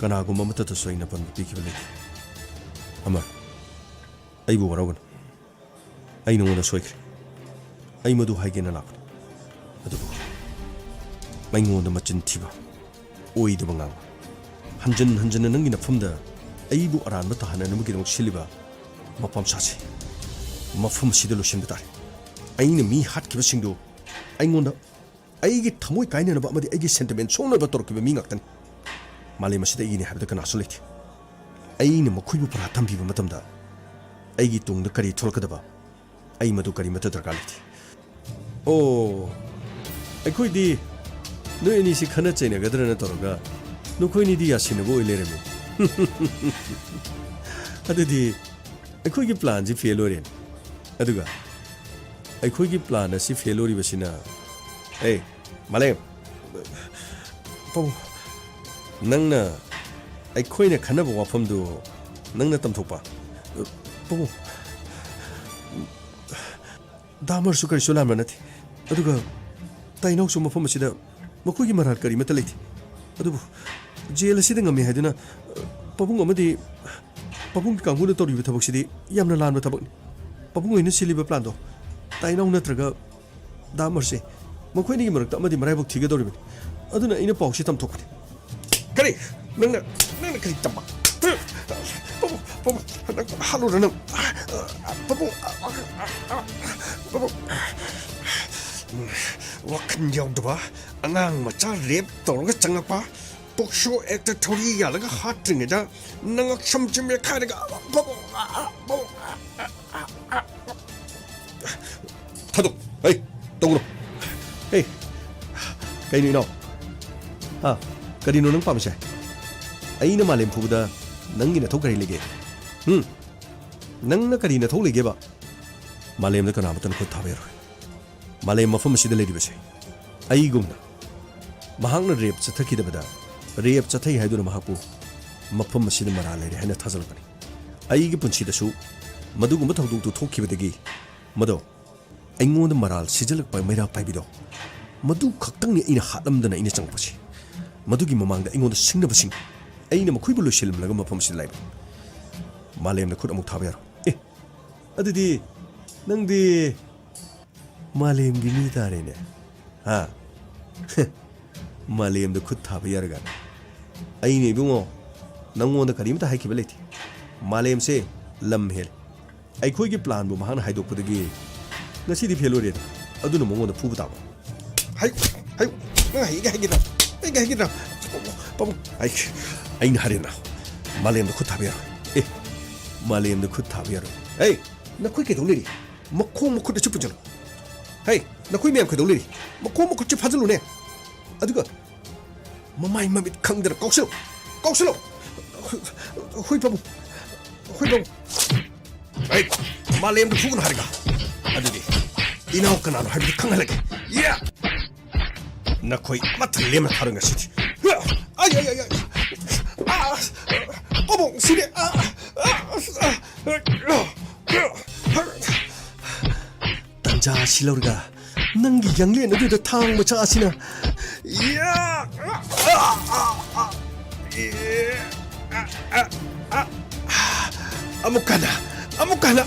ꯀꯅꯥꯒꯨꯝꯕ ꯑꯃꯠꯇꯗꯁꯨ ꯑꯩꯅ ꯄꯟꯕ ꯄꯤꯈꯤꯕ ꯂꯩꯇꯦ꯫ ꯑꯃꯔ, ꯑꯩꯕꯨ ꯋꯥꯔꯧꯒꯅꯨ꯫ ꯑꯩ ꯅꯉꯣꯟꯗ ꯁꯣꯏꯈ꯭ꯔꯦ꯫ ꯑꯩ ꯃꯗꯨ ꯍꯥꯏꯒꯦꯅ ꯂꯥꯛꯄꯅꯤ꯫ ꯑꯗꯨꯕꯨ ꯑꯩꯉꯣꯟꯗ ꯃꯆꯤꯟ ꯊꯤꯕ, ꯑꯣꯏꯗꯕ ꯉꯥꯡꯕ, ꯍꯟꯖꯤꯟ ꯍꯟꯖꯤꯟꯅ ꯅꯪꯒꯤ ꯅꯐꯝꯗ ꯑꯩꯕꯨ ꯑꯔꯥꯟꯕ ꯇꯥꯍꯟꯅꯅꯕꯒꯤꯗꯃꯛ ꯁꯤꯜꯂꯤꯕ ꯃꯄꯥ ꯃꯆꯥꯁꯦ, ꯃꯐꯝ ꯑꯁꯤꯗ ꯂꯣꯏꯁꯤꯟꯕ ꯇꯥꯔꯦ꯫ ꯑꯩꯅ ꯃꯤ ꯍꯥꯠꯈꯤꯕꯁꯤꯡꯗꯨ ꯑꯩꯉꯣꯟꯗ ꯑꯩꯒꯤ ꯊꯃꯣꯏ ꯀꯥꯏꯅꯅꯕ ꯑꯃꯗꯤ ꯑꯩꯒꯤ sentiment ꯁꯣꯛꯅꯕ ꯇꯧꯔꯛꯈꯤꯕ ꯃꯤ ꯉꯥꯛꯇꯅꯤ꯫ ꯃꯥꯂꯦꯝ ꯑꯁꯤꯗ ꯑꯩꯒꯤꯅꯤ ꯍꯥꯏꯕꯗ ꯀꯅꯥꯁꯨ ꯂꯩꯇꯦ꯫ ꯑꯩꯅ ꯃꯈꯣꯏꯕꯨ ꯄꯔꯥ ꯇꯝꯕꯤꯕ ꯃꯇꯝꯗ ꯑꯩꯒꯤ ꯇꯨꯡꯗ ꯀꯔꯤ ꯊꯣꯛꯂꯛꯀꯗꯕ, ꯑꯩ ꯃꯗꯨ ꯀꯔꯤꯃꯠꯇ ꯗꯔꯀꯥꯔ ꯂꯩꯇꯦ꯫ ꯑꯣ, ꯑꯩꯈꯣꯏꯗꯤ ꯅꯣꯏ ꯑꯅꯤꯁꯤ ꯈꯠꯅ ꯆꯩꯅꯒꯗ꯭ꯔꯅ ꯇꯧꯔꯒ ꯅꯈꯣꯏꯅꯤꯗꯤ ꯌꯥꯁꯤꯟꯅꯕ ꯑꯣꯏ ꯂꯩꯔꯝꯃꯤ꯫ ꯑꯗꯨꯗꯤ ꯑꯩꯈꯣꯏꯒꯤ ꯄ꯭ꯂꯥꯟꯁꯤ ꯐꯦꯜ ꯑꯣꯏꯔꯦꯅꯦ꯫ ꯑꯗꯨꯒ ꯑꯩꯈꯣꯏꯒꯤ ꯄ꯭ꯂꯥꯟ ꯑꯁꯤ ꯐꯦꯜ ꯑꯣꯏꯔꯤꯕꯁꯤꯅ, ꯑꯦ, ꯃꯥꯂꯦꯝ, ꯄꯥꯕꯨꯡ, ꯅꯪꯅ ꯑꯩꯈꯣꯏꯅ ꯈꯟꯅꯕ ꯋꯥꯐꯝꯗꯨ ꯅꯪꯅ ꯇꯝꯊꯣꯛꯄ꯫ ꯄꯥꯕꯨꯡ, ꯗꯥ ꯑꯃꯔꯁꯨ ꯀꯔꯤꯁꯨ ꯂꯥꯟꯕ ꯅꯠꯇꯦ꯫ ꯑꯗꯨꯒ ꯇꯥꯏꯅꯥꯎꯁꯨ ꯃꯐꯝ ꯑꯁꯤꯗ ꯃꯈꯣꯏꯒꯤ ꯃꯔꯥꯜ ꯀꯔꯤꯃꯠꯇ ꯂꯩꯇꯦ꯫ ꯑꯗꯨꯕꯨ ꯖꯦꯜ ꯑꯁꯤꯗ ꯉꯝꯃꯤ ꯍꯥꯏꯗꯨꯅ ꯄꯥꯕꯨꯡ ꯑꯃꯗꯤ ꯄꯥꯕꯨꯡꯒꯤ ꯀꯥꯡꯕꯨꯅ ꯇꯧꯔꯤꯕ ꯊꯕꯛꯁꯤꯗꯤ ꯌꯥꯝꯅ ꯂꯥꯟꯕ ꯊꯕꯛꯅꯤ꯫ ꯄꯥꯕꯨꯡ ꯍꯣꯏꯅ ꯁꯤꯜꯂꯤꯕ ꯄ꯭ꯂꯥꯟꯗꯣ ꯇꯥꯏꯅꯥꯎ ꯅꯠꯇ꯭ꯔꯒ ꯗꯥ ꯑꯃꯔꯁꯦ ꯃꯈꯣꯏ ꯑꯅꯤꯒꯤ ꯃꯔꯛꯇ ꯑꯃꯗꯤ ꯃꯔꯥꯏꯕꯛ ꯊꯤꯒꯗꯧꯔꯤꯕꯅꯤ꯫ ꯑꯗꯨꯅ ꯑꯩꯅ ꯄꯥꯎꯁꯤ ꯇꯝꯊꯣꯛꯄꯅꯤ꯫ ꯀꯔꯤ? ꯅꯪꯅ, ꯅꯪꯅ ꯀꯔꯤ ꯇꯝꯕ? ꯄꯥꯕꯨꯡ, ꯄꯥꯕꯨꯡ, ꯅꯪ ꯍꯥꯠꯂꯨꯔ ꯅꯪ? ꯄꯥꯕꯨꯡ, ꯄꯥꯕꯨꯡ, ꯋꯥꯈꯜ ꯌꯥꯎꯗꯕ ꯑꯉꯥꯡ ꯃꯆꯥ ꯔꯦꯞ ꯇꯧꯔꯒ ꯆꯪꯉꯛꯄ, ꯄꯣꯛꯁꯣ ꯑꯦꯛꯇ ꯊꯧꯔꯤ ꯌꯥꯜꯂꯒ ꯍꯥꯠꯇ꯭ꯔꯤꯉꯩꯗ ꯅꯉꯛ ꯁꯝꯁꯤ ꯃꯦꯠꯈꯥꯏꯔꯒ, ꯄꯥꯕꯨꯡ, ꯄꯥꯕꯨꯡ, ꯊꯥꯗꯣꯛ꯫ ꯍꯩ, ꯇꯧꯒꯅꯨ꯫ ꯍꯦ, ꯀꯩꯅꯣ ꯏꯅꯥꯎ? ꯍꯥ? ꯀꯔꯤꯅꯣ ꯅꯪ ꯄꯥꯝꯃꯤꯁꯦ? ꯑꯩꯅ ꯃꯥꯂꯦꯝ ꯐꯨꯕꯗ ꯅꯪꯒꯤ ꯅꯊꯧ ꯀꯔꯤ ꯂꯩꯒꯦ? ꯍꯨꯝ? ꯅꯪꯅ ꯀꯔꯤ ꯅꯊꯧ ꯂꯩꯒꯦꯕ? ꯃꯥꯂꯦꯝꯗ ꯀꯅꯥꯃꯠꯇꯅ ꯈꯨꯠ ꯊꯥꯕ ꯌꯥꯔꯣꯏ꯫ ꯃꯥꯂꯦꯝ ꯃꯐꯝ ꯑꯁꯤꯗ ꯂꯩꯔꯤꯕꯁꯦ ꯑꯩꯒꯨꯝꯅ ꯃꯍꯥꯛꯅ ꯔꯦꯞ ꯆꯠꯊꯈꯤꯗꯕꯗ ꯔꯦꯞ ꯆꯠꯊꯩ ꯍꯥꯏꯗꯨꯅ ꯃꯍꯥꯛꯄꯨ ꯃꯐꯝ ꯑꯁꯤꯗ ꯃꯔꯥꯜ ꯂꯩꯔꯦ ꯍꯥꯏꯅ ꯊꯥꯖꯜꯂꯛꯄꯅꯤ꯫ ꯑꯩꯒꯤ ꯄꯨꯟꯁꯤꯗꯁꯨ ꯃꯗꯨꯒꯨꯝꯕ ꯊꯧꯗꯣꯛꯇꯨ ꯊꯣꯛꯈꯤꯕꯗꯒꯤ ꯃꯗꯣ ꯑꯩꯉꯣꯟꯗ ꯃꯔꯥꯜ ꯁꯤꯖꯜꯂꯛꯄ ꯃꯩꯔꯥ ꯄꯥꯏꯕꯤꯗꯣ, ꯃꯗꯨ ꯈꯛꯇꯪꯅꯤ ꯑꯩꯅ ꯍꯥꯠꯂꯝꯗꯅ ꯑꯩꯅ ꯆꯪꯉꯛꯄꯁꯤ꯫ ꯃꯗꯨꯒꯤ ꯃꯃꯥꯡꯗ ꯑꯩꯉꯣꯟꯗ ꯁꯤꯡꯅꯕꯁꯤꯡ, ꯑꯩꯅ ꯃꯈꯣꯏꯕꯨ ꯂꯣꯏꯁꯤꯜꯂꯝꯂꯒ ꯃꯐꯝꯁꯤꯗ ꯂꯥꯛꯏꯕ꯫ ꯃꯥꯂꯦꯝꯗ ꯈꯨꯠ ꯑꯃꯨꯛ ꯊꯥꯕ ꯌꯥꯔꯣꯏ꯫ ꯑꯦ, ꯑꯗꯨꯗꯤ ꯅꯪꯗꯤ ꯃꯥꯂꯦꯝꯒꯤ ꯃꯤ ꯇꯥꯔꯦꯅꯦ꯫ ꯍꯥ? ꯃꯥꯂꯦꯝꯗ ꯈꯨꯠ ꯊꯥꯕ ꯌꯥꯔꯒ꯫ ꯑꯩꯅ, ꯏꯕꯨꯡꯉꯣ, ꯅꯪꯉꯣꯟꯗ ꯀꯔꯤꯝꯇ ꯍꯥꯏꯈꯤꯕ ꯂꯩꯇꯦ꯫ ꯃꯥꯂꯦꯝꯁꯦ ꯂꯝ ꯍꯦꯜꯂꯦ꯫ ꯑꯩꯈꯣꯏꯒꯤ ꯄ꯭ꯂꯥꯟꯕꯨ ꯃꯍꯥꯛꯅ ꯍꯥꯏꯗꯣꯛꯄꯗꯒꯤ ꯉꯁꯤꯗꯤ ꯐꯦꯜ ꯑꯣꯏꯔꯦꯗ꯫ ꯑꯗꯨꯅ ꯃꯉꯣꯟꯗ ꯐꯨꯕ ꯇꯥꯕ꯫ ꯍꯥꯏ, ꯍꯥꯏ, ꯅꯪ ꯍꯩꯒ ꯍꯥꯏꯒꯗ꯭ꯔꯥ? ꯍꯩꯒ ꯍꯥꯏꯒꯗ꯭ꯔꯥ? ꯄꯥꯕꯨꯡ, ꯑꯩ, ꯑꯩꯅ ꯍꯥꯏꯔꯦꯅ, ꯃꯥꯂꯦꯝꯗ ꯈꯨꯠ ꯊꯥꯕ ꯌꯥꯔꯣꯏ꯫ ꯑꯦ, ꯃꯥꯂꯦꯝꯗ ꯈꯨꯠ ꯊꯥꯕ ꯌꯥꯔꯣꯏ꯫ ꯑꯦ, ꯅꯈꯣꯏ ꯀꯩꯗꯧ ꯂꯩꯔꯤ? ꯃꯈꯣꯡ ꯃꯈꯨꯠ ꯑꯁꯤ ꯄꯨꯟꯁꯤꯜꯂꯣ꯫ ꯍꯩ, ꯅꯈꯣꯏ ꯃꯌꯥꯝ ꯀꯩꯗꯧ ꯂꯩꯔꯤ? ꯃꯈꯣꯡ ꯃꯈꯨꯠꯁꯤ ꯐꯥꯖꯤꯜꯂꯨꯅꯦ꯫ ꯑꯗꯨꯒ ꯃꯃꯥꯏ ꯃꯃꯤꯠ ꯈꯪꯗꯅ ꯀꯥꯎꯁꯤꯜꯂꯣ, ꯀꯥꯎꯁꯤꯜꯂꯣ꯫ ꯍꯨꯏ ꯄꯥꯕꯨꯡ, ꯍꯨꯏ ꯄꯥꯕꯨꯡ꯫ ꯑꯩ ꯃꯥꯂꯦꯝꯗ ꯐꯨꯒꯅꯨ ꯍꯥꯏꯔꯒ꯫ ꯑꯗꯨꯗꯤ ꯏꯅꯥꯎ ꯀꯅꯥꯅꯣ ꯍꯥꯏꯕꯗꯨ ꯈꯪꯍꯜꯂꯒꯦ꯫ ꯌꯥ! ꯅꯈꯣꯏ ꯑꯃꯠꯇ ꯂꯦꯝꯅ ꯊꯥꯔꯣꯏ ꯉꯁꯤꯗꯤ꯫ ꯑꯩ, ꯑꯩ, ꯑꯩ, ꯑꯩ꯫ ꯑꯥ! ꯄꯥꯕꯨꯡ, ꯁꯤꯔꯦ꯫ ꯑꯥ! ꯑꯥ! ꯑꯥ! ꯇꯟꯖꯥ ꯑꯁꯤ ꯂꯧꯔꯒ ꯅꯪꯒꯤ ꯌꯥꯡꯂꯦꯟ ꯑꯗꯨꯗ ꯊꯥꯡ ꯃꯆꯥ ꯑꯁꯤꯅ, ꯌꯥ! ꯑꯃꯨꯛ ꯍꯟꯅ, ꯑꯃꯨꯛ ꯍꯟꯅ꯫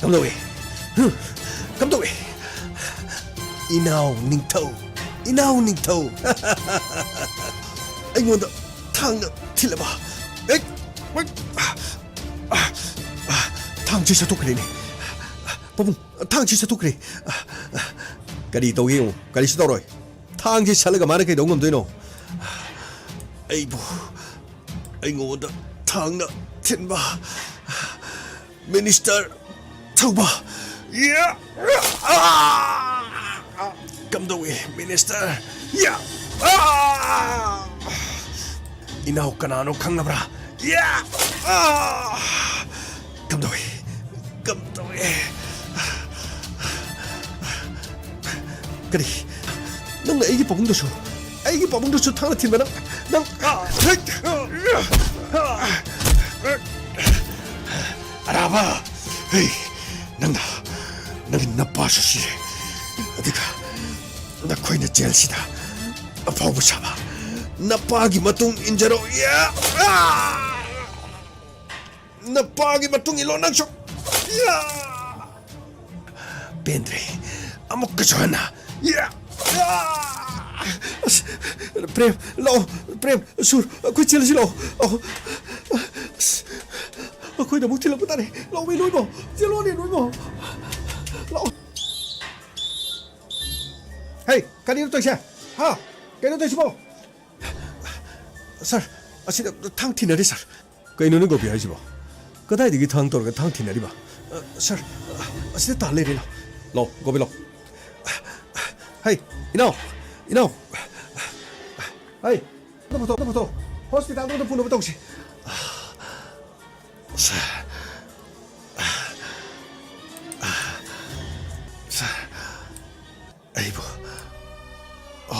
ꯀꯝꯗꯧꯏ? ꯍꯨꯝ, ꯀꯝꯗꯧꯏ? ꯏꯅꯥꯎ ꯅꯤꯡꯊꯧ, ꯏꯅꯥꯎ ꯅꯤꯡꯊꯧ꯫ ꯑꯩꯉꯣꯟꯗ ꯊꯥꯡꯅ ꯊꯤꯜꯂꯕ? ꯑꯦ, ꯑ, ꯑ, ꯑ, ꯊꯥꯡꯁꯤ ꯁꯠꯇꯣꯛꯈ꯭ꯔꯦꯅꯦ꯫ ꯄꯥꯕꯨꯡ, ꯊꯥꯡꯁꯤ ꯁꯠꯇꯣꯛꯈ꯭ꯔꯦ꯫ ꯑ, ꯑ, ꯀꯔꯤ ꯇꯧꯒꯦ ꯌꯦꯡꯉꯨ, ꯀꯔꯤꯁꯨ ꯇꯧꯔꯣꯏ꯫ ꯊꯥꯡꯁꯤ ꯁꯠꯂꯒ ꯃꯥꯅ ꯀꯩꯗꯧ ꯉꯝꯗꯣꯏꯅꯣ? ꯑꯩꯕꯨ, ꯑꯩꯉꯣꯟꯗ ꯊꯥꯡꯅ ꯊꯤꯟꯕ꯫ ꯃꯤꯅꯤꯁꯇꯔ ꯊꯧꯕ꯫ ꯌꯥ! ꯑꯥ! ꯀꯝꯗꯧꯏ, ꯃꯤꯅꯤꯁꯇꯔ? ꯌꯥ! ꯑꯥ! ꯏꯅꯥꯎ ꯀꯅꯥꯅꯣ ꯈꯪꯅꯕ꯭ꯔꯥ? ꯌꯥ! ꯑꯥ! ꯀꯝꯗꯧꯏ? ꯀꯝꯗꯧꯏ? ꯀꯔꯤ? ꯅꯪꯅ ꯑꯩꯒꯤ ꯄꯥꯕꯨꯡꯗꯁꯨ, ꯑꯩꯒꯤ ꯄꯥꯕꯨꯡꯗꯁꯨ ꯊꯥꯡꯅ ꯊꯤꯟꯕ ꯅꯪ, ꯅꯪ, ꯑꯥ! ꯑꯥ! ꯍꯦ! ꯅꯪꯅ, ꯅꯪꯒꯤ ꯅꯄꯥꯁꯨ ꯁꯤꯔꯦ, ꯑꯗꯨꯒ ꯅꯈꯣꯏꯅ ꯖꯦꯜꯁꯤꯗ ꯑꯐꯥꯎꯕ ꯁꯥꯕ, ꯅꯄꯥꯒꯤ ꯃꯇꯨꯡ ꯏꯟꯖꯔꯣ꯫ ꯌꯥ! ꯑꯥ! ꯅꯄꯥꯒꯤ ꯃꯇꯨꯡ ꯏꯜꯂꯣ ꯅꯪꯁꯨ꯫ ꯌꯥ! ꯄꯦꯟꯗ꯭ꯔꯦ꯫ ꯑꯃꯨꯛꯀꯁꯨ ꯍꯟꯅ꯫ ꯌꯥ! ꯌꯥ! ꯑꯁ, ꯄ꯭ꯔꯦꯝ, ꯂꯥꯛꯑꯣ꯫ ꯄ꯭ꯔꯦꯝ, ꯁꯨꯔ, ꯑꯩꯈꯣꯏ ꯆꯦꯜꯂꯁꯤ ꯂꯥꯛꯑꯣ꯫ ꯑꯧ꯫ ꯑꯁ, ꯑꯩꯈꯣꯏꯗ ꯑꯃꯨꯛ ꯊꯤꯜꯂꯛꯄ ꯇꯥꯔꯦ꯫ ꯂꯥꯛꯑꯣꯃꯤ, ꯂꯣꯏꯃꯣ꯫ ꯆꯦꯜꯂꯣꯅꯦ, ꯂꯣꯏꯃꯣ꯫ ꯂꯥꯛꯑꯣ꯫ ꯍꯦ, ꯀꯔꯤꯅꯣ ꯇꯧꯔꯤꯁꯦ? ꯍꯥ? ꯀꯩꯅꯣ ꯇꯧꯔꯤꯁꯤꯕꯣ? ꯁꯥꯔ, ꯑꯁꯤꯗ ꯊꯥꯡ ꯊꯤꯟꯅꯔꯤ, ꯁꯥꯔ꯫ ꯀꯩꯅꯣꯅꯦ ꯒꯣꯄꯤ ꯍꯥꯏꯁꯤꯕꯣ? ꯀꯗꯥꯏꯗꯒꯤ ꯊꯥꯡ ꯇꯧꯔꯒ ꯊꯥꯡ ꯊꯤꯟꯅꯔꯤꯕ? ꯑ, ꯁꯥꯔ, ꯑ, ꯑꯁꯤꯗ ꯇꯥ ꯂꯩꯔꯦ, ꯂꯥꯎ꯫ ꯂꯥꯎ, ꯒꯣꯄꯤ, ꯂꯥꯎ꯫ ꯍꯩ, ꯏꯅꯥꯎ, ꯏꯅꯥꯎ꯫ ꯍꯩ, ꯑꯝꯇ ꯄꯨꯊꯣꯛ, ꯑꯝꯇ ꯄꯨꯊꯣꯛ꯫ ꯍꯣꯁꯄꯤꯇꯥꯜꯗ ꯑꯝꯇ ꯄꯨꯅꯕ ꯇꯧꯁꯤ꯫ ꯁꯥꯔ, ꯁꯥꯔ, ꯑꯩꯕꯨ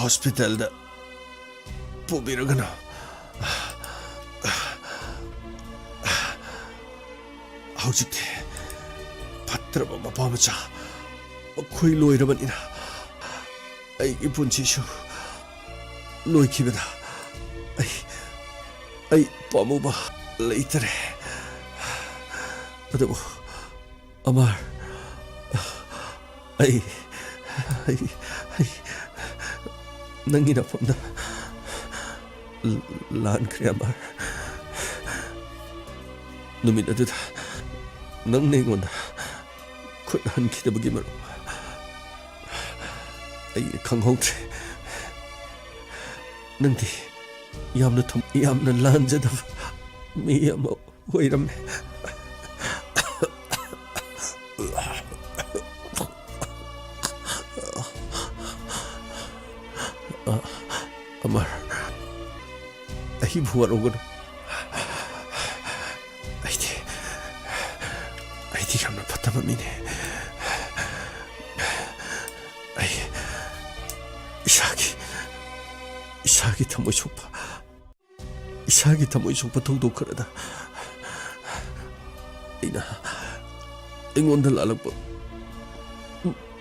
ꯍꯣꯁꯄꯤꯇꯥꯜꯗ ꯄꯨꯕꯤꯔꯒꯅꯨ꯫ ꯍꯧꯖꯤꯛꯇꯤ ꯐꯠꯇ꯭ꯔꯕ ꯃꯄꯥ ꯃꯆꯥ ꯃꯈꯣꯏ ꯂꯣꯏꯔꯕꯅꯤꯅ, ꯑꯩꯒꯤ ꯄꯨꯟꯁꯤꯁꯨ ꯂꯣꯏꯈꯤꯕꯗ ꯑꯩ, ꯑꯩ ꯄꯥꯝꯃꯨꯕ ꯂꯩꯇꯔꯦ꯫ ꯑꯗꯨꯕꯨ ꯑꯃꯔ, ꯑꯩ, ꯑꯩ, ꯑꯩ ꯅꯪꯒꯤ ꯅꯐꯝꯗ ꯂꯥꯟꯈ꯭ꯔꯦ, ꯑꯃꯔ꯫ ꯅꯨꯃꯤꯠ ꯑꯗꯨꯗ ꯅꯪꯅ ꯑꯩꯉꯣꯟꯗ ꯈꯨꯠ ꯍꯟꯈꯤꯗꯕꯒꯤ ꯃꯔꯝ ꯑꯩ ꯈꯪꯍꯧꯗ꯭ꯔꯦ꯫ ꯅꯪꯗꯤ ꯌꯥꯝꯅ ꯊꯝ-, ꯌꯥꯝꯅ ꯂꯥꯟꯖꯗꯕ ꯃꯤ ꯑꯃ ꯑꯣꯏꯔꯝꯃꯦ꯫ ꯑꯃꯔ, ꯑꯩꯕꯨ ꯋꯥꯔꯧꯒꯅꯨ꯫ ꯑꯩꯗꯤ, ꯑꯩꯗꯤ ꯌꯥꯝꯅ ꯐꯠꯇꯕ ꯃꯤꯅꯦ꯫ ꯑꯩ ꯏꯁꯥꯒꯤ, ꯏꯁꯥꯒꯤ ꯊꯃꯣꯏ ꯁꯣꯛꯄ, ꯏꯁꯥꯒꯤ ꯊꯃꯣꯏ ꯁꯣꯛꯄ ꯊꯧꯗꯣꯛ ꯈꯔꯗ ꯑꯩꯅ, ꯑꯩꯉꯣꯟꯗ ꯂꯥꯜꯂꯛꯄ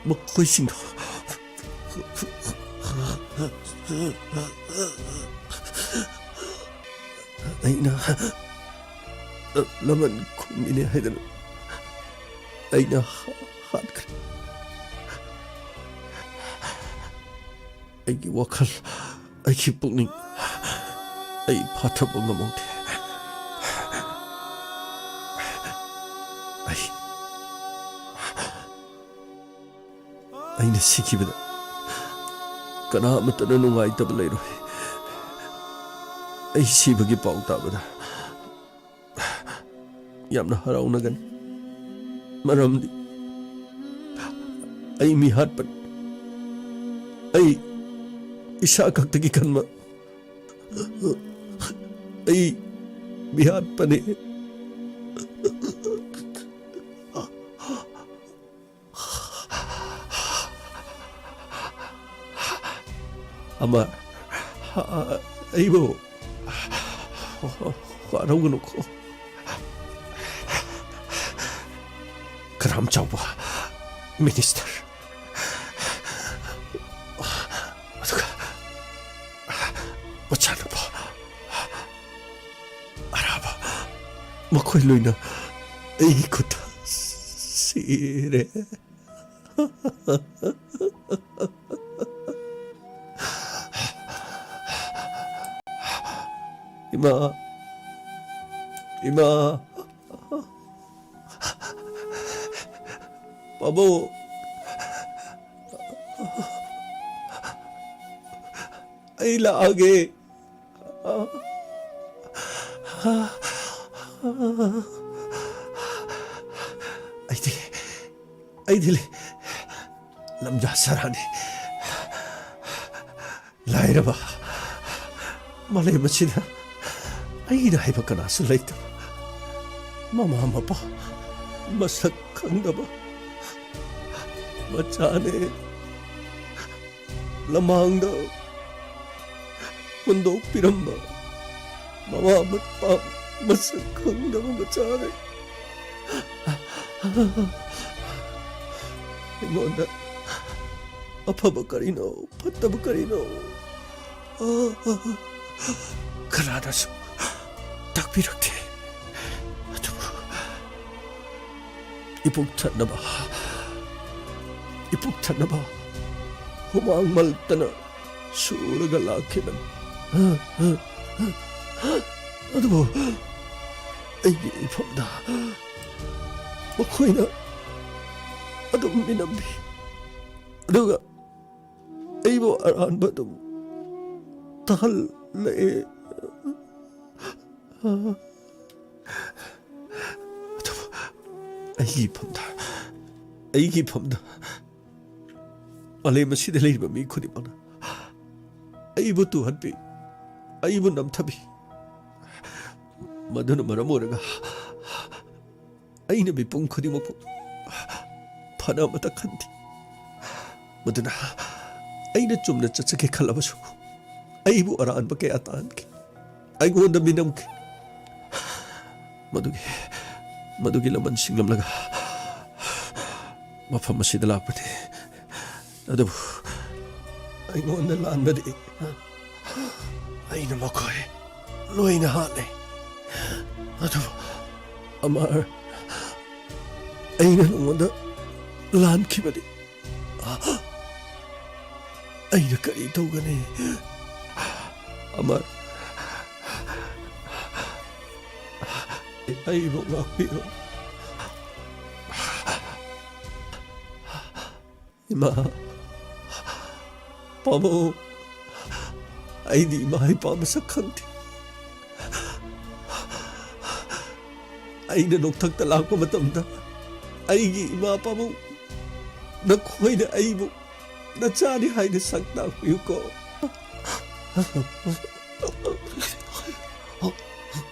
ꯃꯈꯣꯏꯁꯤꯡꯗꯣ ꯑꯩꯅ ꯂꯃꯟ ꯈꯨꯝꯃꯤꯅꯦ ꯍꯥꯏꯗꯅ ꯑꯩꯅ ꯍꯥꯠꯈ꯭ꯔꯦ꯫ ꯑꯩꯒꯤ ꯋꯥꯈꯜ, ꯑꯩꯒꯤ ꯄꯨꯛꯅꯤꯡ, ꯑꯩ ꯐꯥꯊꯕ ꯉꯝꯍꯧꯗꯦ꯫ ꯑꯩ, ꯑꯩꯅ ꯁꯤꯈꯤꯕꯗ ꯀꯅꯥ ꯑꯃꯠꯇꯅ ꯅꯨꯡꯉꯥꯏꯇꯕ ꯂꯩꯔꯣꯏ꯫ ꯑꯩ ꯁꯤꯕꯒꯤ ꯄꯥꯎ ꯇꯥꯕꯗ ꯌꯥꯝꯅ ꯍꯔꯥꯎꯅꯒꯅꯤ, ꯃꯔꯝꯗꯤ ꯑꯩ ꯃꯤꯍꯥꯠꯄꯅꯤ꯫ ꯑꯩ ꯏꯁꯥ ꯈꯛꯇꯒꯤ ꯈꯟꯕ, ꯑꯩ ꯃꯤꯍꯥꯠꯄꯅꯤ꯫ ꯑꯃ, ꯑꯩꯕꯨ ꯋꯥꯔꯧꯒꯅꯨꯀꯣ꯫ ꯀꯅꯥꯝ ꯆꯥꯎꯕ ꯃꯤꯅꯤꯁꯇꯔ, ꯑꯗꯨꯒ ꯃꯆꯥꯅꯨꯄꯥ ꯑꯔꯥꯕ, ꯃꯈꯣꯏ ꯂꯣꯏꯅ ꯑꯩꯒꯤ ꯈꯨꯠꯇ ꯁꯤꯔꯦ꯫ ꯏꯃꯥ, ꯏꯃꯥ, ꯄꯥꯕꯨꯡ, ꯑꯩ ꯂꯥꯛꯑꯒꯦ꯫ ꯑꯩꯗꯤ, ꯑꯩꯗꯤ ꯂꯝꯖꯥ ꯁꯔꯥꯅꯤ꯫ ꯂꯥꯏꯔꯕ ꯃꯥꯂꯦꯝ ꯑꯁꯤꯗ ꯑꯩꯅ ꯍꯥꯏꯕ ꯀꯅꯥꯁꯨ ꯂꯩꯇꯕ, ꯃꯃꯥ ꯃꯄꯥ ꯃꯁꯛ ꯈꯪꯗꯕ ꯃꯆꯥꯅꯦ꯫ ꯂꯃꯥꯡꯗ ꯍꯨꯟꯗꯣꯛꯄꯤꯔꯝꯕ ꯃꯃꯥ ꯃꯄꯥ ꯃꯁꯛ ꯈꯪꯗꯕ ꯃꯆꯥꯅꯦ꯫ ꯑꯩꯉꯣꯟꯗ ꯑꯐꯕ ꯀꯔꯤꯅꯣ, ꯐꯠꯇꯕ ꯀꯔꯤꯅꯣ, ꯀꯅꯥꯅꯁꯨ ꯇꯥꯛꯄꯤꯔꯛꯇꯦ꯫ ꯑꯗꯨꯕꯨ ꯏꯄꯨꯛ ꯊꯟꯅꯕ, ꯏꯄꯨꯛ ꯊꯟꯅꯕ ꯍꯨꯃꯥꯡ ꯃꯜꯇꯅ ꯁꯨꯔꯒ ꯂꯥꯛꯈꯤꯕꯅꯤ꯫ ꯑꯗꯨꯕꯨ ꯑꯩꯒꯤ ꯏꯐꯝꯗ ꯃꯈꯣꯏꯅ ꯑꯗꯨꯝ ꯃꯤꯅꯝꯕꯤ꯫ ꯑꯗꯨꯒ ꯑꯩꯕꯨ ꯑꯔꯥꯟꯕ ꯑꯗꯨꯝ ꯇꯥꯍꯜꯂꯛꯑꯦ꯫ ꯑꯗꯨꯕꯨ ꯑꯩꯒꯤ ꯏꯐꯝꯗ, ꯑꯩꯒꯤ ꯏꯐꯝꯗ ꯃꯥꯂꯦꯝ ꯑꯁꯤꯗ ꯂꯩꯔꯤꯕ ꯃꯤ ꯈꯨꯗꯤꯡꯃꯛꯅ ꯑꯩꯕꯨ ꯇꯨꯍꯟꯕꯤ, ꯑꯩꯕꯨ ꯅꯝꯊꯕꯤ꯫ ꯃꯗꯨꯅ ꯃꯔꯝ ꯑꯣꯏꯔꯒ ꯑꯩꯅ ꯃꯤꯄꯨꯝ ꯈꯨꯗꯤꯡꯃꯛꯄꯨ ꯐꯅ ꯑꯃꯠꯇ ꯈꯟꯗꯦ꯫ ꯃꯗꯨꯅ ꯑꯩꯅ ꯆꯨꯝꯅ ꯆꯠꯆꯒꯦ ꯈꯜꯂꯕꯁꯨ ꯑꯩꯕꯨ ꯑꯔꯥꯟꯕ ꯀꯌꯥ ꯇꯥꯍꯟꯈꯤ, ꯑꯩꯉꯣꯟꯗ ꯃꯤꯅꯝꯈꯤ꯫ ꯃꯗꯨꯒꯤ, ꯃꯗꯨꯒꯤ ꯂꯃꯟ ꯁꯤꯡꯂꯝꯂꯒ ꯃꯐꯝ ꯑꯁꯤꯗ ꯂꯥꯛꯄꯅꯤ꯫ ꯑꯗꯨꯕꯨ ꯑꯩꯉꯣꯟꯗ ꯂꯥꯟꯕꯗꯤ ꯑꯩꯅ ꯃꯈꯣꯏ ꯂꯣꯏꯅ ꯍꯥꯠꯂꯦ꯫ ꯑꯗꯨꯕꯨ ꯑꯃꯔ, ꯑꯩꯅ ꯅꯉꯣꯟꯗ ꯂꯥꯟꯈꯤꯕꯗꯤ ꯑꯩꯅ ꯀꯔꯤ ꯇꯧꯒꯅꯤ? ꯑꯃꯔ, ꯑꯩꯕꯨ ꯉꯥꯛꯄꯤꯔꯣ꯫ ꯏꯃꯥ, ꯄꯥꯕꯨꯡ, ꯑꯩꯗꯤ ꯏꯃꯥ ꯏꯄꯥ ꯃꯁꯛ ꯈꯪꯗꯦ꯫ ꯑꯩꯅ ꯅꯣꯛꯊꯛꯇ ꯂꯥꯛꯄ ꯃꯇꯝꯗ ꯑꯩꯒꯤ ꯏꯃꯥ ꯄꯥꯕꯨꯡ ꯅꯈꯣꯏꯅ ꯑꯩꯕꯨ ꯅꯆꯥꯅꯤ ꯍꯥꯏꯅ ꯁꯛ ꯇꯥꯛꯄꯤꯌꯨꯀꯣ꯫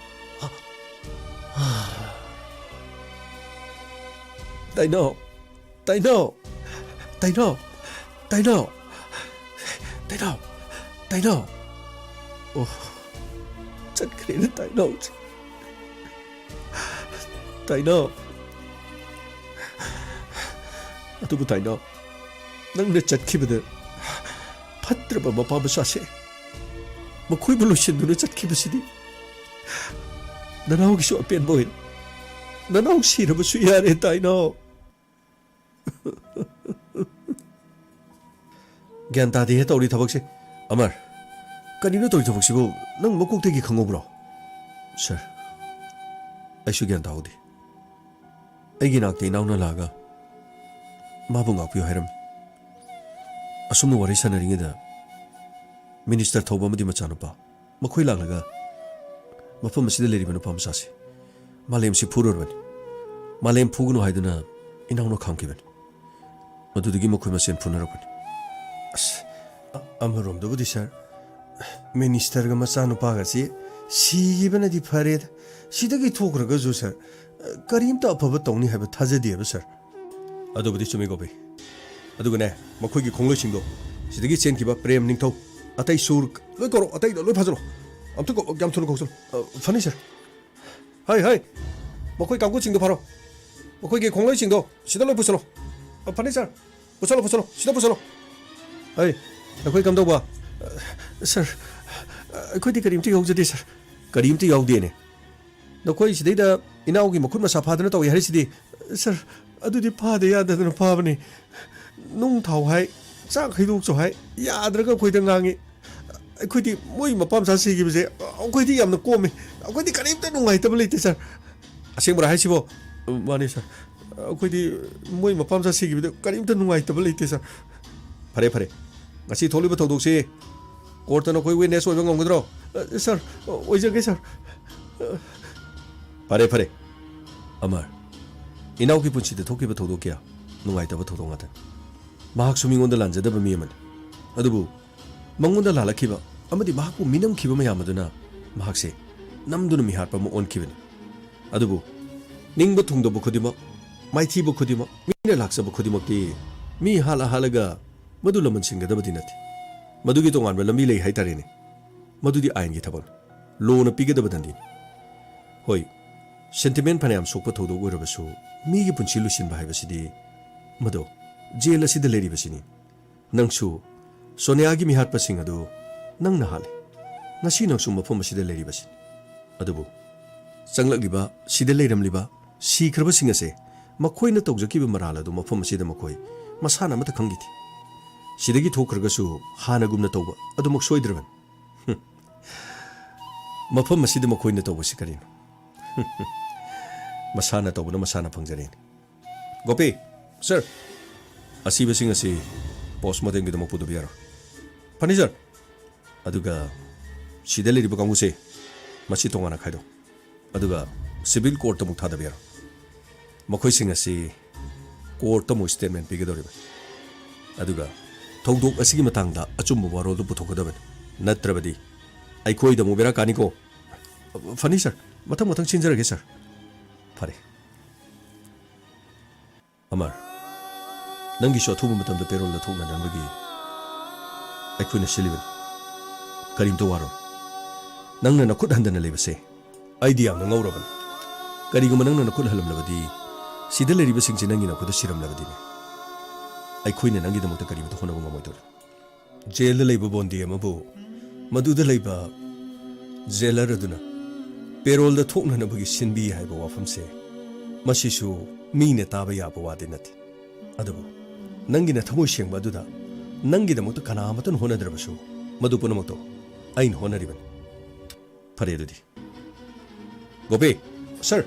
ꯇꯩꯅꯧ, ꯇꯩꯅꯧ, ꯇꯩꯅꯧ, ꯇꯩꯅꯧ, ꯇꯩꯅꯧ, ꯇꯩꯅꯧ꯫ ꯑꯣ, ꯆꯠꯈ꯭ꯔꯦꯅꯦ ꯇꯩꯅꯧꯁꯦ꯫ ꯇꯩꯅꯧ, ꯑꯗꯨꯕꯨ ꯇꯥꯏꯅꯥꯎ, ꯅꯪꯅ ꯆꯠꯈꯤꯕꯗ ꯐꯠꯇ꯭ꯔꯕ ꯃꯄꯥ ꯃꯆꯥꯁꯦ ꯃꯈꯣꯏꯕꯨ ꯂꯣꯏꯁꯤꯟꯗꯨꯅ ꯆꯠꯈꯤꯕꯁꯤꯗꯤ ꯅꯅꯥꯎꯒꯤꯁꯨ ꯑꯄꯦꯟꯕ ꯑꯣꯏꯔꯦ꯫ ꯅꯅꯥꯎ ꯁꯤꯔꯕꯁꯨ ꯌꯥꯔꯦ, ꯇꯥꯏꯅꯥꯎ꯫ ꯒ꯭ꯌꯥꯟ ꯇꯥꯗꯦꯍꯦ ꯇꯧꯔꯤ ꯊꯕꯛꯁꯦ꯫ ꯑꯃꯔ, ꯀꯔꯤꯅꯣ ꯇꯧꯔꯤ ꯊꯕꯛꯁꯤꯕꯨ? ꯅꯪ ꯃꯀꯣꯛꯇꯒꯤ ꯈꯪꯍꯧꯕ꯭ꯔꯣ? ꯁꯥꯔ, ꯑꯩꯁꯨ ꯒ꯭ꯌꯥꯟ ꯇꯥꯍꯧꯗꯦ꯫ ꯑꯩꯒꯤ ꯅꯥꯛꯇ ꯏꯅꯥꯎꯅ ꯂꯥꯛꯑꯒ ꯃꯥꯕꯨ ꯉꯥꯛꯄꯤꯌꯨ ꯍꯥꯏꯔꯝꯃꯤ꯫ ꯑꯁꯨꯝꯅ ꯋꯥꯔꯤ ꯁꯥꯟꯅꯔꯤꯉꯩꯗ ꯃꯤꯅꯤꯁꯇꯔ ꯊꯧꯕ ꯑꯃꯗꯤ ꯃꯆꯥꯅꯨꯄꯥ ꯃꯈꯣꯏ ꯂꯥꯛꯂꯒ ꯃꯐꯝ ꯑꯁꯤꯗ ꯂꯩꯔꯤꯕ ꯅꯨꯄꯥ ꯃꯆꯥꯁꯤ ꯃꯥꯂꯦꯝꯁꯤ ꯐꯨꯔꯨꯔꯕꯅꯤ꯫ ꯃꯥꯂꯦꯝ ꯐꯨꯒꯅꯨ ꯍꯥꯏꯗꯨꯅ ꯏꯅꯥꯎꯅ ꯈꯥꯝꯈꯤꯕꯅꯤ꯫ ꯃꯗꯨꯗꯒꯤ ꯃꯈꯣꯏ ꯃꯁꯦꯟ ꯐꯨꯅꯔꯛꯄꯅꯤ꯫ ꯑꯁ, ꯑ-, ꯑꯃꯔꯣꯝꯗꯕꯨꯗꯤ ꯁꯥꯔ, ꯃꯤꯅꯤꯁꯇꯔꯒ ꯃꯆꯥꯅꯨꯄꯥꯒꯁꯤ ꯁꯤꯈꯤꯕꯅꯗꯤ ꯐꯔꯦꯗ꯫ ꯁꯤꯗꯒꯤ ꯊꯣꯛꯈ꯭ꯔꯒꯁꯨ ꯁꯥꯔ, ꯀꯔꯤꯝꯇ ꯑꯐꯕ ꯇꯧꯅꯤ ꯍꯥꯏꯕ ꯊꯥꯖꯗꯦꯕ ꯁꯥꯔ꯫ ꯑꯗꯨꯕꯨꯗꯤ ꯆꯨꯝꯃꯤ ꯒꯣꯄꯤ꯫ ꯑꯗꯨꯒꯅꯦ, ꯃꯈꯣꯏꯒꯤ ꯈꯣꯡꯂꯣꯏꯁꯤꯡꯗꯣ ꯁꯤꯗꯒꯤ ꯆꯦꯟꯈꯤꯕ ꯄ꯭ꯔꯦꯝ ꯅꯤꯡꯊꯧ, ꯑꯇꯩ ꯁꯨꯔ ꯂꯣꯏ ꯀꯧꯔꯣ, ꯑꯇꯩꯗꯣ ꯂꯣꯏ ꯐꯥꯖꯤꯜꯂꯣ꯫ ꯑꯝꯇ ꯀꯧ-, ꯌꯥꯝ ꯊꯨꯅ ꯀꯧꯁꯤꯜꯂꯣ꯫ ꯑ, ꯐꯅꯤ ꯁꯥꯔ꯫ ꯍꯩ, ꯍꯩ, ꯃꯈꯣꯏ ꯀꯥꯡꯕꯨꯁꯤꯡꯗꯣ ꯐꯥꯔꯣ꯫ ꯃꯈꯣꯏꯒꯤ ꯈꯣꯡꯂꯣꯏꯁꯤꯡꯗꯣ ꯁꯤꯗ ꯂꯣꯏ ꯄꯨꯁꯤꯜꯂꯣ꯫ ꯑ, ꯐꯅꯤ ꯁꯥꯔ꯫ ꯄꯨꯁꯤꯜꯂꯣ, ꯄꯨꯁꯤꯜꯂꯣ, ꯁꯤꯗ ꯄꯨꯁꯤꯜꯂꯣ꯫ ꯍꯩ, ꯅꯈꯣꯏ ꯀꯝꯗꯧꯕ? ꯁꯥꯔ, ꯑꯩꯈꯣꯏꯗꯤ ꯀꯔꯤꯝꯇ ꯌꯥꯎꯖꯗꯦ ꯁꯥꯔ꯫ ꯀꯔꯤꯝꯇ ꯌꯥꯎꯗꯦꯅꯦ? ꯅꯈꯣꯏ ꯁꯤꯗꯩꯗ ꯏꯅꯥꯎꯒꯤ ꯃꯈꯨꯠ ꯃꯁꯥ ꯐꯥꯗꯅ ꯇꯧꯏ ꯍꯥꯏꯔꯤꯁꯤꯗꯤ? ꯁꯥꯔ, ꯑꯗꯨꯗꯤ ꯐꯥꯗ ꯌꯥꯗꯗꯅ ꯐꯥꯕꯅꯤ꯫ ꯅꯨꯡ ꯊꯥꯎ ꯍꯥꯏ, ꯆꯥꯛ ꯍꯩꯗꯣꯛꯆꯧ ꯍꯥꯏ, ꯌꯥꯗ꯭ꯔꯒ ꯑꯩꯈꯣꯏꯗ ꯉꯥꯡꯉꯤ꯫ ꯑꯩꯈꯣꯏꯗꯤ ꯃꯣꯏ ꯃꯄꯥ ꯃꯆꯥ ꯁꯤꯈꯤꯕꯁꯦ ꯑꯩꯈꯣꯏꯗꯤ ꯌꯥꯝꯅ ꯀꯣꯝꯃꯤ꯫ ꯑꯩꯈꯣꯏꯗꯤ ꯀꯔꯤꯝꯇ ꯅꯨꯡꯉꯥꯏꯇꯕ ꯂꯩꯇꯦ ꯁꯥꯔ꯫ ꯑꯁꯦꯡꯕꯔꯥ ꯍꯥꯏꯁꯤꯕꯣ? ꯃꯥꯅꯤ ꯁꯥꯔ꯫ ꯑꯩꯈꯣꯏꯗꯤ ꯃꯣꯏ ꯃꯄꯥ ꯃꯆꯥ ꯁꯤꯈꯤꯕꯗ ꯀꯔꯤꯝꯇ ꯅꯨꯡꯉꯥꯏꯇꯕ ꯂꯩꯇꯦ ꯁꯥꯔ꯫ ꯐꯔꯦ, ꯐꯔꯦ꯫ ꯉꯁꯤ ꯊꯣꯛꯂꯤꯕ ꯊꯧꯗꯣꯛꯁꯤ ꯀꯣꯔꯠꯇ ꯅꯈꯣꯏ ꯋꯤꯠꯅꯦꯁ ꯑꯣꯏꯕ ꯉꯝꯒꯗ꯭ꯔꯣ? ꯑ, ꯁꯥꯔ, ꯑꯣꯏꯖꯒꯦ ꯁꯥꯔ꯫ ꯐꯔꯦ, ꯐꯔꯦ꯫ ꯑꯃꯔ, ꯏꯅꯥꯎꯒꯤ ꯄꯨꯟꯁꯤꯗ ꯊꯣꯛꯈꯤꯕ ꯊꯧꯗꯣꯛ ꯀꯌꯥ ꯅꯨꯡꯉꯥꯏꯇꯕ ꯊꯧꯗꯣꯛ ꯉꯥꯛꯇꯅꯤ꯫ ꯃꯍꯥꯛꯁꯨ ꯃꯤꯉꯣꯟꯗ ꯂꯥꯟꯖꯗꯕ ꯃꯤ ꯑꯃꯅꯤ꯫ ꯑꯗꯨꯕꯨ ꯃꯉꯣꯟꯗ ꯂꯥꯜꯂꯛꯈꯤꯕ ꯑꯃꯗꯤ ꯃꯍꯥꯛꯄꯨ ꯃꯤꯅꯝꯈꯤꯕ ꯃꯌꯥꯝ ꯑꯗꯨꯅ ꯃꯍꯥꯛꯁꯦ ꯅꯝꯗꯨꯅ ꯃꯤꯍꯥꯠꯄ ꯑꯃ ꯑꯣꯟꯈꯤꯕꯅꯤ꯫ ꯑꯗꯨꯕꯨ ꯅꯤꯡꯕ ꯊꯨꯡꯗꯕ ꯈꯨꯗꯤꯡꯃꯛ, ꯃꯥꯏꯊꯤꯕ ꯈꯨꯗꯤꯡꯃꯛ, ꯃꯤꯅ ꯂꯥꯛꯆꯕ ꯈꯨꯗꯤꯡꯃꯛꯇꯤ ꯃꯤ ꯍꯥꯠꯂ ꯍꯥꯠꯂꯒ ꯃꯗꯨ ꯂꯃꯟ ꯁꯤꯡꯒꯗꯕꯗꯤ ꯅꯠꯇꯦ꯫ ꯃꯗꯨꯒꯤ ꯇꯣꯉꯥꯟꯕ ꯂꯝꯕꯤ ꯂꯩ ꯍꯥꯏꯇꯥꯔꯦꯅꯦ꯫ ꯃꯗꯨꯗꯤ ꯑꯥꯏꯟꯒꯤ ꯊꯕꯛꯅꯤ꯫ ꯂꯣꯅ ꯄꯤꯒꯗꯕ ꯗꯟꯗꯤꯅꯤ꯫ ꯍꯣꯏ, ꯁꯦꯟꯇꯤꯃꯦꯟ ꯐꯅꯌꯥꯝ ꯁꯣꯛꯄ ꯊꯧꯗꯣꯛ ꯑꯣꯏꯔꯕꯁꯨ, ꯃꯤꯒꯤ ꯄꯨꯟꯁꯤ ꯂꯣꯏꯁꯤꯟꯕ ꯍꯥꯏꯕꯁꯤꯗꯤ ꯃꯗꯣ ꯖꯦꯜ ꯑꯁꯤꯗ ꯂꯩꯔꯤꯕꯁꯤꯅꯤ꯫ ꯅꯪꯁꯨ ꯁꯣꯅꯤꯌꯥꯒꯤ ꯃꯤꯍꯥꯠꯄꯁꯤꯡ ꯑꯗꯨ ꯅꯪꯅ ꯍꯥꯠꯂꯤ꯫ ꯉꯁꯤ ꯅꯪꯁꯨ ꯃꯐꯝ ꯑꯁꯤꯗ ꯂꯩꯔꯤꯕꯁꯤꯅꯤ꯫ ꯑꯗꯨꯕꯨ ꯆꯪꯂꯛꯂꯤꯕ, ꯁꯤꯗ ꯂꯩꯔꯝꯂꯤꯕ ꯁꯤꯈ꯭ꯔꯕꯁꯤꯡ ꯑꯁꯦ ꯃꯈꯣꯏꯅ ꯇꯧꯖꯈꯤꯕ ꯃꯔꯥꯜ ꯑꯗꯨ ꯃꯐꯝ ꯑꯁꯤꯗ ꯃꯈꯣꯏ ꯃꯁꯥꯅ ꯑꯃꯠꯇ ꯈꯪꯈꯤꯗꯦ꯫ ꯁꯤꯗꯒꯤ ꯊꯣꯛꯈ꯭ꯔꯒꯁꯨ ꯍꯥꯟꯅꯒꯨꯝꯅ ꯇꯧꯕ ꯑꯗꯨꯃꯛ ꯁꯣꯏꯗ꯭ꯔꯕꯅꯤ꯫ ꯃꯐꯝ ꯑꯁꯤꯗ ꯃꯈꯣꯏꯅ ꯇꯧꯕꯁꯤ ꯀꯔꯤꯅꯣ? ꯃꯁꯥꯅ ꯇꯧꯕꯅ ꯃꯁꯥꯅ ꯐꯪꯖꯔꯦꯅꯦ꯫ ꯒꯣꯄꯤ, ꯁꯔ, ꯑꯁꯤꯕꯁꯤꯡ ꯑꯁꯤ ꯄꯣꯁꯃꯣꯔꯇꯦꯝꯒꯤꯗꯃꯛ ꯄꯨꯗꯕ ꯌꯥꯔꯣꯏ꯫ ꯐꯅꯤ, ꯁꯔ꯫ ꯑꯗꯨꯒ ꯁꯤꯗ ꯂꯩꯔꯤꯕ ꯀꯥꯡꯕꯨꯁꯦ ꯃꯁꯤ ꯇꯣꯉꯥꯟꯅ ꯈꯥꯏꯗꯣꯛ꯫ ꯑꯗꯨꯒ ꯁꯤꯚꯤꯜ ꯀꯣꯔꯠꯇ ꯑꯃꯨꯛ ꯊꯥꯗꯕ ꯌꯥꯔꯣꯏ꯫ ꯃꯈꯣꯏꯁꯤꯡ ꯑꯁꯤ ꯀꯣꯔꯠꯇ ꯑꯃꯨꯛ ꯁ꯭ꯇꯦꯠꯃꯦꯟ ꯄꯤꯒꯗꯧꯔꯤꯕꯅꯤ꯫ ꯑꯗꯨꯒ ꯊꯧꯗꯣꯛ ꯑꯁꯤꯒꯤ ꯃꯇꯥꯡꯗ ꯑꯆꯨꯝꯕ ꯋꯥꯔꯣꯜꯗꯨ ꯄꯨꯊꯣꯛꯀꯗꯕꯅꯤ꯫ ꯅꯠꯇ꯭ꯔꯕꯗꯤ ꯑꯩꯈꯣꯏꯗ ꯑꯃꯨꯛ ꯕꯦꯔꯥ ꯀꯥꯅꯤꯀꯣ꯫ ꯐꯅꯤ, ꯁꯔ꯫ ꯃꯊꯪ ꯃꯊꯪ ꯁꯤꯟꯖꯔꯒꯦ, ꯁꯔ꯫ ꯐꯔꯦ꯫ ꯑꯃꯔ, ꯅꯪꯒꯤꯁꯨ ꯑꯊꯨꯕ ꯃꯇꯝꯗ ꯄꯦꯔꯣꯜꯗ ꯊꯣꯛꯅꯅꯕꯒꯤ ꯑꯩꯈꯣꯏꯅ ꯁꯤꯜꯂꯤꯕꯅꯤ꯫ ꯀꯔꯤꯝꯇ ꯋꯥꯔꯣꯏ꯫ ꯅꯪꯅ ꯅꯈꯨꯠ ꯍꯟꯗꯅ ꯂꯩꯕꯁꯦ ꯑꯩꯗꯤ ꯌꯥꯝꯅ ꯉꯧꯔꯕꯅꯤ꯫ ꯀꯔꯤꯒꯨꯝꯕ ꯅꯪꯅ ꯅꯈꯨꯠ ꯍꯜꯂꯝꯂꯕꯗꯤ, ꯁꯤꯗ ꯂꯩꯔꯤꯕꯁꯤꯡꯁꯤ ꯅꯪꯒꯤ ꯅꯈꯨꯠꯇ ꯁꯤꯔꯝꯂꯕꯗꯤꯅꯦ, ꯑꯩꯈꯣꯏꯅ ꯅꯪꯒꯤꯗꯃꯛꯇ ꯀꯔꯤꯃꯠꯇ ꯍꯣꯠꯅꯕ ꯉꯝꯃꯣꯏꯗꯧꯔꯤ꯫ ꯖꯦꯜꯗ ꯂꯩꯕ ꯕꯣꯟꯗꯤ ꯑꯃꯕꯨ ꯃꯗꯨꯗ ꯂꯩꯕ ꯖꯦꯂꯔ ꯑꯗꯨꯅ ꯄꯦꯔꯣꯜꯗ ꯊꯣꯛꯅꯅꯕꯒꯤ ꯁꯤꯟꯕꯤ ꯍꯥꯏꯕ ꯋꯥꯐꯝꯁꯦ, ꯃꯁꯤꯁꯨ ꯃꯤꯅ ꯇꯥꯕ ꯌꯥꯕ ꯋꯥꯗꯤ ꯅꯠꯇꯦ꯫ ꯑꯗꯨꯕꯨ ꯅꯪꯒꯤ ꯅꯊꯃꯣꯏ ꯁꯦꯡꯕ ꯑꯗꯨꯗ ꯅꯪꯒꯤꯗꯃꯛꯇ ꯀꯅꯥ ꯑꯃꯠꯇꯅ ꯍꯣꯠꯅꯗ꯭ꯔꯕꯁꯨ, ꯃꯗꯨ ꯄꯨꯝꯅꯃꯛꯇꯣ ꯑꯩꯅ ꯍꯣꯠꯅꯔꯤꯕꯅꯤ꯫ ꯐꯔꯦ ꯑꯗꯨꯗꯤ꯫ ꯒꯣꯄꯤ, ꯁꯔ,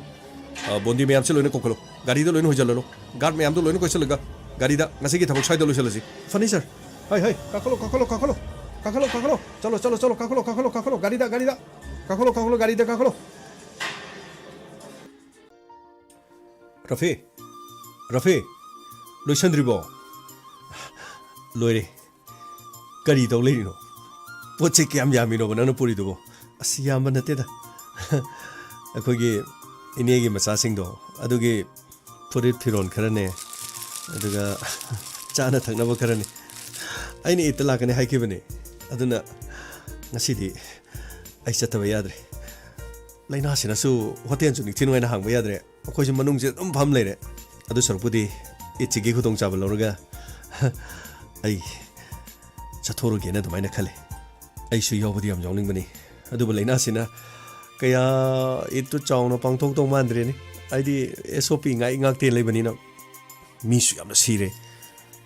ꯑ, ꯕꯣꯟꯗꯤ ꯃꯌꯥꯝꯁꯦ ꯂꯣꯏꯅ ꯀꯧꯈꯠꯂꯣ꯫ ꯒꯥꯔꯤꯗ ꯂꯣꯏꯅ ꯍꯣꯏꯖꯜꯂꯣ꯫ ꯒꯥꯔꯗ ꯃꯌꯥꯝꯗꯣ ꯂꯣꯏꯅ ꯀꯣꯏꯁꯜꯂꯒ ꯒꯥꯔꯤꯗ ꯉꯁꯤꯒꯤ ꯊꯕꯛ ꯁ꯭ꯋꯥꯏꯗ ꯂꯣꯏꯁꯤꯜꯂꯁꯤ꯫ ꯐꯅꯤ, ꯁꯔ꯫ ꯍꯣꯏ, ꯍꯣꯏ, ꯀꯥꯈꯠꯂꯣ, ꯀꯥꯈꯠꯂꯣ, ꯀꯥꯈꯠꯂꯣ꯫ ꯀꯥꯈꯠꯂꯣ, ꯀꯥꯈꯠꯂꯣ꯫ ꯆꯠꯂꯣ, ꯆꯠꯂꯣ, ꯆꯠꯂꯣ, ꯀꯥꯈꯠꯂꯣ, ꯀꯥꯈꯠꯂꯣ, ꯀꯥꯈꯠꯂꯣ, ꯒꯥꯔꯤꯗ, ꯒꯥꯔꯤꯗ꯫ ꯀꯥꯈꯠꯂꯣ, ꯀꯥꯈꯠꯂꯣ, ꯒꯥꯔꯤꯗ ꯀꯥꯈꯠꯂꯣ꯫ ꯔꯐꯤ, ꯔꯐꯤ, ꯂꯣꯏꯁꯟꯗ꯭ꯔꯤꯕꯣ? ꯂꯣꯏꯔꯦ꯫ ꯀꯔꯤ ꯇꯧ ꯂꯩꯔꯤꯅꯣ? ꯄꯣꯠ ꯆꯩ ꯀꯌꯥꯝ ꯌꯥꯝꯃꯤꯅꯣꯕ ꯅꯪꯅ ꯄꯨꯔꯤꯗꯨꯕꯣ? ꯑꯁ, ꯌꯥꯝꯕ ꯅꯠꯇꯦꯗ꯫ ꯑꯩꯈꯣꯏꯒꯤ ꯏꯅꯦꯒꯤ ꯃꯆꯥꯁꯤꯡꯗꯣ, ꯑꯗꯨꯒꯤ ꯐꯨꯔꯤꯠ ꯐꯤꯔꯣꯜ ꯈꯔꯅꯦ, ꯑꯗꯨꯒ ꯆꯥꯅ ꯊꯛꯅꯕ ꯈꯔꯅꯦ꯫ ꯑꯩꯅ ꯏꯠꯇ ꯂꯥꯛꯀꯅꯤ ꯍꯥꯏꯈꯤꯕꯅꯦ, ꯑꯗꯨꯅ ꯉꯁꯤꯗꯤ ꯑꯩ ꯆꯠꯇꯕ ꯌꯥꯗ꯭ꯔꯦ꯫ ꯂꯥꯏꯅꯥꯁꯤꯅꯁꯨ ꯍꯣꯇꯦꯜꯁꯨ ꯅꯤꯡꯊꯤ ꯅꯨꯡꯉꯥꯏꯅ ꯍꯥꯡꯕ ꯌꯥꯗ꯭ꯔꯦ꯫ ꯑꯩꯈꯣꯏꯁꯨ ꯃꯅꯨꯡꯁꯦ ꯑꯗꯨꯝ ꯐꯝ ꯂꯩꯔꯦ꯫ ꯑꯗꯨ ꯁꯔꯨꯛꯄꯨꯗꯤ ꯏꯠꯁꯤꯒꯤ ꯈꯨꯗꯣꯡꯆꯥꯕ ꯂꯧꯔꯒ ꯑꯩ ꯆꯠꯊꯣꯛꯔꯒꯦꯅ ꯑꯗꯨꯃꯥꯏꯅ ꯈꯜꯂꯤ꯫ ꯑꯩꯁꯨ ꯌꯥꯎꯕꯗꯤ ꯌꯥꯝ ꯌꯥꯎꯅꯤꯡꯕꯅꯤ, ꯑꯗꯨꯕꯨ ꯂꯥꯏꯅꯥꯁꯤꯅ ꯀꯌꯥ ꯏꯠꯇꯨ ꯆꯥꯎꯅ ꯄꯥꯡꯊꯣꯛꯇꯧ ꯃꯥꯟꯗ꯭ꯔꯦꯅꯦ꯫ ꯍꯥꯏꯗꯤ ꯑꯦꯁ ꯑꯣ ꯄꯤ ꯉꯥꯛ ꯉꯥꯛꯇꯦ ꯂꯩꯕꯅꯤꯅ꯫ ꯃꯤꯁꯨ ꯌꯥꯝꯅ ꯁꯤꯔꯦ,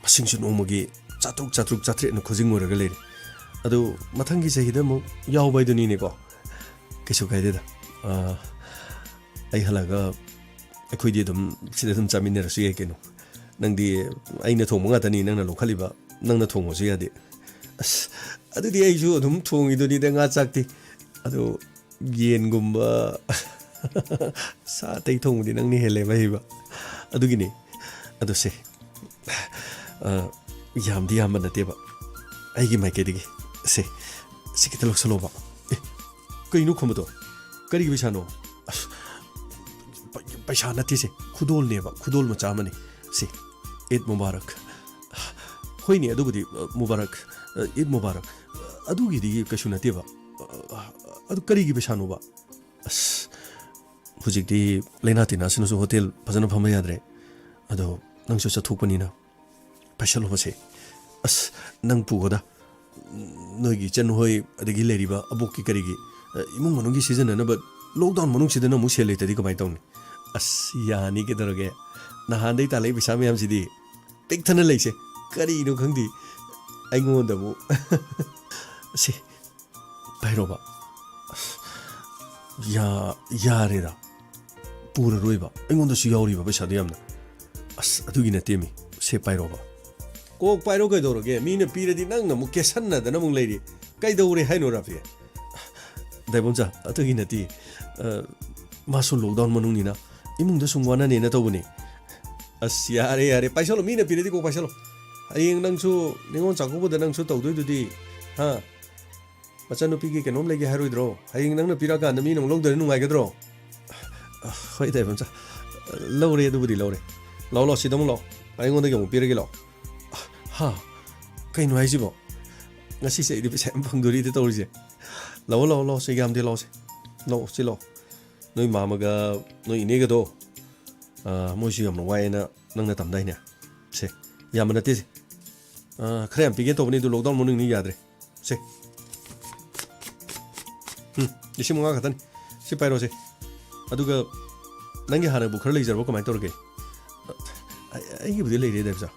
ꯃꯁꯤꯡꯁꯨ ꯅꯣꯡꯃꯒꯤ ꯆꯥꯇ꯭ꯔꯨꯛ, ꯆꯥꯇ꯭ꯔꯨꯛ, ꯆꯥꯇ꯭ꯔꯦꯠꯅ ꯈꯨꯖꯤꯡ ꯑꯣꯏꯔꯒ ꯂꯩꯔꯦ꯫ ꯑꯗꯨ ꯃꯊꯪꯒꯤ ꯆꯍꯤꯗ ꯑꯃꯨꯛ ꯌꯥꯎꯕ ꯍꯥꯏꯗꯨꯅꯤꯅꯦꯀꯣ꯫ ꯀꯩꯁꯨ ꯀꯥꯏꯗꯦꯗ꯫ ꯑꯥ, ꯑꯩ ꯍꯜꯂꯛꯑꯒ ꯑꯩꯈꯣꯏꯗꯤ ꯑꯗꯨꯝ ꯁꯤꯗ ꯑꯗꯨꯝ ꯆꯥꯃꯤꯟꯅꯔꯁꯨ ꯌꯥꯏ ꯀꯩꯅꯣ꯫ ꯅꯪꯗꯤ ꯑꯩꯅ ꯊꯣꯡꯕ ꯉꯥꯛꯇꯅꯤ ꯅꯪꯅ ꯂꯧꯈꯠꯂꯤꯕ, ꯅꯪꯅ ꯊꯣꯡꯕꯁꯨ ꯌꯥꯗꯦ꯫ ꯑꯁ, ꯑꯗꯨꯗꯤ ꯑꯩꯁꯨ ꯑꯗꯨꯝ ꯊꯣꯡꯉꯤꯗꯨꯅꯤꯗ ꯉꯥ ꯆꯥꯛꯇꯤ꯫ ꯑꯗꯣ ꯌꯦꯟꯒꯨꯝꯕ ꯁꯥ ꯑꯇꯩ ꯊꯣꯡꯕꯗꯤ ꯅꯪꯅ ꯍꯦꯜꯂꯦꯕ ꯍꯩꯕ꯫ ꯑꯗꯨꯒꯤꯅꯤ꯫ ꯑꯗꯣ ꯁꯦ, ꯑ, ꯌꯥꯝꯗꯤ ꯌꯥꯝꯕ ꯅꯠꯇꯦꯕ ꯑꯩꯒꯤ ꯃꯥꯏꯀꯩꯗꯒꯤ꯫ ꯁꯦ, ꯁꯤ ꯈꯤꯇ ꯂꯧꯁꯜꯂꯣꯕ꯫ ꯑꯦ, ꯀꯩꯅꯣ ꯈꯨꯝꯕꯗꯣ? ꯀꯔꯤꯒꯤ ꯄꯩꯁꯥꯅꯣ? ꯑꯁ, ꯄꯩ-, ꯄꯩꯁꯥ ꯅꯠꯇꯦ ꯁꯦ, ꯈꯨꯗꯣꯜꯅꯦꯕ, ꯈꯨꯗꯣꯜ ꯃꯆꯥ ꯑꯃꯅꯤ꯫ ꯁꯦ, ꯏꯗ ꯃꯨꯕꯥꯔꯛ꯫ ꯍꯣꯏꯅꯦ, ꯑꯗꯨꯕꯨꯗꯤ, ꯑ, ꯃꯨꯕꯥꯔꯛ, ꯑ, ꯏꯗ ꯃꯨꯕꯥꯔꯛ꯫ ꯑꯗꯨꯒꯤꯗꯤ ꯀꯩꯁꯨ ꯅꯠꯇꯦꯕ꯫ ꯑ, ꯑꯗꯨ ꯀꯔꯤꯒꯤ ꯄꯩꯁꯥꯅꯣꯕ? ꯑꯁ, ꯍꯧꯖꯤꯛꯇꯤ ꯂꯥꯏꯅꯥ ꯇꯤꯟꯅꯥꯁꯤꯅꯁꯨ ꯍꯣꯇꯦꯜ ꯐꯖꯅ ꯐꯝꯕ ꯌꯥꯗ꯭ꯔꯦ꯫ ꯑꯗꯣ ꯅꯪꯁꯨ ꯆꯠꯊꯣꯛꯄꯅꯤꯅ ꯄꯥꯏꯁꯜꯂꯨꯕꯁꯦ꯫ ꯑꯁ, ꯅꯪ ꯄꯨꯒꯗ꯫ ꯅꯣꯏꯒꯤ ꯏꯆꯟ ꯍꯣꯏ, ꯑꯗꯒꯤ ꯂꯩꯔꯤꯕ ꯑꯕꯣꯛꯀꯤ ꯀꯔꯤꯒꯤ, ꯑ, ꯏꯃꯨꯡ ꯃꯅꯨꯡꯒꯤ ꯁꯤꯖꯤꯟꯅꯅꯕ lockdown ꯃꯅꯨꯡꯁꯤꯗꯅ ꯑꯃꯨꯛ ꯁꯦꯜ ꯂꯩꯇ꯭ꯔꯗꯤ ꯀꯃꯥꯏꯅ ꯇꯧꯅꯤ? ꯑꯁ, ꯌꯥꯅꯤ ꯀꯩꯗꯧꯔꯒꯦ? ꯅꯍꯥꯟꯗꯩ ꯇꯥꯜꯂꯛꯏ ꯄꯩꯁꯥ ꯃꯌꯥꯝꯁꯤꯗꯤ ꯄꯤꯛ ꯊꯟꯅ ꯂꯩꯁꯦ꯫ ꯀꯔꯤꯅꯣ ꯈꯪꯗꯦ꯫ ꯑꯩꯉꯣꯟꯗꯕꯨ꯫ ꯁꯦ, ꯄꯥꯏꯔꯣꯕ꯫ ꯑꯁ, ꯌꯥ-, ꯌꯥꯔꯦꯗ꯫ ꯄꯨꯔꯔꯣꯏꯕ꯫ ꯑꯩꯉꯣꯟꯗꯁꯨ ꯌꯥꯎꯔꯤꯕ ꯄꯩꯁꯥꯗꯣ ꯌꯥꯝꯅ꯫ ꯑꯁ, ꯑꯗꯨꯒꯤ ꯅꯠꯇꯦꯃꯤ꯫ ꯁꯦ, ꯄꯥꯏꯔꯣꯕ꯫ ꯀꯣꯛ ꯄꯥꯏꯔꯣ ꯀꯩꯗꯧꯔꯒꯦ? ꯃꯤꯅ ꯄꯤꯔꯗꯤ ꯅꯪꯅ ꯑꯃꯨꯛ ꯀꯦꯁꯟꯅꯗꯅ ꯑꯃꯨꯛ ꯂꯩꯔꯤ꯫ ꯀꯩꯗꯧꯔꯦ ꯍꯥꯏꯅꯣ, ꯔꯥꯐꯤ? ꯗꯥꯏꯕꯣꯝꯆꯥ, ꯑꯗꯨꯒꯤ ꯅꯠꯇꯦ꯫ ꯑ, ꯃꯥꯁꯨ lockdown ꯃꯅꯨꯡꯅꯤꯅ ꯏꯃꯨꯡꯗ ꯁꯨꯝ ꯋꯥꯅꯅꯦꯅ ꯇꯧꯕꯅꯤ꯫ ꯑꯁ, ꯌꯥꯔꯦ, ꯌꯥꯔꯦ, ꯄꯥꯏꯁꯜꯂꯣ, ꯃꯤꯅ ꯄꯤꯔꯗꯤ ꯀꯣꯛ ꯄꯥꯏꯁꯜꯂꯣ꯫ ꯍꯌꯦꯡ ꯅꯪꯁꯨ ꯅꯤꯉꯣꯜ ꯆꯥꯛꯀꯧꯕꯗ ꯅꯪꯁꯨ ꯇꯧꯗꯣꯏꯗꯨꯗꯤ, ꯍꯥ? ꯃꯆꯟꯅꯨꯄꯤꯒꯤ ꯀꯩꯅꯣꯝ ꯂꯩꯒꯦ ꯍꯥꯏꯔꯣꯏꯗ꯭ꯔꯣ? ꯍꯌꯦꯡ ꯅꯪꯅ ꯄꯤꯔꯛꯑꯀꯥꯟꯗ ꯃꯤꯅ ꯑꯃꯨꯛ ꯂꯧꯗꯔꯗꯤ ꯅꯨꯡꯉꯥꯏꯒꯗ꯭ꯔꯣ? ꯑ, ꯍꯣꯏ, ꯗꯥꯏꯕꯝꯆꯥ, ꯂꯧꯔꯦ, ꯑꯗꯨꯕꯨꯗꯤ ꯂꯧꯔꯦ꯫ ꯂꯥꯛꯑꯣ, ꯂꯥꯛꯑꯣ, ꯁꯤꯗ ꯑꯃꯨꯛ ꯂꯥꯛꯑꯣ, ꯑꯩꯉꯣꯟꯗꯒꯤ ꯑꯃꯨꯛ ꯄꯤꯔꯒꯦ, ꯂꯥꯛꯑꯣ꯫ ꯍꯥ? ꯀꯩꯅꯣ ꯍꯥꯏꯁꯤꯕꯣ? ꯉꯁꯤꯁꯦ ꯑꯩꯗꯤ ꯄꯩꯁꯥ ꯌꯥꯝ ꯐꯪꯗꯣꯔꯤꯗ ꯇꯧꯔꯤꯁꯦ꯫ ꯂꯥꯛꯑꯣ, ꯂꯥꯛꯑꯣ, ꯂꯥꯛꯑꯣ, ꯁꯦ, ꯌꯥꯝꯗꯦ, ꯂꯥꯛꯑꯣ, ꯁꯦ꯫ ꯂꯥꯛꯑꯣ, ꯁꯤ ꯂꯥꯛꯑꯣ꯫ ꯅꯣꯏ ꯃꯥꯃꯒ ꯅꯣꯏ ꯏꯅꯦꯒꯗꯣ, ꯑ, ꯃꯣꯏꯁꯨ ꯌꯥꯝꯅ ꯋꯥꯏꯑꯦꯅ ꯅꯪꯅ ꯇꯝꯗꯥꯏꯅꯦ? ꯁꯦ, ꯌꯥꯝꯕ ꯅꯠꯇꯦ ꯁꯦ꯫ ꯑꯥ, ꯈꯔ ꯌꯥꯝ ꯄꯤꯒꯦ ꯇꯧꯕꯅꯤ, ꯑꯗꯨ lockdown ꯃꯅꯨꯡꯅꯤ, ꯌꯥꯗ꯭ꯔꯦ꯫ ꯁꯦ꯫ ꯎꯝ, ꯂꯤꯁꯤꯡ ꯃꯉꯥ ꯈꯛꯇꯅꯤ꯫ ꯁꯤ ꯄꯥꯏꯔꯣ ꯁꯦ꯫ ꯑꯗꯨꯒ ꯅꯪꯒꯤ ꯍꯥꯟꯅꯕꯨ ꯈꯔ ꯂꯩꯖꯔꯕꯣ, ꯀꯃꯥꯏꯅ ꯇꯧꯔꯒꯦ? ꯑꯩ-, ꯑꯩꯒꯤꯕꯨꯗꯤ ꯂꯩꯔꯦ, ꯗꯥꯏꯕꯖꯥ꯫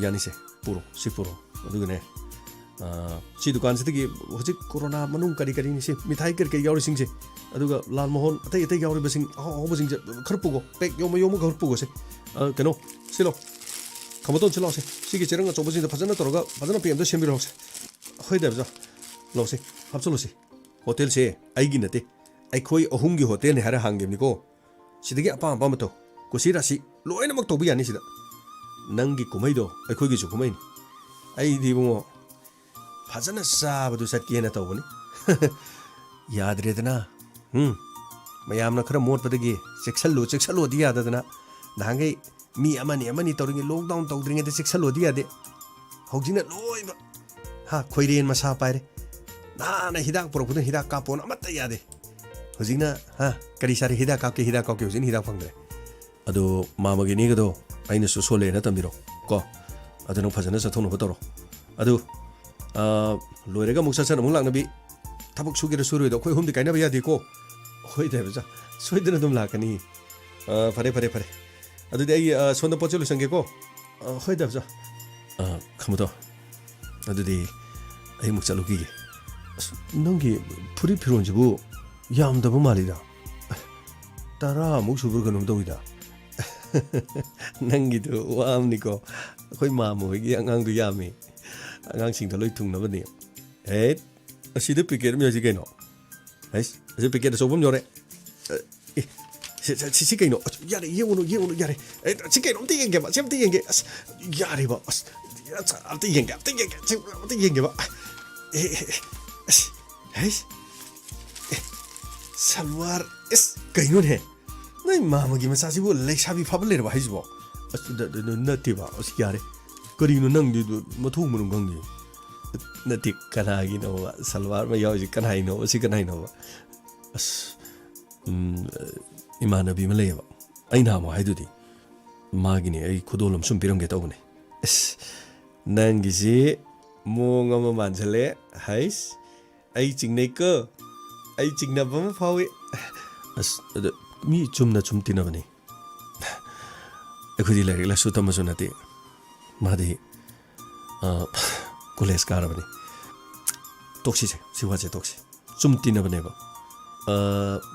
ꯌꯥꯅꯤꯁꯦ, ꯄꯨꯔꯣ, ꯁꯤ ꯄꯨꯔꯣ꯫ ꯑꯗꯨꯒꯅꯦ, ꯑꯥ, ꯁꯤ ꯗꯨꯀꯥꯟꯁꯤꯗꯒꯤ ꯍꯧꯖꯤꯛ ꯀꯣꯔꯣꯅꯥ ꯃꯅꯨꯡ ꯀꯔꯤ ꯀꯔꯤꯅꯤ ꯁꯤ, ꯃꯤꯊꯥꯏ ꯀꯔꯤ ꯀꯔꯤ ꯌꯥꯎꯔꯤꯁꯤꯡꯁꯦ, ꯑꯗꯨꯒ ꯂꯥꯜ ꯃꯣꯍꯣꯟ ꯑꯇꯩ ꯑꯇꯩ ꯌꯥꯎꯔꯤꯕꯁꯤꯡ, ꯑꯍꯥꯎ ꯑꯍꯥꯎꯕꯁꯤꯡꯁꯦ ꯈꯔ ꯄꯨꯒꯣ, pack ꯌꯣꯝꯃ ꯌꯣꯝꯃ ꯈꯔ ꯄꯨꯒꯣꯁꯦ꯫ ꯑꯥ, ꯀꯩꯅꯣ, ꯁꯤ ꯂꯥꯎ꯫ ꯈꯝꯕꯇꯣꯟ, ꯁꯤ ꯂꯥꯎꯁꯦ꯫ ꯁꯤꯒꯤ ꯆꯦꯔꯪ ꯑꯆꯧꯕꯁꯤꯡꯗꯣ ꯐꯖꯅ ꯇꯧꯔꯒ ꯐꯖꯅ pack ꯑꯝꯇ ꯁꯦꯝꯕꯤꯔꯛꯑꯣꯁꯦ꯫ ꯍꯣꯏ, ꯗꯥꯏꯕꯖꯥ꯫ ꯂꯥꯎꯁꯦ, ꯍꯥꯞꯆꯜꯂꯨꯁꯦ꯫ ꯍꯣꯇꯦꯜꯁꯦ ꯑꯩꯒꯤ ꯅꯠꯇꯦ, ꯑꯩꯈꯣꯏ ꯑꯍꯨꯝꯒꯤ ꯍꯣꯇꯦꯜꯅꯤ ꯍꯥꯏꯔ ꯍꯥꯡꯈꯤꯕꯅꯤꯀꯣ꯫ ꯁꯤꯗꯒꯤ ꯑꯄꯥꯝ ꯑꯄꯥꯝꯕ ꯇꯧ, ꯀꯨꯁꯤ ꯔꯥꯁꯤ ꯂꯣꯏꯅꯃꯛ ꯇꯧꯕ ꯌꯥꯅꯤ ꯁꯤꯗ꯫ ꯅꯪꯒꯤ ꯀꯨꯝꯍꯩꯗꯣ ꯑꯩꯈꯣꯏꯒꯤꯁꯨ ꯀꯨꯝꯍꯩꯅꯤ꯫ ꯑꯩꯗꯤ ꯏꯕꯨꯡꯉꯣ ꯐꯖꯅ ꯆꯥꯕꯗꯨ ꯆꯠꯀꯦꯅ ꯇꯧꯕꯅꯤ꯫ ꯌꯥꯗ꯭ꯔꯦꯗꯅ꯫ ꯎꯝ꯫ ꯃꯌꯥꯝꯅ ꯈꯔ ꯃꯣꯠꯄꯗꯒꯤ ꯆꯦꯛꯁꯜꯂꯨ, ꯆꯦꯛꯁꯜꯂꯨꯗꯤ ꯌꯥꯗꯗꯅ ꯅꯍꯥꯟꯈꯩ ꯃꯤ ꯑꯃꯅꯤ ꯑꯃꯅꯤ ꯇꯧꯔꯤꯉꯩ, lockdown ꯇꯧꯗ꯭ꯔꯤꯉꯩꯗ ꯆꯦꯛꯁꯜꯂꯨꯗꯤ ꯌꯥꯗꯦ꯫ ꯍꯧꯖꯤꯛꯅ ꯂꯣꯏꯕ, ꯍꯥ, ꯈꯣꯏꯔꯦꯟ ꯃꯁꯥ ꯄꯥꯏꯔꯦ꯫ ꯅꯍꯥꯟꯅ ꯍꯤꯗꯥꯛ ꯄꯨꯔꯛꯄꯗꯨꯅ ꯍꯤꯗꯥꯛ ꯀꯥꯞꯄꯣꯅ ꯑꯃꯠꯇ ꯌꯥꯗꯦ꯫ ꯍꯧꯖꯤꯛꯅ, ꯍꯥ, ꯀꯔꯤ ꯆꯥꯔꯦ? ꯍꯤꯗꯥꯛ ꯀꯥꯞꯀꯦ, ꯍꯤꯗꯥꯛ ꯀꯥꯞꯀꯦ, ꯍꯧꯖꯤꯛꯅ ꯍꯤꯗꯥꯛ ꯐꯪꯗ꯭ꯔꯦ꯫ ꯑꯗꯣ ꯃꯥꯃꯒꯤ ꯏꯅꯦꯒꯗꯣ ꯑꯩꯅꯁꯨ ꯁꯣꯜꯂꯦꯅ ꯇꯝꯕꯤꯔꯣ ꯀꯣ꯫ ꯑꯗꯨ ꯅꯪ ꯐꯖꯅ ꯆꯠꯊꯣꯛꯅꯕ ꯇꯧꯔꯣ꯫ ꯑꯗꯨ, ꯑꯥ, ꯂꯣꯏꯔꯒ ꯑꯃꯨꯛ ꯁꯠ ꯁꯠ ꯑꯃꯨꯛ ꯂꯥꯛꯅꯕꯤ꯫ ꯊꯕꯛ ꯁꯨꯒꯦꯔꯥ ꯁꯨꯔꯣꯏꯗꯣ ꯑꯩꯈꯣꯏ ꯑꯍꯨꯝꯗꯤ ꯀꯥꯏꯅꯕ ꯌꯥꯗꯦꯀꯣ꯫ ꯍꯣꯏ, ꯗꯥꯏꯕꯖꯥ, ꯁꯣꯏꯗꯅ ꯑꯗꯨꯝ ꯂꯥꯛꯀꯅꯤ꯫ ꯑꯥ, ꯐꯔꯦ, ꯐꯔꯦ, ꯐꯔꯦ꯫ ꯑꯗꯨꯗꯤ ꯑꯩ, ꯑꯥ, ꯁꯣꯝꯗ ꯄꯣꯠ ꯆꯩ ꯂꯣꯏꯁꯟꯒꯦꯀꯣ꯫ ꯑꯥ, ꯍꯣꯏ, ꯗꯥꯏꯕꯖꯥ꯫ ꯑꯥ, ꯈꯝꯕꯇꯣꯟ, ꯑꯗꯨꯗꯤ ꯑꯩ ꯑꯃꯨꯛ ꯆꯠꯂꯨꯈꯤꯒꯦ꯫ ꯑꯁ, ꯅꯪꯒꯤ ꯐꯨꯔꯤꯠ ꯐꯤꯔꯣꯟꯁꯤꯕꯨ ꯌꯥꯝꯗꯕ ꯃꯥꯜꯂꯤꯗ꯫ ꯇꯔꯥꯃꯨꯛ ꯁꯨꯕ꯭ꯔꯥ ꯀꯩꯅꯣꯝ ꯇꯧꯋꯤꯗ꯫ ꯅꯪꯒꯤꯗꯨ ꯋꯥ ꯑꯃꯅꯤꯀꯣ꯫ ꯑꯩꯈꯣꯏ ꯃꯥꯃ ꯍꯣꯏꯒꯤ ꯑꯉꯥꯡꯗꯨ ꯌꯥꯝꯃꯤ꯫ ꯑꯉꯥꯡꯁꯤꯡꯗ ꯂꯣꯏ ꯊꯨꯡꯅꯕꯅꯤ꯫ ꯑꯦ, ꯑꯁꯤꯗ packet ꯑꯃ ꯌꯥꯎꯔꯤꯁꯤ ꯀꯩꯅꯣ? ꯍꯩꯁ, ꯑꯁꯤ packet ꯑꯆꯧꯕ ꯑꯃ ꯌꯥꯎꯔꯦ꯫ ꯑꯦ, ꯁꯤ, ꯁꯤ, ꯁꯤ, ꯁꯤ ꯀꯩꯅꯣ? ꯑꯁ, ꯌꯥꯔꯦ, ꯌꯦꯡꯉꯨꯅꯨ, ꯌꯦꯡꯉꯨꯅꯨ, ꯌꯥꯔꯦ꯫ ꯑꯦ, ꯁꯤ ꯀꯩꯅꯣ? ꯑꯝꯇ ꯌꯦꯡꯒꯦꯕ, ꯁꯤ ꯑꯝꯇ ꯌꯦꯡꯒꯦ꯫ ꯑꯁ, ꯌꯥꯔꯦꯕ꯫ ꯑꯁ, ꯑꯁ, ꯑꯝꯇ ꯌꯦꯡꯒꯦ, ꯑꯝꯇ ꯌꯦꯡꯒꯦ, ꯁꯤ ꯑꯝꯇ ꯌꯦꯡꯒꯦꯕ꯫ ꯑꯦ, ꯑꯦ, ꯑꯦ, ꯑꯁ, ꯍꯩꯁ꯫ ꯑꯦ, ꯁꯜꯋꯥꯔ, ꯏꯁ, ꯀꯩꯅꯣꯅꯦ? ꯅꯣꯏ ꯃꯥꯃꯒꯤ ꯃꯆꯥꯁꯤꯕꯨ ꯂꯩꯁꯥꯕꯤ ꯐꯥꯕ ꯂꯩꯔꯕ ꯍꯥꯏꯁꯤꯕꯣ? ꯑꯁ, ꯅ-, ꯅ-, ꯅ-, ꯅꯠꯇꯦꯕ꯫ ꯑꯁ, ꯌꯥꯔꯦ꯫ ꯀꯔꯤꯅꯣ ꯅꯪꯗꯤ ꯑꯗꯨ ꯃꯊꯣꯡ ꯃꯔꯝ ꯈꯪꯗꯦ? ꯅꯠꯇꯦ, ꯀꯅꯥꯒꯤꯅꯣꯕ? ꯁꯜꯋꯥꯔ ꯑꯃ ꯌꯥꯎꯔꯤꯁꯤ ꯀꯅꯥꯒꯤꯅꯣꯕ? ꯁꯤ ꯀꯅꯥꯒꯤꯅꯣꯕ? ꯑꯁ, ꯎꯝ, ꯏꯃꯥꯟꯅꯕꯤ ꯑꯃ ꯂꯩꯌꯦꯕ꯫ ꯑꯩ ꯅꯍꯥꯟꯃꯨꯛ ꯍꯥꯏꯗꯨꯗꯤ꯫ ꯃꯥꯒꯤꯅꯦ, ꯑꯩ ꯈꯨꯗꯣꯜ ꯑꯃ ꯁꯨꯝ ꯄꯤꯔꯝꯒꯦ ꯇꯧꯕꯅꯦ꯫ ꯑꯁ, ꯅꯪꯒꯤꯁꯤ ꯃꯑꯣꯡ ꯑꯃ ꯃꯥꯟꯁꯤꯜꯂꯦ꯫ ꯍꯩꯁ, ꯑꯩ ꯆꯤꯡꯅꯩꯀꯣ꯫ ꯑꯩ ꯆꯤꯡꯅꯕ ꯑꯃ ꯐꯥꯎꯏ꯫ ꯑꯁ, ꯑꯗ ꯃꯤ ꯆꯨꯝꯅ ꯁꯨꯝ ꯇꯤꯟꯅꯕꯅꯤ꯫ ꯑꯩꯈꯣꯏꯗꯤ ꯂꯥꯏꯔꯤꯛ ꯂꯥꯏꯁꯨ ꯇꯝꯕꯁꯨ ꯅꯠꯇꯦ꯫ ꯃꯥꯗꯤ, ꯑ, ꯀꯣꯂꯦꯖ ꯀꯥꯔꯕꯅꯤ꯫ ꯇꯣꯛꯁꯤꯁꯦ, ꯁꯤ ꯋꯥꯁꯦ ꯇꯣꯛꯁꯤ꯫ ꯁꯨꯝ ꯇꯤꯟꯅꯕꯅꯦꯕ꯫ ꯑ,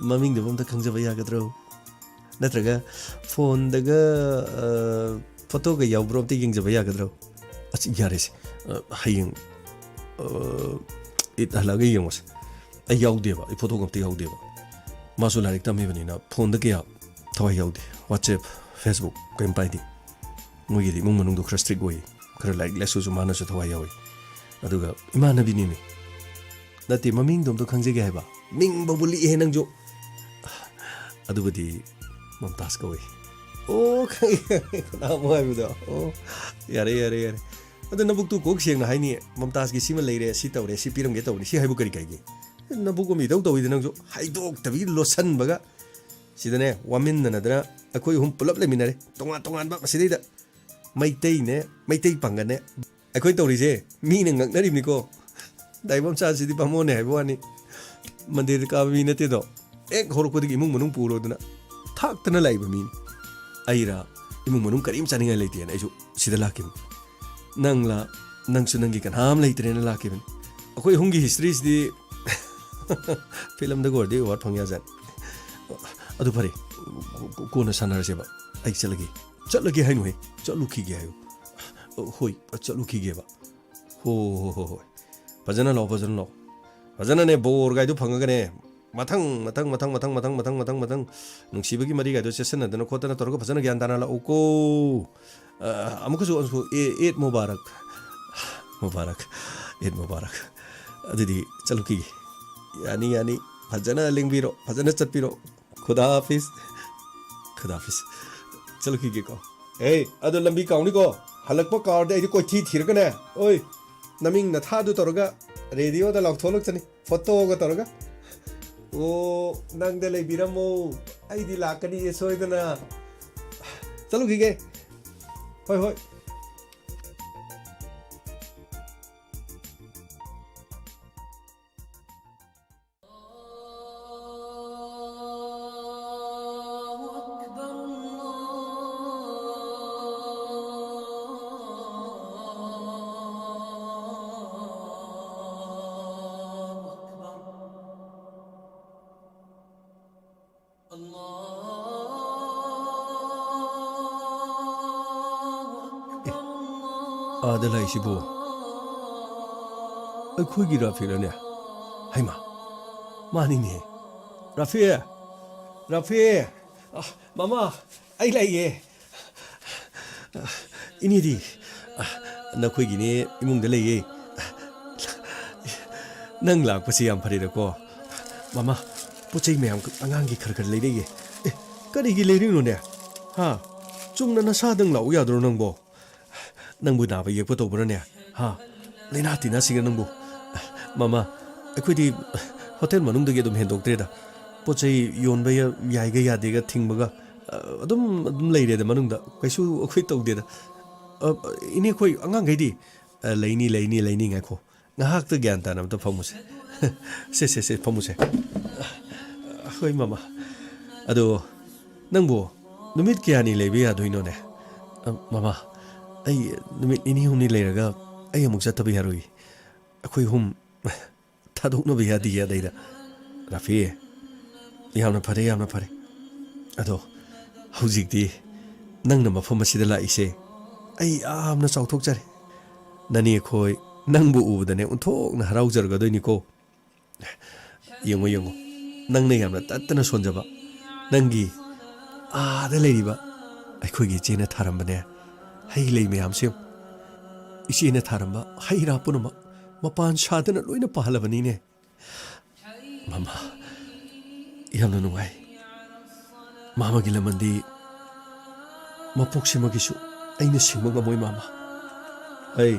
ꯃꯃꯤꯡꯗꯨꯕꯨ ꯑꯝꯇ ꯈꯪꯖꯕ ꯌꯥꯒꯗ꯭ꯔꯣ? ꯅꯠꯇ꯭ꯔꯒ ꯐꯣꯟꯗꯒ, ꯑ, ꯐꯣꯇꯣꯒ ꯌꯥꯎꯕ꯭ꯔꯣ? ꯑꯝꯇ ꯌꯦꯡꯖꯕ ꯌꯥꯒꯗ꯭ꯔꯣ? ꯑꯁ, ꯌꯥꯔꯦꯁꯦ꯫ ꯑ, ꯍꯌꯦꯡ, ꯑ, ꯏꯠ ꯍꯜꯂꯛꯑꯒ ꯌꯦꯡꯉꯣꯁꯦ꯫ ꯑꯩ ꯌꯥꯎꯗꯦꯕ, ꯑꯩ ꯐꯣꯇꯣꯒ ꯑꯝꯇ ꯌꯥꯎꯗꯦꯕ꯫ ꯃꯥꯁꯨ ꯂꯥꯏꯔꯤꯛ ꯇꯝꯃꯤꯕꯅꯤꯅ ꯐꯣꯟꯗ ꯀꯌꯥ ꯊꯋꯥꯏ ꯌꯥꯎꯗꯦ꯫ WhatsApp, Facebook ꯀꯔꯤꯝ ꯄꯥꯏꯗꯦ꯫ ꯃꯣꯏꯒꯤꯗꯤ ꯏꯃꯨꯡ ꯃꯅꯨꯡꯗꯣ ꯈꯔ strict ꯑꯣꯏ꯫ ꯈꯔ ꯂꯥꯏꯔꯤꯛ ꯂꯥꯏꯁꯨꯁꯨ ꯃꯥꯅꯁꯨ ꯊꯋꯥꯏ ꯌꯥꯎꯏ꯫ ꯑꯗꯨꯒ ꯏꯃꯥꯟꯅꯕꯤꯅꯤꯅꯦ꯫ ꯅꯠꯇꯦ, ꯃꯃꯤꯡꯗꯣ ꯑꯝꯇ ꯈꯪꯖꯒꯦ ꯍꯥꯏꯕ꯫ ꯃꯤꯡ ꯐꯥꯎꯕ ꯂꯤꯛꯑꯦ ꯅꯪꯁꯨ꯫ ꯑꯗꯨꯕꯨꯗꯤ ꯃꯝꯇꯥꯖ ꯀꯧꯏ꯫ ꯑꯣ, ꯈꯪꯉꯦ, ꯈꯪꯉꯦ, ꯅꯍꯥꯟꯃꯨꯛ ꯍꯥꯏꯕꯗꯣ꯫ ꯑꯣ, ꯌꯥꯔꯦ, ꯌꯥꯔꯦ, ꯌꯥꯔꯦ꯫ ꯑꯗꯣ ꯅꯕꯨꯛꯇꯨ ꯀꯣꯛ ꯁꯦꯡꯅ ꯍꯥꯏꯅꯤ, ꯃꯝꯇꯥꯖꯀꯤ ꯁꯤꯃ ꯂꯩꯔꯦ, ꯁꯤ ꯇꯧꯔꯦ, ꯁꯤ ꯄꯤꯔꯝꯒꯦ ꯇꯧꯕꯅꯤ, ꯁꯤ ꯍꯥꯏꯕꯨ ꯀꯔꯤ ꯀꯥꯏꯒꯦ? ꯅꯕꯨꯛ ꯑꯃ ꯏꯇꯧ ꯇꯧꯏꯗ ꯅꯪꯁꯨ꯫ ꯍꯥꯏꯗꯣꯛꯇꯕꯤ ꯂꯣꯠꯁꯟꯕꯒ꯫ ꯁꯤꯗꯅꯦ, ꯋꯥꯃꯤꯟꯅꯅꯗꯅ ꯑꯩꯈꯣꯏ ꯑꯍꯨꯝ ꯄꯨꯂꯞ ꯂꯩꯃꯤꯟꯅꯔꯦ, ꯇꯣꯉꯥꯟ ꯇꯣꯉꯥꯟꯕ꯫ ꯃꯁꯤꯗꯩꯗ ꯃꯩꯇꯩꯅꯦ, ꯃꯩꯇꯩ ꯄꯥꯡꯒꯜꯅꯦ꯫ ꯑꯩꯈꯣꯏ ꯇꯧꯔꯤꯁꯦ ꯃꯤꯅ ꯉꯛꯅꯔꯤꯕꯅꯤꯀꯣ꯫ ꯗꯥꯏꯕꯝꯆꯥꯁꯤꯗꯤ ꯕꯥꯃꯣꯟꯅꯦ ꯍꯥꯏꯕ ꯋꯥꯅꯤ, ꯃꯟꯗꯤꯔꯗ ꯀꯥꯕ ꯃꯤ ꯅꯠꯇꯦꯗꯣ꯫ ꯍꯦꯛ ꯍꯧꯔꯛꯄꯗꯒꯤ ꯏꯃꯨꯡ ꯃꯅꯨꯡ ꯄꯨꯔꯣꯗꯅ ꯊꯥꯛꯇꯅ ꯂꯥꯛꯏꯕ ꯃꯤꯅꯤ꯫ ꯑꯩꯔꯥ ꯏꯃꯨꯡ ꯃꯅꯨꯡ ꯀꯔꯤꯝ ꯆꯥꯅꯤꯡꯉꯥꯏ ꯂꯩꯇꯦꯅ ꯑꯩꯁꯨ ꯁꯤꯗ ꯂꯥꯛꯈꯤꯕꯅꯤ꯫ ꯅꯪꯂꯥ, ꯅꯪꯁꯨ ꯅꯪꯒꯤ ꯀꯅꯥꯝ ꯂꯩꯇ꯭ꯔꯦꯅ ꯂꯥꯛꯈꯤꯕꯅꯤ꯫ ꯑꯩꯈꯣꯏ ꯑꯍꯨꯝꯒꯤ historyꯁꯤꯗꯤ ꯐꯤꯂꯝꯗꯒ ꯑꯣꯏꯔꯗꯤ award ꯐꯪ ꯌꯥꯖꯥꯠꯅꯤ꯫ ꯑꯗꯨ ꯐꯔꯦ, ꯀꯣꯟꯅ ꯁꯥꯟꯅꯔꯁꯦꯕ꯫ ꯑꯩ ꯆꯠꯂꯒꯦ꯫ ꯆꯠꯂꯒꯦ ꯍꯥꯏꯅꯨꯍꯦ, ꯆꯠꯂꯨꯈꯤꯒꯦ ꯍꯥꯏꯌꯨ꯫ ꯍꯣꯏ, ꯆꯠꯂꯨꯈꯤꯒꯦꯕ꯫ ꯍꯣ, ꯍꯣ, ꯍꯣ, ꯍꯣꯏ꯫ ꯐꯖꯅ ꯂꯥꯛꯑꯣ, ꯐꯖꯅ ꯂꯥꯛꯑꯣ꯫ ꯐꯖꯅꯅꯦ ꯕꯣꯔꯒꯥꯏꯗꯨ ꯐꯪꯉꯒꯅꯦ, ꯃꯊꯪ, ꯃꯊꯪ, ꯃꯊꯪ, ꯅꯨꯡꯁꯤꯕꯒꯤ ꯃꯔꯤꯒꯥꯏꯗꯣ ꯆꯦꯠꯁꯤꯟꯅꯗꯅ ꯈꯣꯠꯇꯅ ꯇꯧꯔꯒ ꯐꯖꯅ ꯒ꯭ꯌꯥꯟ ꯇꯥꯅ ꯂꯥꯛꯎꯀꯣ꯫ ꯑ, ꯑꯃꯨꯛꯀꯁꯨ, ꯑꯃꯨꯛꯀꯁꯨ, ꯑꯦ-, ꯏꯗ ꯃꯨꯕꯥꯔꯛ꯫ ꯃꯨꯕꯥꯔꯛ꯫ ꯏꯗ ꯃꯨꯕꯥꯔꯛ꯫ ꯑꯗꯨꯗꯤ ꯆꯠꯂꯨꯈꯤꯒꯦ꯫ ꯌꯥꯅꯤ, ꯌꯥꯅꯤ꯫ ꯐꯖꯅ ꯂꯦꯡꯕꯤꯔꯣ, ꯐꯖꯅ ꯆꯠꯄꯤꯔꯣ꯫ ꯈꯨꯗꯥ ꯍꯥꯐꯤꯖ꯫ ꯈꯨꯗꯥ ꯍꯥꯐꯤꯖ꯫ ꯆꯠꯂꯨꯈꯤꯒꯦꯀꯣ꯫ ꯑꯦ, ꯑꯗꯣ ꯂꯝꯕꯤ ꯀꯥꯎꯅꯤꯀꯣ꯫ ꯍꯜꯂꯛꯄ ꯀꯥꯎꯔꯗꯤ ꯑꯩꯗꯤ ꯀꯣꯏꯊꯤ ꯊꯤꯔꯒꯅꯦ꯫ ꯑꯣꯏ, ꯅꯃꯤꯡ ꯅꯊꯥꯗꯨ ꯇꯧꯔꯒ ꯔꯦꯗꯤꯑꯣꯗ ꯂꯥꯎꯊꯣꯛꯂꯛꯆꯅꯤ꯫ ꯐꯣꯇꯣꯒ ꯇꯧꯔꯒ꯫ ꯑꯣ, ꯅꯪꯗ ꯂꯩꯕꯤꯔꯝꯃꯣ꯫ ꯑꯩꯗꯤ ꯂꯥꯛꯀꯅꯤꯌꯦ ꯁꯣꯏꯗꯅ꯫ ꯆꯠꯂꯨꯈꯤꯒꯦ꯫ ꯍꯣꯏ, ꯍꯣꯏ꯫ ꯑꯥꯗ ꯂꯩꯁꯤꯕꯨ ꯑꯩꯈꯣꯏꯒꯤ ꯔꯥꯐꯤꯔꯅꯦ? ꯍꯩꯃꯥ, ꯃꯥꯅꯤꯅꯦ꯫ ꯔꯥꯐꯤ! ꯔꯥꯐꯤ! ꯑ, ꯃꯃꯥ, ꯑꯩ ꯂꯩꯌꯦ꯫ ꯏꯅꯦꯗꯤ? ꯑ, ꯅꯈꯣꯏꯒꯤꯅꯦ ꯏꯃꯨꯡꯗ ꯂꯩꯌꯦ꯫ ꯅꯪ ꯂꯥꯛꯄꯁꯤ ꯌꯥꯝ ꯐꯔꯦꯗꯀꯣ꯫ ꯃꯃꯥ, ꯄꯣꯠ ꯆꯩ ꯃꯌꯥꯝ ꯑꯉꯥꯡꯒꯤ ꯈꯔ ꯈꯔ ꯂꯩꯔꯛꯏꯌꯦ꯫ ꯑꯦ, ꯀꯔꯤꯒꯤ ꯂꯩꯔꯤꯅꯣꯅꯦ? ꯍꯥ? ꯆꯨꯝꯅ ꯅꯁꯥꯗꯪ ꯂꯥꯛꯎ ꯌꯥꯗ꯭ꯔꯣ ꯅꯪꯕꯣ? ꯅꯪꯕꯨ ꯅꯥꯕ ꯌꯦꯛꯄ ꯇꯧꯕ꯭ꯔꯥꯅꯦ? ꯍꯥ? ꯂꯥꯏꯅꯥ ꯇꯤꯟꯅꯥꯁꯤꯡꯅ ꯅꯪꯕꯨ? ꯃꯃꯥ, ꯑꯩꯈꯣꯏꯗꯤ ꯍꯣꯇꯦꯜ ꯃꯅꯨꯡꯗꯒꯤ ꯑꯗꯨꯝ ꯍꯦꯟꯗꯣꯛꯇ꯭ꯔꯦꯗ꯫ ꯄꯣꯠ ꯆꯩ ꯌꯣꯟꯕ ꯌꯥ-, ꯌꯥꯏꯒ ꯌꯥꯗꯦꯒ ꯊꯤꯡꯕꯒ, ꯑ, ꯑꯗꯨꯝ, ꯑꯗꯨꯝ ꯂꯩꯔꯦꯗ ꯃꯅꯨꯡꯗ꯫ ꯀꯩꯁꯨ ꯑꯩꯈꯣꯏ ꯇꯧꯗꯦꯗ꯫ ꯑ, ꯏꯅꯦ, ꯑꯩꯈꯣꯏ ꯑꯉꯥꯡꯈꯩꯗꯤ? ꯑ, ꯂꯩꯅꯤ, ꯂꯩꯅꯤ, ꯂꯩꯅꯤ, ꯉꯥꯏꯈꯣ꯫ ꯉꯥꯏꯍꯥꯛꯇ ꯒ꯭ꯌꯥꯟ ꯇꯥꯅ ꯑꯝꯇ ꯐꯝꯃꯨꯁꯦ꯫ ꯁꯦ, ꯁꯦ, ꯁꯦ, ꯐꯝꯃꯨꯁꯦ꯫ ꯍꯣꯏ, ꯃꯃꯥ꯫ ꯑꯗꯣ ꯅꯪꯕꯨ ꯅꯨꯃꯤꯠ ꯀꯌꯥꯅꯤ ꯂꯩꯕ ꯌꯥꯗꯣꯏꯅꯣꯅꯦ? ꯑ, ꯃꯃꯥ, ꯑꯩ ꯅꯨꯃꯤꯠ ꯅꯤꯅꯤ ꯍꯨꯝꯅꯤ ꯂꯩꯔꯒ ꯑꯩ ꯑꯃꯨꯛ ꯆꯠꯇꯕ ꯌꯥꯔꯣꯏ꯫ ꯑꯩꯈꯣꯏ ꯑꯍꯨꯝ ꯊꯥꯗꯣꯛꯅꯕ ꯌꯥꯗꯤꯌꯦ ꯑꯗꯩꯗ꯫ ꯔꯥꯐꯤ, ꯌꯥꯝꯅ ꯐꯔꯦ, ꯌꯥꯝꯅ ꯐꯔꯦ꯫ ꯑꯗꯣ ꯍꯧꯖꯤꯛꯇꯤ ꯅꯪꯅ ꯃꯐꯝ ꯑꯁꯤꯗ ꯂꯥꯛꯏꯁꯦ ꯑꯩ ꯌꯥꯝꯅ ꯆꯥꯎꯊꯣꯛꯆꯔꯦ꯫ ꯅꯅꯦ ꯑꯩꯈꯣꯏ ꯅꯪꯕꯨ ꯎꯕꯗꯅꯦ ꯑꯣꯟꯊꯣꯛꯅ ꯍꯔꯥꯎꯖꯔꯒꯗꯣꯏꯅꯤꯀꯣ꯫ ꯌꯦꯡꯉꯣ, ꯌꯦꯡꯉꯣ, ꯅꯪꯅ ꯌꯥꯝꯅ ꯇꯠꯇꯅ ꯁꯣꯟꯖꯕ ꯅꯪꯒꯤ ꯑꯥꯗ ꯂꯩꯔꯤꯕ ꯑꯩꯈꯣꯏꯒꯤ ꯏꯆꯦꯅ ꯊꯥꯔꯝꯕꯅꯦ ꯍꯩ ꯂꯩ ꯃꯌꯥꯝꯁꯦ ꯌꯦꯡꯉꯨ꯫ ꯏꯆꯦꯅ ꯊꯥꯔꯝꯕ ꯍꯩ ꯔꯥ ꯄꯨꯝꯅꯃꯛ ꯃꯄꯥꯟ ꯁꯥꯗꯅ ꯂꯣꯏꯅ ꯄꯥꯜꯂꯕꯅꯤꯅꯦ꯫ ꯃꯃꯥ, ꯌꯥꯝꯅ ꯅꯨꯡꯉꯥꯏ꯫ ꯃꯥꯃꯒꯤ ꯂꯃꯟꯗꯤ ꯃꯄꯣꯛꯁꯤꯃꯒꯤꯁꯨ ꯑꯩꯅ ꯁꯤꯡꯕ ꯉꯝꯃꯣꯏ, ꯃꯥꯃ꯫ ꯑꯩ,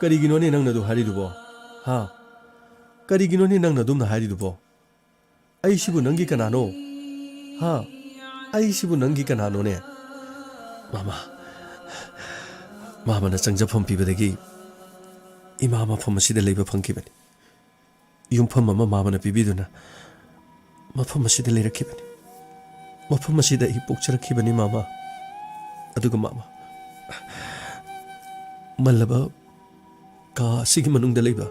ꯀꯔꯤꯒꯤꯅꯣꯅꯦ ꯅꯪꯅ ꯑꯗꯨ ꯍꯥꯏꯔꯤꯗꯨꯕꯣ? ꯍꯥ? ꯀꯔꯤꯒꯤꯅꯣꯅꯦ ꯅꯪꯅ ꯑꯗꯨꯝꯅ ꯍꯥꯏꯔꯤꯗꯨꯕꯣ? ꯑꯩꯁꯤꯕꯨ ꯅꯪꯒꯤ ꯀꯅꯥꯅꯣ? ꯍꯥ? ꯑꯩꯁꯤꯕꯨ ꯅꯪꯒꯤ ꯀꯅꯥꯅꯣꯅꯦ? ꯃꯥꯃ, ꯃꯥꯃꯅ ꯆꯪꯖꯐꯝ ꯄꯤꯕꯗꯒꯤ ꯏꯃꯥ ꯃꯐꯝ ꯑꯁꯤꯗ ꯂꯩꯕ ꯐꯪꯈꯤꯕꯅꯤ꯫ ꯌꯨꯝꯐꯝ ꯑꯃ ꯃꯥꯃꯅ ꯄꯤꯕꯤꯗꯨꯅ ꯃꯐꯝ ꯑꯁꯤꯗ ꯂꯩꯔꯛꯈꯤꯕꯅꯤ꯫ ꯃꯐꯝ ꯑꯁꯤꯗ ꯑꯩ ꯄꯣꯛꯆꯔꯛꯈꯤꯕꯅꯤ, ꯃꯥꯃ꯫ ꯑꯗꯨꯒ ꯃꯥꯃ, ꯃꯜꯂꯕ ꯀꯥ ꯑꯁꯤꯒꯤ ꯃꯅꯨꯡꯗ ꯂꯩꯕ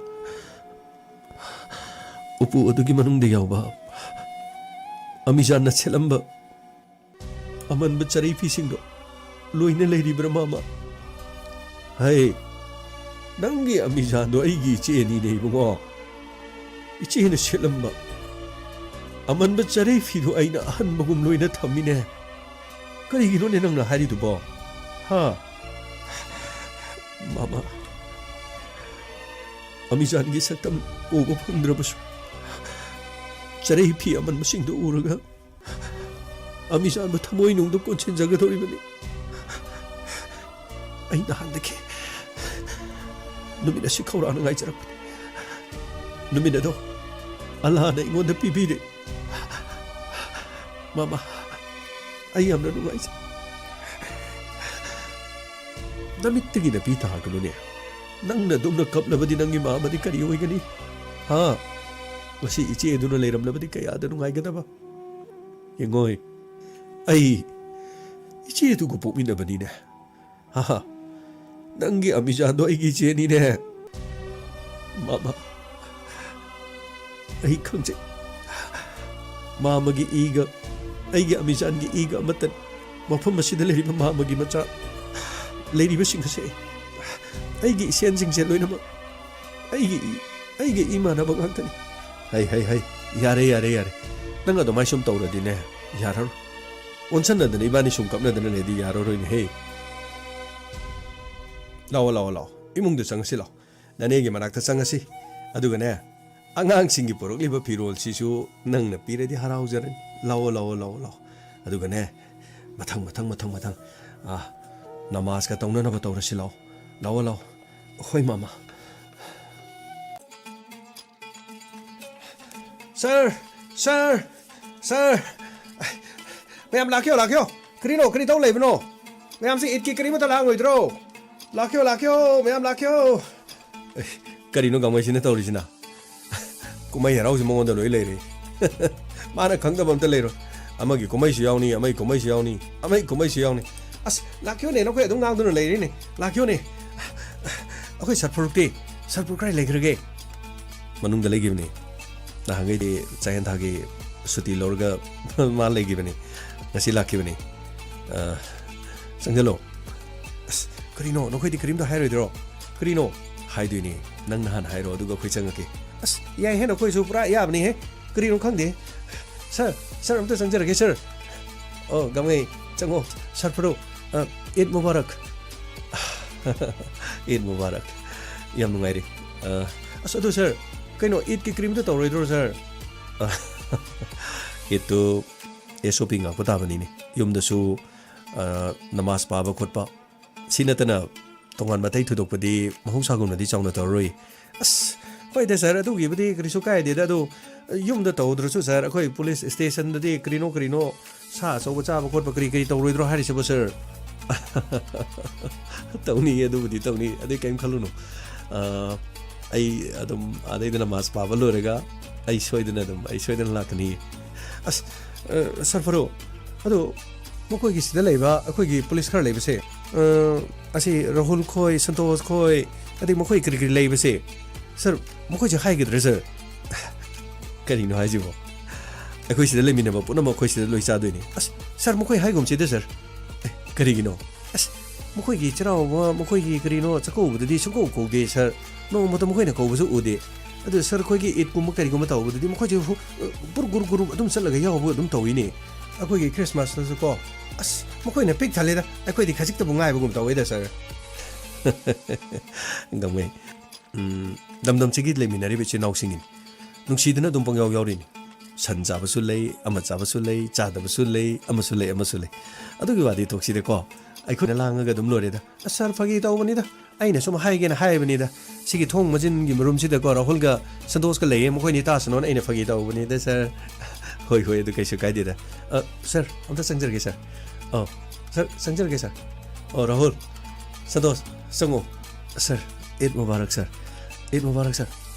ꯎꯄꯨ ꯑꯗꯨꯒꯤ ꯃꯅꯨꯡꯗ ꯌꯥꯎꯕ ꯑꯃꯤꯖꯥꯟꯅ ꯁꯦꯠꯂꯝꯕ ꯑꯃꯟꯕ ꯆꯔꯩ ꯐꯤꯁꯤꯡꯗꯣ ꯂꯣꯏꯅ ꯂꯩꯔꯤꯕ꯭ꯔꯥ, ꯃꯥꯃ? ꯍꯩ, ꯅꯪꯒꯤ ꯑꯃꯤꯖꯥꯟꯗꯣ ꯑꯩꯒꯤ ꯏꯆꯦꯅꯤꯅꯦ, ꯏꯕꯨꯡꯉꯣ꯫ ꯏꯆꯦꯅ ꯁꯦꯠꯂꯝꯕ ꯑꯃꯟꯕ ꯆꯔꯩ ꯐꯤꯗꯣ ꯑꯩꯅ ꯑꯍꯟꯕꯒꯨꯝ ꯂꯣꯏꯅ ꯊꯝꯃꯤꯅꯦ꯫ ꯀꯔꯤꯒꯤꯅꯣꯅꯦ ꯅꯪꯅ ꯍꯥꯏꯔꯤꯗꯨꯕꯣ? ꯍꯥ? ꯃꯥꯃ, ꯑꯃꯤꯖꯥꯟꯒꯤ ꯁꯛꯇꯝ ꯎꯕ ꯐꯪꯗ꯭ꯔꯕꯁꯨ, ꯆꯔꯩ ꯐꯤ ꯑꯃꯟꯕꯁꯤꯡꯗꯨ ꯎꯔꯒ ꯑꯃꯤꯖꯥꯟꯕꯨ ꯊꯃꯣꯏꯅꯨꯡꯗ ꯀꯣꯟꯁꯤꯟꯖꯒꯗꯧꯔꯤꯕꯅꯤ꯫ ꯑꯩ ꯅꯍꯥꯟꯗꯒꯤ ꯅꯨꯃꯤꯠ ꯑꯁꯤ ꯈꯧꯔꯥꯡꯅ ꯉꯥꯏꯖꯔꯛꯄꯅꯤ꯫ ꯅꯨꯃꯤꯠ ꯑꯗꯣ ꯑꯜꯂꯥꯅ ꯑꯩꯉꯣꯟꯗ ꯄꯤꯕꯤꯔꯦ꯫ ꯃꯥꯃ, ꯑꯩ ꯌꯥꯝꯅ ꯅꯨꯡꯉꯥꯏꯖꯩ꯫ ꯅꯃꯤꯠꯇꯒꯤ ꯅꯄꯤ ꯇꯥꯒꯅꯨꯅꯦ꯫ ꯅꯪꯅ ꯑꯗꯨꯝꯅ ꯀꯞꯂꯕꯗꯤ ꯅꯪꯒꯤ ꯃꯥꯃꯗꯤ ꯀꯔꯤ ꯑꯣꯏꯒꯅꯤ? ꯍꯥ? ꯉꯁꯤ ꯏꯆꯦ ꯑꯗꯨꯅ ꯂꯩꯔꯝꯂꯕꯗꯤ ꯀꯌꯥꯗ ꯅꯨꯡꯉꯥꯏꯒꯗꯕ? ꯌꯦꯡꯉꯣꯏ, ꯑꯩ ꯏꯆꯦ ꯑꯗꯨꯒ ꯄꯣꯛꯃꯤꯟꯅꯕꯅꯤꯅꯦ꯫ ꯍꯥ ꯍꯥ, ꯅꯪꯒꯤ ꯑꯃꯤꯖꯥꯟꯗꯣ ꯑꯩꯒꯤ ꯏꯆꯦꯅꯤꯅꯦ꯫ ꯃꯥꯃ, ꯑꯩ ꯈꯪꯖꯩ꯫ ꯃꯥꯃꯒꯤ ꯏꯒ ꯑꯩꯒꯤ ꯑꯃꯤꯖꯥꯟꯒꯤ ꯏꯒ ꯑꯃꯠꯇꯅꯤ꯫ ꯃꯐꯝ ꯑꯁꯤꯗ ꯂꯩꯔꯤꯕ ꯃꯥꯃꯒꯤ ꯃꯆꯥ ꯂꯩꯔꯤꯕꯁꯤꯡ ꯑꯁꯦ ꯑꯩꯒꯤ ꯏꯁꯦꯟꯁꯤꯡꯁꯦ ꯂꯣꯏꯅꯃꯛ ꯑꯩꯒꯤ ꯏ, ꯑꯩꯒ ꯏ ꯃꯥꯟꯅꯕ ꯉꯥꯛꯇꯅꯤ꯫ ꯍꯩ, ꯍꯩ, ꯍꯩ, ꯌꯥꯔꯦ, ꯌꯥꯔꯦ, ꯌꯥꯔꯦ꯫ ꯅꯪ ꯑꯗꯨꯃꯥꯏ ꯁꯨꯝ ꯇꯧꯔꯗꯤꯅꯦ, ꯌꯥꯔꯔꯣꯏ꯫ ꯑꯣꯟꯁꯟꯅꯗꯅ ꯏꯕꯥꯅꯤ ꯁꯨꯝ ꯀꯞꯅꯗꯅ ꯂꯩꯔꯗꯤ ꯌꯥꯔꯔꯣꯏꯅꯦꯍꯦ꯫ ꯂꯥꯛꯑꯣ, ꯂꯥꯛꯑꯣ, ꯂꯥꯛꯑꯣ꯫ ꯏꯃꯨꯡꯗ ꯆꯪꯉꯁꯤ, ꯂꯥꯛꯑꯣ꯫ ꯅꯅꯦꯒꯤ ꯃꯅꯥꯛꯇ ꯆꯪꯉꯁꯤ꯫ ꯑꯗꯨꯒꯅꯦ, ꯑꯉꯥꯡꯁꯤꯡꯒꯤ ꯄꯨꯔꯛꯂꯤꯕ ꯐꯤꯔꯣꯜꯁꯤꯁꯨ ꯅꯪꯅ ꯄꯤꯔꯗꯤ ꯍꯔꯥꯎꯖꯔꯅꯤ꯫ ꯂꯥꯛꯑꯣ, ꯂꯥꯛꯑꯣ, ꯂꯥꯛꯑꯣ, ꯂꯥꯛꯑꯣ꯫ ꯑꯗꯨꯒꯅꯦ, ꯃꯊꯪ, ꯃꯊꯪ, ꯃꯊꯪ, ꯃꯊꯪ, ꯑꯥ, ꯅꯃꯥꯖꯀ ꯇꯧꯅꯅꯕ ꯇꯧꯔꯁꯤ, ꯂꯥꯛꯑꯣ꯫ ꯂꯥꯛꯑꯣ, ꯂꯥꯛꯑꯣ꯫ ꯍꯣꯏ, ꯃꯥꯃ꯫ ꯁꯥꯔ! ꯁꯥꯔ! ꯁꯥꯔ! ꯃꯌꯥꯝ ꯂꯥꯛꯈꯤꯌꯣ, ꯂꯥꯛꯈꯤꯌꯣ꯫ ꯀꯔꯤꯅꯣ? ꯀꯔꯤ ꯇꯧ ꯂꯩꯕꯅꯣ? ꯃꯌꯥꯝꯁꯦ ꯏꯗꯀꯤ ꯀꯔꯤꯃꯇ ꯂꯥꯡꯉꯣꯏꯗ꯭ꯔꯣ? ꯂꯥꯛꯈꯤꯌꯣ, ꯂꯥꯛꯈꯤꯌꯣ, ꯃꯌꯥꯝ ꯂꯥꯛꯈꯤꯌꯣ꯫ ꯑꯦ, ꯀꯔꯤꯅꯣ ꯒꯥꯡꯃꯩꯁꯤꯅ ꯇꯧꯔꯤꯁꯤꯅ? ꯀꯨꯝꯍꯩ ꯍꯔꯥꯎꯁꯤ ꯃꯉꯣꯟꯗ ꯂꯣꯏ ꯂꯩꯔꯦ꯫ ꯃꯥꯅ ꯈꯪꯗꯕ ꯑꯝꯇ ꯂꯩꯔꯣꯏ꯫ ꯑꯃꯒꯤ ꯀꯨꯝꯍꯩꯁꯨ ꯌꯥꯎꯅꯤ, ꯑꯃꯒꯤ ꯀꯨꯝꯍꯩꯁꯨ ꯌꯥꯎꯅꯤ, ꯑꯃꯒꯤ ꯀꯨꯝꯍꯩꯁꯨ ꯌꯥꯎꯅꯤ꯫ ꯑꯁ, ꯂꯥꯛꯈꯤꯌꯣꯅꯦ, ꯅꯈꯣꯏ ꯑꯗꯨꯝ ꯉꯥꯡꯗꯨꯅ ꯂꯩꯔꯤꯅꯦ꯫ ꯂꯥꯛꯈꯤꯌꯣꯅꯦ꯫ ꯑꯩꯈꯣꯏ ꯁꯔ ꯐꯥꯔꯨꯛꯇꯤ? ꯁꯔ ꯐꯥꯔꯨꯛ ꯀꯗꯥꯏ ꯂꯩꯈ꯭ꯔꯒꯦ? ꯃꯅꯨꯡꯗ ꯂꯩꯈꯤꯕꯅꯤ꯫ ꯅꯍꯥꯟꯈꯩꯗꯤ ꯆꯥꯛꯍꯦꯟ ꯊꯥꯒꯤ ꯁꯨꯇꯤ ꯂꯧꯔꯒ ꯃꯥ ꯂꯩꯈꯤꯕꯅꯤ꯫ ꯉꯁꯤ ꯂꯥꯛꯈꯤꯕꯅꯤ꯫ ꯑ, ꯆꯪꯁꯤꯜꯂꯣ꯫ ꯑꯁ, ꯀꯔꯤꯅꯣ? ꯅꯈꯣꯏꯗꯤ ꯀꯔꯤꯝꯇ ꯍꯥꯏꯔꯣꯏꯗ꯭ꯔꯣ? ꯀꯔꯤꯅꯣ? ꯍꯥꯏꯗꯣꯏꯅꯤ꯫ ꯅꯪ ꯅꯍꯥꯟ ꯍꯥꯏꯔꯣ, ꯑꯗꯨꯒ ꯑꯩꯈꯣꯏ ꯆꯪꯉꯛꯀꯦ꯫ ꯑꯁ, ꯌꯥꯏꯍꯦ, ꯅꯈꯣꯏꯁꯨ ꯄꯨꯔꯥ ꯌꯥꯕꯅꯤꯍꯦ꯫ ꯀꯔꯤꯅꯣ ꯈꯪꯗꯦ꯫ ꯁꯔ, ꯁꯔ, ꯑꯝꯇ ꯆꯪꯖꯔꯒꯦ, ꯁꯔ꯫ ꯑꯣ, ꯒꯥꯡꯃꯩ, ꯆꯪꯉꯣ꯫ ꯁꯔ ꯐꯥꯔꯨꯛ, ꯑ, ꯏꯗ ꯃꯨꯕꯥꯔꯛ꯫ ꯏꯗ ꯃꯨꯕꯥꯔꯛ꯫ ꯌꯥꯝ ꯅꯨꯡꯉꯥꯏꯔꯦ꯫ ꯑ, ꯑꯁ, ꯑꯗꯨ ꯁꯔ, ꯀꯩꯅꯣ, ꯏꯗꯀꯤ ꯀꯔꯤꯝꯇ ꯇꯧꯔꯣꯏꯗ꯭ꯔꯣ, ꯁꯔ? ꯏꯗꯇꯨ ꯑꯦꯁ ꯑꯣ ꯄꯤ ꯉꯥꯛꯄ ꯇꯥꯕꯅꯤꯅꯦ꯫ ꯌꯨꯝꯗꯁꯨ, ꯑ, ꯅꯃꯥꯖ ꯄꯥꯕ ꯈꯣꯠꯄ, ꯁꯤ ꯅꯠꯇꯅ ꯇꯣꯉꯥꯟꯕ ꯑꯇꯩ ꯊꯣꯏꯗꯣꯛꯄꯗꯤ ꯃꯍꯧꯁꯥꯒꯨꯝꯅꯗꯤ ꯆꯥꯎꯅ ꯇꯧꯔꯔꯣꯏ꯫ ꯑꯁ, ꯍꯣꯏꯗ ꯁꯔ, ꯑꯗꯨꯒꯤꯕꯨꯗꯤ ꯀꯔꯤꯁꯨ ꯀꯥꯏꯗꯦꯗ꯫ ꯑꯗꯣ ꯌꯨꯝꯗ ꯇꯧꯗ꯭ꯔꯁꯨ ꯁꯔ, ꯑꯩꯈꯣꯏ ꯄꯨꯂꯤꯁ ꯁ꯭ꯇꯦꯁꯟꯗꯗꯤ ꯀꯔꯤꯅꯣ ꯀꯔꯤꯅꯣ ꯁꯥ ꯑꯆꯧꯕ ꯆꯥꯕ ꯈꯣꯠꯄ ꯀꯔꯤ ꯀꯔꯤ ꯇꯧꯔꯣꯏꯗ꯭ꯔꯣ ꯍꯥꯏꯔꯤꯁꯤꯕꯣ ꯁꯔ? ꯇꯧꯅꯤꯌꯦ, ꯑꯗꯨꯕꯨꯗꯤ ꯇꯧꯅꯤ, ꯑꯗꯨꯏ ꯀꯔꯤꯝ ꯈꯜꯂꯨꯅꯨ꯫ ꯑ, ꯑꯩ ꯑꯗꯨꯝ ꯑꯗꯩꯗ ꯅꯃꯥꯖ ꯄꯥꯕ ꯂꯣꯏꯔꯒ ꯑꯩ ꯁꯣꯏꯗꯅ ꯑꯗꯨꯝ, ꯑꯩ ꯁꯣꯏꯗꯅ ꯂꯥꯛꯀꯅꯤ꯫ ꯑꯁ, ꯑ, ꯁꯔ ꯐꯥꯔꯨꯛ, ꯑꯗꯨ ꯃꯈꯣꯏꯒꯤ ꯁꯤꯗ ꯂꯩꯕ ꯑꯩꯈꯣꯏꯒꯤ ꯄꯨꯂꯤꯁ ꯈꯔ ꯂꯩꯕꯁꯦ, ꯑ, ꯑꯁꯤ ꯔꯥꯍꯨꯜ ꯈꯣꯏ, ꯁꯟꯇꯣꯁ ꯈꯣꯏ, ꯑꯗꯩ ꯃꯈꯣꯏ ꯀꯔꯤ ꯀꯔꯤ ꯂꯩꯕꯁꯦ, ꯁꯔ, ꯃꯈꯣꯏꯁꯦ ꯍꯥꯏꯒꯗ꯭ꯔꯥ ꯁꯔ? ꯀꯔꯤꯅꯣ ꯍꯥꯏꯁꯤꯕꯣ? ꯑꯩꯈꯣꯏ ꯁꯤꯗ ꯂꯩꯃꯤꯟꯅꯕ ꯄꯨꯝꯅꯃꯛ ꯑꯩꯈꯣꯏ ꯁꯤꯗ ꯂꯣꯏ ꯆꯥꯗꯣꯏꯅꯤ꯫ ꯑꯁ, ꯁꯔ, ꯃꯈꯣꯏ ꯍꯥꯏꯒꯨꯝꯁꯤꯗ ꯁꯔ꯫ ꯑꯦ, ꯀꯔꯤꯒꯤꯅꯣ? ꯑꯁ, ꯃꯈꯣꯏꯒꯤ ꯆꯩꯔꯥꯎꯕ, ꯃꯈꯣꯏꯒꯤ ꯀꯔꯤꯅꯣ ꯆꯥꯛꯀꯧꯕꯗꯗꯤ ꯁꯨꯡꯀꯧ ꯀꯧꯗꯦ ꯁꯔ꯫ ꯅꯣꯡꯃꯇ ꯃꯈꯣꯏꯅ ꯀꯧꯕꯁꯨ ꯎꯗꯦ꯫ ꯑꯗꯨ ꯁꯔ, ꯑꯩꯈꯣꯏꯒꯤ ꯏꯗꯀꯨꯝꯕ ꯀꯔꯤꯒꯨꯝꯕ ꯇꯧꯕꯗꯗꯤ ꯃꯈꯣꯏꯁꯦ ꯍꯨ-, ꯄꯨꯔ ꯒꯨꯔꯨ ꯒꯨꯔꯨ ꯑꯗꯨꯝ ꯆꯠꯂꯒ ꯌꯥꯎꯕ ꯑꯗꯨꯝ ꯇꯧꯋꯤꯅꯦ꯫ ꯑꯩꯈꯣꯏꯒꯤ ꯈ꯭ꯔꯤꯁꯃꯥꯁꯇꯁꯨ ꯀꯣ, ꯑꯁ, ꯃꯈꯣꯏꯅ ꯄꯤꯛ ꯊꯜꯂꯦꯗ, ꯑꯩꯈꯣꯏꯗꯤ ꯈꯖꯤꯛꯇꯕꯨ ꯉꯥꯏꯕꯒꯨꯝ ꯇꯧꯋꯦꯗ ꯁꯔ꯫ ꯒꯥꯡꯃꯩ, ꯎꯝ, ꯂꯝꯗꯝꯁꯤꯒꯤ ꯂꯩꯃꯤꯟꯅꯔꯤꯕ ꯏꯆꯤꯜ ꯏꯅꯥꯎꯁꯤꯡꯒꯤꯅꯤ꯫ ꯅꯨꯡꯁꯤꯗꯅ ꯑꯗꯨꯝ ꯄꯪꯌꯥꯎ ꯌꯥꯎꯔꯤꯅꯤ꯫ ꯁꯟ ꯆꯥꯕꯁꯨ ꯂꯩ, ꯑꯃ ꯆꯥꯕꯁꯨ ꯂꯩ, ꯆꯥꯗꯕꯁꯨ ꯂꯩ, ꯑꯃꯁꯨ ꯂꯩ, ꯑꯃꯁꯨ ꯂꯩ꯫ ꯑꯗꯨꯒꯤ ꯋꯥꯗꯤ ꯇꯣꯛꯁꯤꯗꯀꯣ꯫ ꯑꯩꯈꯣꯏꯅ ꯂꯥꯡꯉꯒ ꯑꯗꯨꯝ ꯂꯣꯏꯔꯦꯗ꯫ ꯑꯁ, ꯁꯥꯔ, ꯐꯥꯒꯤ ꯇꯧꯕꯅꯤꯗ꯫ ꯑꯩꯅ ꯁꯨꯝ ꯍꯥꯏꯒꯦꯅ ꯍꯥꯏꯕꯅꯤꯗ꯫ ꯁꯤꯒꯤ ꯊꯣꯡ ꯃꯆꯤꯟꯒꯤ ꯃꯔꯨꯝꯁꯤꯗꯀꯣ, ꯔꯥꯍꯨꯜꯒ ꯁꯟꯇꯣꯁꯀ ꯂꯩꯌꯦ, ꯃꯈꯣꯏꯅꯤ ꯇꯥꯁꯅꯣꯅ ꯑꯩꯅ ꯐꯥꯒꯤ ꯇꯧꯕꯅꯤꯗ, ꯁꯥꯔ꯫ ꯍꯣꯏ, ꯍꯣꯏ, ꯑꯗꯨ ꯀꯩꯁꯨ ꯀꯥꯏꯗꯦꯗ꯫ ꯑ, ꯁꯥꯔ, ꯑꯝꯇ ꯆꯪꯖꯔꯒꯦ, ꯁꯥꯔ꯫ ꯑꯧ꯫ ꯁꯥꯔ, ꯆꯪꯖꯔꯒꯦ, ꯁꯥꯔ꯫ ꯑꯣ, ꯔꯥꯍꯨꯜ, ꯁꯟꯇꯣꯁ, ꯆꯪꯉꯣ꯫ ꯁꯥꯔ, ꯏꯗ ꯃꯨꯕꯥꯔꯛ, ꯁꯥꯔ꯫ ꯏꯗ ꯃꯨꯕꯥꯔꯛ, ꯁꯥꯔ꯫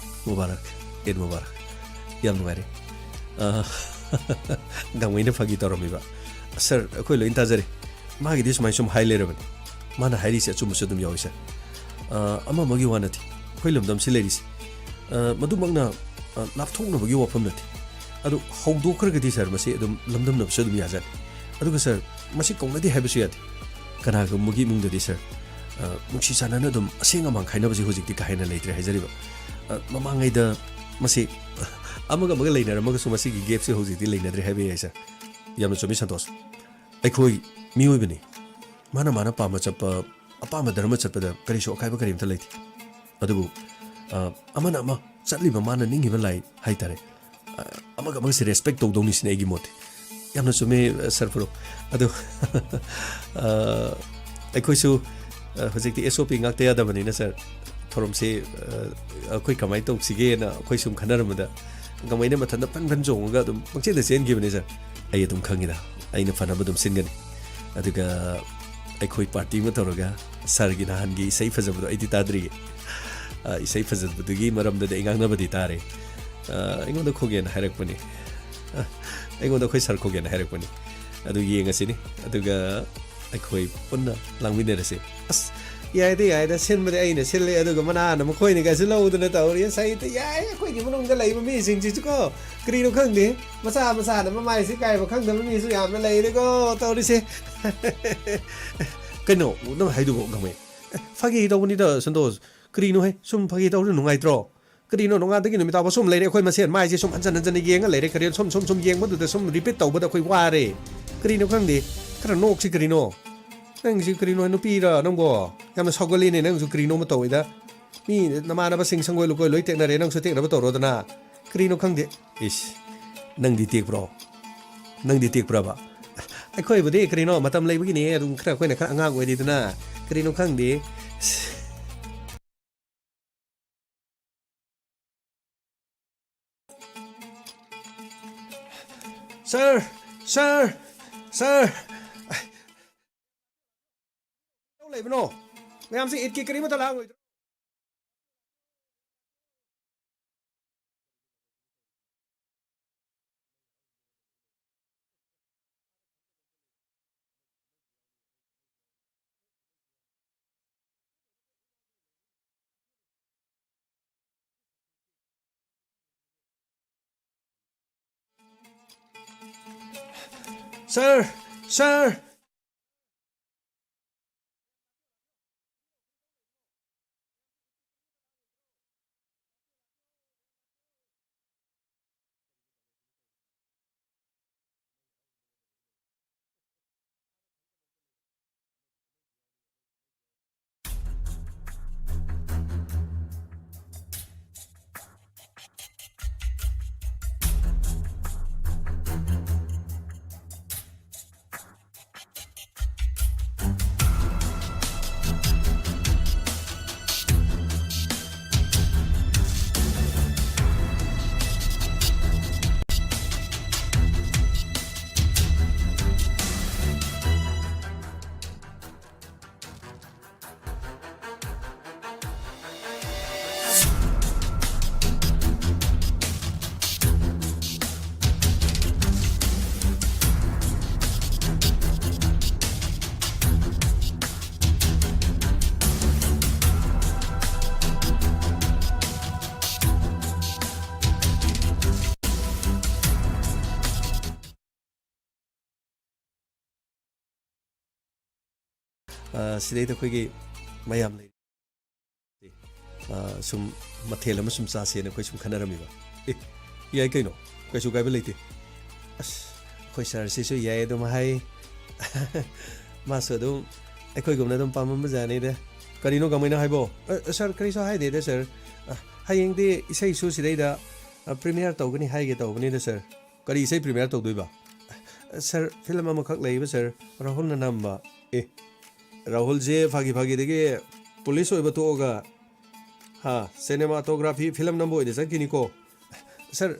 ꯃꯨꯕꯥꯔꯛ꯫ ꯏꯗ ꯃꯨꯕꯥꯔꯛ꯫ ꯌꯥꯝ ꯅꯨꯡꯉꯥꯏꯔꯦ꯫ ꯑ, ꯒꯥꯡꯃꯩꯅ ꯐꯥꯒꯤ ꯇꯧꯔꯝꯃꯤꯕ꯫ ꯁꯥꯔ, ꯑꯩꯈꯣꯏ ꯂꯣꯏ ꯇꯥꯖꯔꯦ꯫ ꯃꯥꯒꯤꯗꯤ ꯁꯨꯃꯥꯏ ꯁꯨꯝ ꯍꯥꯏ ꯂꯩꯔꯕꯅꯤ꯫ ꯃꯥꯅ ꯍꯥꯏꯔꯤꯁꯦ ꯑꯆꯨꯝꯕꯁꯨ ꯑꯗꯨꯝ ꯌꯥꯎꯏ, ꯁꯥꯔ꯫ ꯑ, ꯑꯃ ꯑꯃꯒꯤ ꯋꯥ ꯅꯠꯇꯦ꯫ ꯑꯩꯈꯣꯏ ꯂꯝꯗꯝꯁꯤ ꯂꯩꯔꯤꯁꯦ, ꯑ, ꯃꯗꯨꯃꯛꯅ, ꯑ, ꯂꯥꯞꯊꯣꯛꯅꯕꯒꯤ ꯋꯥꯐꯝ ꯅꯠꯇꯦ꯫ ꯑꯗꯨ ꯍꯧꯗꯣꯛꯈ꯭ꯔꯒꯗꯤ, ꯁꯥꯔ, ꯃꯁꯤ ꯑꯗꯨꯝ ꯂꯝꯗꯝꯅꯕꯁꯨ ꯑꯗꯨꯝ ꯌꯥꯖꯅꯤ꯫ ꯑꯗꯨꯒ, ꯁꯥꯔ, ꯃꯁꯤ ꯀꯧꯅꯗꯦ ꯍꯥꯏꯕꯁꯨ ꯌꯥꯗꯦ꯫ ꯀꯅꯥꯒꯨꯝꯕꯒꯤ ꯏꯃꯨꯡꯗꯗꯤ, ꯁꯥꯔ, ꯑ, ꯅꯨꯡꯁꯤ ꯆꯥꯟꯅꯅ ꯑꯗꯨꯝ ꯑꯁꯦꯡ ꯑꯃꯥꯡ ꯈꯥꯏꯅꯕꯁꯤ ꯍꯧꯖꯤꯛꯇꯤ ꯀꯥ ꯍꯦꯟꯅ ꯂꯩꯇ꯭ꯔꯦ ꯍꯥꯏꯖꯔꯤꯕ꯫ ꯑ, ꯃꯃꯥꯡꯉꯩꯗ ꯃꯁꯤ ꯑꯃꯒ ꯑꯃꯒ ꯂꯩꯅꯔꯝꯃꯒꯁꯨ ꯃꯁꯤꯒꯤ ꯒꯦꯞꯁꯦ ꯍꯧꯖꯤꯛꯇꯤ ꯂꯩꯅꯗ꯭ꯔꯦ ꯍꯥꯏꯕ ꯌꯥꯏ, ꯁꯥꯔ꯫ ꯌꯥꯝꯅ ꯆꯨꯝꯃꯤ, ꯁꯟꯇꯣꯁ꯫ ꯑꯩꯈꯣꯏ ꯃꯤꯑꯣꯏꯕꯅꯤ꯫ ꯃꯥꯅ ꯃꯥꯅ ꯄꯥꯝꯕ ꯆꯠꯄ, ꯑꯄꯥꯝꯕ ꯙꯔꯃ ꯆꯠꯄꯗ ꯀꯔꯤꯁꯨ ꯑꯀꯥꯏꯕ ꯀꯔꯤꯝꯇ ꯂꯩꯇꯦ꯫ ꯑꯗꯨꯕꯨ, ꯑ, ꯑꯃꯅ ꯑꯃ ꯆꯠꯂꯤꯕ ꯃꯥꯅ ꯅꯤꯡꯉꯤꯕ ꯂꯥꯏꯟ ꯍꯥꯏꯇꯥꯔꯦ, ꯑ, ꯑꯃꯒ ꯑꯃꯒꯁꯦ ꯔꯦꯁꯄꯦꯛ ꯇꯧꯗꯧꯅꯤ ꯁꯤꯅꯤ ꯑꯩꯒꯤ ꯃꯣꯠꯇꯤ꯫ ꯌꯥꯝꯅ ꯆꯨꯝꯃꯦ, ꯑ, ꯁꯥꯔ ꯐꯨꯔꯨꯞ꯫ ꯑꯗꯣ, ꯑ, ꯑꯩꯈꯣꯏꯁꯨ, ꯑ, ꯍꯧꯖꯤꯛꯇꯤ S O P ꯉꯥꯛꯇ ꯌꯥꯗꯕꯅꯤꯅ, ꯁꯥꯔ, ꯊꯧꯔꯝꯁꯦ, ꯑ, ꯑꯩꯈꯣꯏ ꯀꯃꯥꯏꯅ ꯇꯧꯁꯤꯒꯦꯅ ꯑꯩꯈꯣꯏ ꯁꯨꯝ ꯈꯟꯅꯔꯝꯕꯗ, ꯒꯥꯡꯃꯩꯅ ꯃꯊꯟꯇ ꯐꯟ ꯐꯟ ꯆꯣꯡꯉꯒ ꯑꯗꯨꯝ ꯄꯪꯆꯦꯟꯗ ꯆꯦꯟꯈꯤꯕꯅꯤ, ꯁꯥꯔ꯫ ꯑꯩ ꯑꯗꯨꯝ ꯈꯪꯉꯤꯗ, ꯑꯩꯅ ꯐꯅꯕ ꯑꯗꯨꯝ ꯁꯤꯟꯒꯅꯤ꯫ ꯑꯗꯨꯒ ꯑꯩꯈꯣꯏ ꯄꯥꯔꯇꯤ ꯑꯃ ꯇꯧꯔꯒ ꯁꯥꯔꯒꯤ ꯅꯍꯥꯟꯒꯤ ꯏꯁꯩ ꯐꯖꯕꯗꯣ ꯑꯩꯗꯤ ꯇꯥꯗ꯭ꯔꯤꯌꯦ꯫ ꯑ, ꯏꯁꯩ ꯐꯖꯕꯗꯨꯒꯤ ꯃꯔꯝꯗꯗꯤ ꯑꯩ ꯉꯥꯡꯅꯕꯗꯤ ꯇꯥꯔꯦ꯫ ꯑ, ꯑꯩꯉꯣꯟꯗ ꯈꯣꯒꯦꯅ ꯍꯥꯏꯔꯛꯄꯅꯤ꯫ ꯑ, ꯑꯩꯉꯣꯟꯗ ꯑꯩꯈꯣꯏ ꯁꯥꯔ ꯈꯣꯒꯦꯅ ꯍꯥꯏꯔꯛꯄꯅꯤ꯫ ꯑꯗꯨ ꯌꯦꯡꯉꯁꯤꯅꯤ꯫ ꯑꯗꯨꯒ ꯑꯩꯈꯣꯏ ꯄꯨꯟꯅ ꯂꯥꯡꯃꯤꯟꯅꯔꯁꯤ꯫ ꯑꯁ, ꯌꯥꯏꯗ, ꯌꯥꯏꯗ, ꯁꯤꯟꯕꯗꯤ ꯑꯩꯅ ꯁꯤꯜꯂꯤ, ꯑꯗꯨꯒ ꯃꯅꯥꯅ ꯃꯈꯣꯏꯅꯒꯁꯨ ꯂꯧꯗꯅ ꯇꯧꯔꯤ꯫ ꯑꯁ, ꯑꯩꯗꯤ ꯌꯥꯏ, ꯑꯩꯈꯣꯏꯒꯤ ꯃꯅꯨꯡꯗ ꯂꯩꯕ ꯃꯤꯁꯤꯡꯁꯤꯁꯨꯀꯣ, ꯀꯔꯤꯅꯣ ꯈꯪꯗꯦ, ꯃꯆꯥ ꯃꯆꯥꯅ ꯃꯃꯥꯏꯁꯤ ꯀꯥꯏꯕ ꯈꯪꯗꯕ ꯃꯤꯁꯨ ꯌꯥꯝꯅ ꯂꯩꯔꯦꯀꯣ ꯇꯧꯔꯤꯁꯦ꯫ ꯀꯩꯅꯣ ꯅꯪ ꯍꯥꯏꯗꯨꯕꯣ, ꯒꯥꯡꯃꯩ? ꯑꯦ, ꯐꯥꯒꯤ ꯇꯧꯕꯅꯤꯗ, ꯁꯟꯇꯣꯁ꯫ ꯀꯔꯤꯅꯣꯍꯦ? ꯁꯨꯝ ꯐꯥꯒꯤ ꯇꯧꯔ ꯅꯨꯡꯉꯥꯏꯇ꯭ꯔꯣ? ꯀꯔꯤꯅꯣ, ꯅꯣꯡꯉꯥꯟꯗꯒꯤ ꯅꯨꯃꯤꯠ ꯇꯥꯕ ꯁꯨꯝ ꯂꯩꯔꯦ, ꯑꯩꯈꯣꯏ ꯃꯁꯦꯟ ꯃꯥꯏꯁꯦ ꯁꯨꯝ ꯍꯟꯖꯟ ꯍꯟꯖꯟꯅ ꯌꯦꯡꯉ ꯂꯩꯔꯦ꯫ ꯀꯔꯤꯅꯣ, ꯁꯨꯝ, ꯁꯨꯝ, ꯁꯨꯝ ꯌꯦꯡꯕꯗꯨꯗ ꯁꯨꯝ ꯔꯤꯄꯤꯠ ꯇꯧꯕꯗ ꯑꯩꯈꯣꯏ ꯋꯥꯔꯦ꯫ ꯀꯔꯤꯅꯣ ꯈꯪꯗꯦ, ꯈꯔ ꯅꯣꯛꯁꯤ ꯀꯔꯤꯅꯣ꯫ ꯅꯪꯁꯤ ꯀꯔꯤꯅꯣ, ꯅꯨꯄꯤꯔ ꯅꯪꯕꯣ? ꯌꯥꯝꯅ ꯁꯥꯎꯒꯜꯂꯤꯅꯦ ꯅꯪꯁꯨ, ꯀꯔꯤꯅꯣ ꯑꯃ ꯇꯧꯋꯤꯗ꯫ ꯃꯤ ꯅꯃꯥꯟꯅꯕꯁꯤꯡ ꯁꯪꯒꯣꯏ ꯂꯨꯀꯣꯏ ꯂꯣꯏ ꯇꯦꯛꯅꯔꯦ, ꯅꯪꯁꯨ ꯇꯦꯛꯅꯕ ꯇꯧꯔꯣꯗꯅ꯫ ꯀꯔꯤꯅꯣ ꯈꯪꯗꯦ꯫ ꯏꯁ, ꯅꯪꯗꯤ ꯇꯦꯛꯄ꯭ꯔꯣ? ꯅꯪꯗꯤ ꯇꯦꯛꯄ꯭ꯔꯕ? ꯑꯩꯈꯣꯏꯕꯨꯗꯤ ꯀꯔꯤꯅꯣ, ꯃꯇꯝ ꯂꯩꯕꯒꯤꯅꯦ, ꯑꯗꯨꯝ ꯈꯔ, ꯑꯩꯈꯣꯏꯅ ꯈꯔ ꯑꯉꯥꯡ ꯑꯣꯏꯔꯤꯗꯅ꯫ ꯀꯔꯤꯅꯣ ꯈꯪꯗꯦ꯫ ꯁꯥꯔ! ꯁꯥꯔ! ꯁꯥꯔ! ꯂꯩꯕꯅꯣ? ꯃꯌꯥꯝꯁꯦ ꯏꯗꯀꯤ ꯀꯔꯤꯃꯠꯇ ꯂꯥꯡꯉꯣꯏꯗ꯭ꯔꯣ? Sir, sir. ꯑ, ꯁꯤꯗꯩꯗ ꯑꯩꯈꯣꯏꯒꯤ ꯃꯌꯥꯝ ꯂꯩ꯫ ꯑ, ꯁꯨꯝ ꯃꯊꯦꯜ ꯑꯃ ꯁꯨꯝ ꯆꯥꯁꯦꯅ ꯑꯩꯈꯣꯏ ꯁꯨꯝ ꯈꯟꯅꯔꯝꯃꯤꯕ꯫ ꯑꯦ, ꯌꯥꯏ ꯀꯩꯅꯣ, ꯀꯩꯁꯨ ꯀꯥꯏꯕ ꯂꯩꯇꯦ꯫ ꯑꯁ, ꯑꯩꯈꯣꯏ ꯁꯥꯔꯁꯤꯁꯨ ꯌꯥꯏ ꯑꯗꯨꯝ ꯍꯥꯏ꯫ ꯃꯥꯁꯨ ꯑꯗꯨꯝ ꯑꯩꯈꯣꯏꯒꯨꯝꯅ ꯑꯗꯨꯝ ꯄꯥꯝꯃꯝꯕ ꯖꯥꯠꯅꯤꯗ꯫ ꯀꯔꯤꯅꯣ ꯀꯃꯥꯏꯅ ꯍꯥꯏꯕꯣ? ꯑ, ꯁꯥꯔ, ꯀꯔꯤꯁꯨ ꯍꯥꯏꯗꯦꯗ, ꯁꯥꯔ꯫ ꯑ, ꯍꯌꯦꯡꯗꯤ ꯏꯁꯩꯁꯨ ꯁꯤꯗꯩꯗ, ꯑ, ꯄ꯭ꯔꯤꯃꯤꯌꯔ ꯇꯧꯒꯅꯤ ꯍꯥꯏꯒꯦ ꯇꯧꯕꯅꯤꯗ, ꯁꯥꯔ꯫ ꯀꯔꯤ ꯏꯁꯩ ꯄ꯭ꯔꯤꯃꯤꯌꯔ ꯇꯧꯗꯣꯏꯕ? ꯁꯥꯔ, ꯐꯤꯂꯝ ꯑꯃꯈꯛ ꯂꯩꯕ, ꯁꯥꯔ, ꯔꯥꯍꯨꯜꯅ ꯅꯝꯕ꯫ ꯑꯦ, ꯔꯥꯍꯨꯜꯁꯦ ꯐꯥꯒꯤ ꯐꯥꯒꯤꯗꯒꯤ ꯄꯨꯂꯤꯁ ꯑꯣꯏꯕ ꯇꯣꯛꯑꯒ, ꯍꯥ, ꯁꯤꯅꯦꯃꯥꯇꯣꯒ꯭ꯔꯥꯐꯤ ꯐꯤꯂꯝ ꯅꯝꯕ ꯑꯣꯏꯅ ꯆꯠꯈꯤꯅꯤꯀꯣ꯫ ꯁꯥꯔ,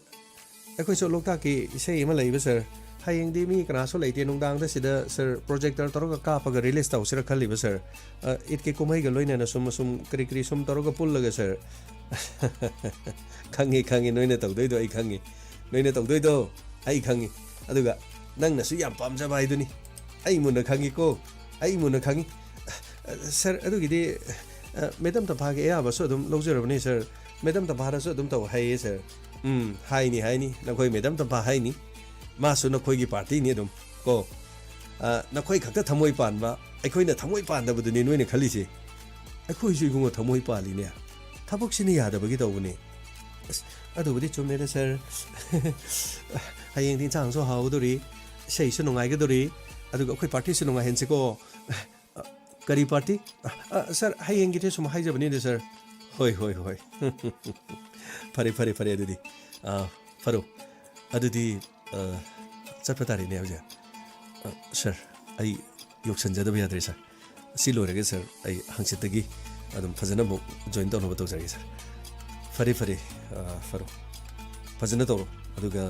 ꯑꯩꯈꯣꯏꯁꯨ ꯂꯣꯛꯇꯥꯛꯀꯤ ꯏꯁꯩ ꯑꯃ ꯂꯩꯕ, ꯁꯥꯔ, ꯍꯌꯦꯡꯗꯤ ꯃꯤ ꯀꯅꯥꯁꯨ ꯂꯩꯇꯦ, ꯅꯨꯡꯗꯥꯡꯗ ꯁꯤꯗ ꯁꯥꯔ ꯄ꯭ꯔꯣꯖꯦꯛꯇꯔ ꯇꯧꯔꯒ ꯀꯥꯞꯄꯒ ꯔꯤꯂꯤꯁ ꯇꯧꯁꯤꯔ ꯈꯜꯂꯤꯕ ꯁꯥꯔ꯫ ꯑ, ꯏꯠꯀꯤ ꯀꯨꯝꯍꯩꯒ ꯂꯣꯏꯅꯅ ꯁꯨꯝ, ꯁꯨꯝ ꯀꯔꯤ ꯀꯔꯤ ꯁꯨꯝ ꯇꯧꯔꯒ ꯄꯨꯜꯂꯒ ꯁꯥꯔ꯫ ꯈꯪꯉꯤ, ꯈꯪꯉꯤ, ꯅꯣꯏꯅ ꯇꯧꯗꯣꯏꯗꯣ ꯑꯩ ꯈꯪꯉꯤ꯫ ꯅꯣꯏꯅ ꯇꯧꯗꯣꯏꯗꯣ ꯑꯩ ꯈꯪꯉꯤ꯫ ꯑꯗꯨꯒ ꯅꯪꯅꯁꯨ ꯌꯥꯝ ꯄꯥꯝꯖꯕ ꯍꯥꯏꯗꯨꯅꯤ꯫ ꯑꯩ ꯃꯨꯟꯅ ꯈꯪꯉꯤꯀꯣ, ꯑꯩ ꯃꯨꯟꯅ ꯈꯪꯉꯤ꯫ ꯑ, ꯁꯥꯔ, ꯑꯗꯨꯒꯤꯗꯤ, ꯑ, ꯃꯦꯗꯥꯝ ꯇꯝꯐꯥꯒꯤ ꯑꯌꯥꯕꯁꯨ ꯑꯗꯨꯝ ꯂꯧꯖꯔꯕꯅꯤ ꯁꯥꯔ꯫ ꯃꯦꯗꯥꯝ ꯇꯝꯐꯥꯅꯁꯨ ꯑꯗꯨꯝ ꯇꯧ ꯍꯥꯏꯌꯦ ꯁꯥꯔ꯫ ꯎꯝ, ꯍꯥꯏꯅꯤ, ꯍꯥꯏꯅꯤ, ꯅꯈꯣꯏ ꯃꯦꯗꯥꯝ ꯇꯝꯐꯥ ꯍꯥꯏꯅꯤ꯫ ꯃꯥꯁꯨ ꯅꯈꯣꯏꯒꯤ ꯄꯥꯔꯇꯤꯅꯤ ꯑꯗꯨꯝ ꯀꯣ꯫ ꯑ, ꯅꯈꯣꯏ ꯈꯛꯇ ꯊꯃꯣꯏ ꯄꯥꯟꯕ, ꯑꯩꯈꯣꯏꯅ ꯊꯃꯣꯏ ꯄꯥꯟꯗꯕꯗꯨꯅꯤ ꯅꯣꯏꯅ ꯈꯜꯂꯤꯁꯦ꯫ ꯑꯩꯈꯣꯏꯁꯨ ꯏꯕꯨꯡꯉꯣ ꯊꯃꯣꯏ ꯄꯥꯜꯂꯤꯅꯦ꯫ ꯊꯕꯛꯁꯤꯅ ꯌꯥꯗꯕꯒꯤ ꯇꯧꯕꯅꯤ꯫ ꯑꯁ, ꯑꯗꯨꯕꯨꯗꯤ ꯆꯨꯝꯃꯦꯗ ꯁꯥꯔ꯫ ꯍꯌꯦꯡꯗꯤ ꯏꯟꯁꯥꯡꯁꯨ ꯍꯥꯎꯒꯗꯧꯔꯤ, ꯏꯁꯩꯁꯨ ꯅꯨꯡꯉꯥꯏꯒꯗꯧꯔꯤ, ꯑꯗꯨꯒ ꯑꯩꯈꯣꯏ ꯄꯥꯔꯇꯤꯁꯨ ꯅꯨꯡꯉꯥꯏꯍꯟꯁꯤꯀꯣ꯫ ꯑ, ꯀꯔꯤ ꯄꯥꯔꯇꯤ? ꯑ, ꯑ, ꯁꯥꯔ, ꯍꯌꯦꯡꯒꯤꯗꯤ ꯁꯨꯝ ꯍꯥꯏꯖꯕꯅꯤꯗ ꯁꯥꯔ꯫ ꯍꯣꯏ, ꯍꯣꯏ, ꯍꯣꯏ꯫ ꯐꯔꯦ, ꯐꯔꯦ, ꯐꯔꯦ ꯑꯗꯨꯗꯤ꯫ ꯑ, ꯐꯔꯣ꯫ ꯑꯗꯨꯗꯤ, ꯑ, ꯆꯠꯄ ꯇꯥꯔꯦꯅꯦ ꯍꯧꯖꯤꯛ꯫ ꯑ, ꯁꯥꯔ, ꯑꯩ ꯌꯧꯁꯟꯖꯗꯕ ꯌꯥꯗ꯭ꯔꯦ ꯁꯥꯔ꯫ ꯑꯁꯤ ꯂꯣꯏꯔꯒ ꯁꯥꯔ, ꯑꯩ ꯍꯪꯆꯤꯠꯇꯒꯤ ꯑꯗꯨꯝ ꯐꯖꯅ ꯑꯃꯨꯛ ꯖꯣꯏꯟ ꯇꯧꯅꯕ ꯇꯧꯖꯔꯒꯦ ꯁꯥꯔ꯫ ꯐꯔꯦ, ꯐꯔꯦ, ꯑ, ꯐꯔꯣ꯫ ꯐꯖꯅ ꯇꯧꯔꯣ꯫ ꯑꯗꯨꯒ,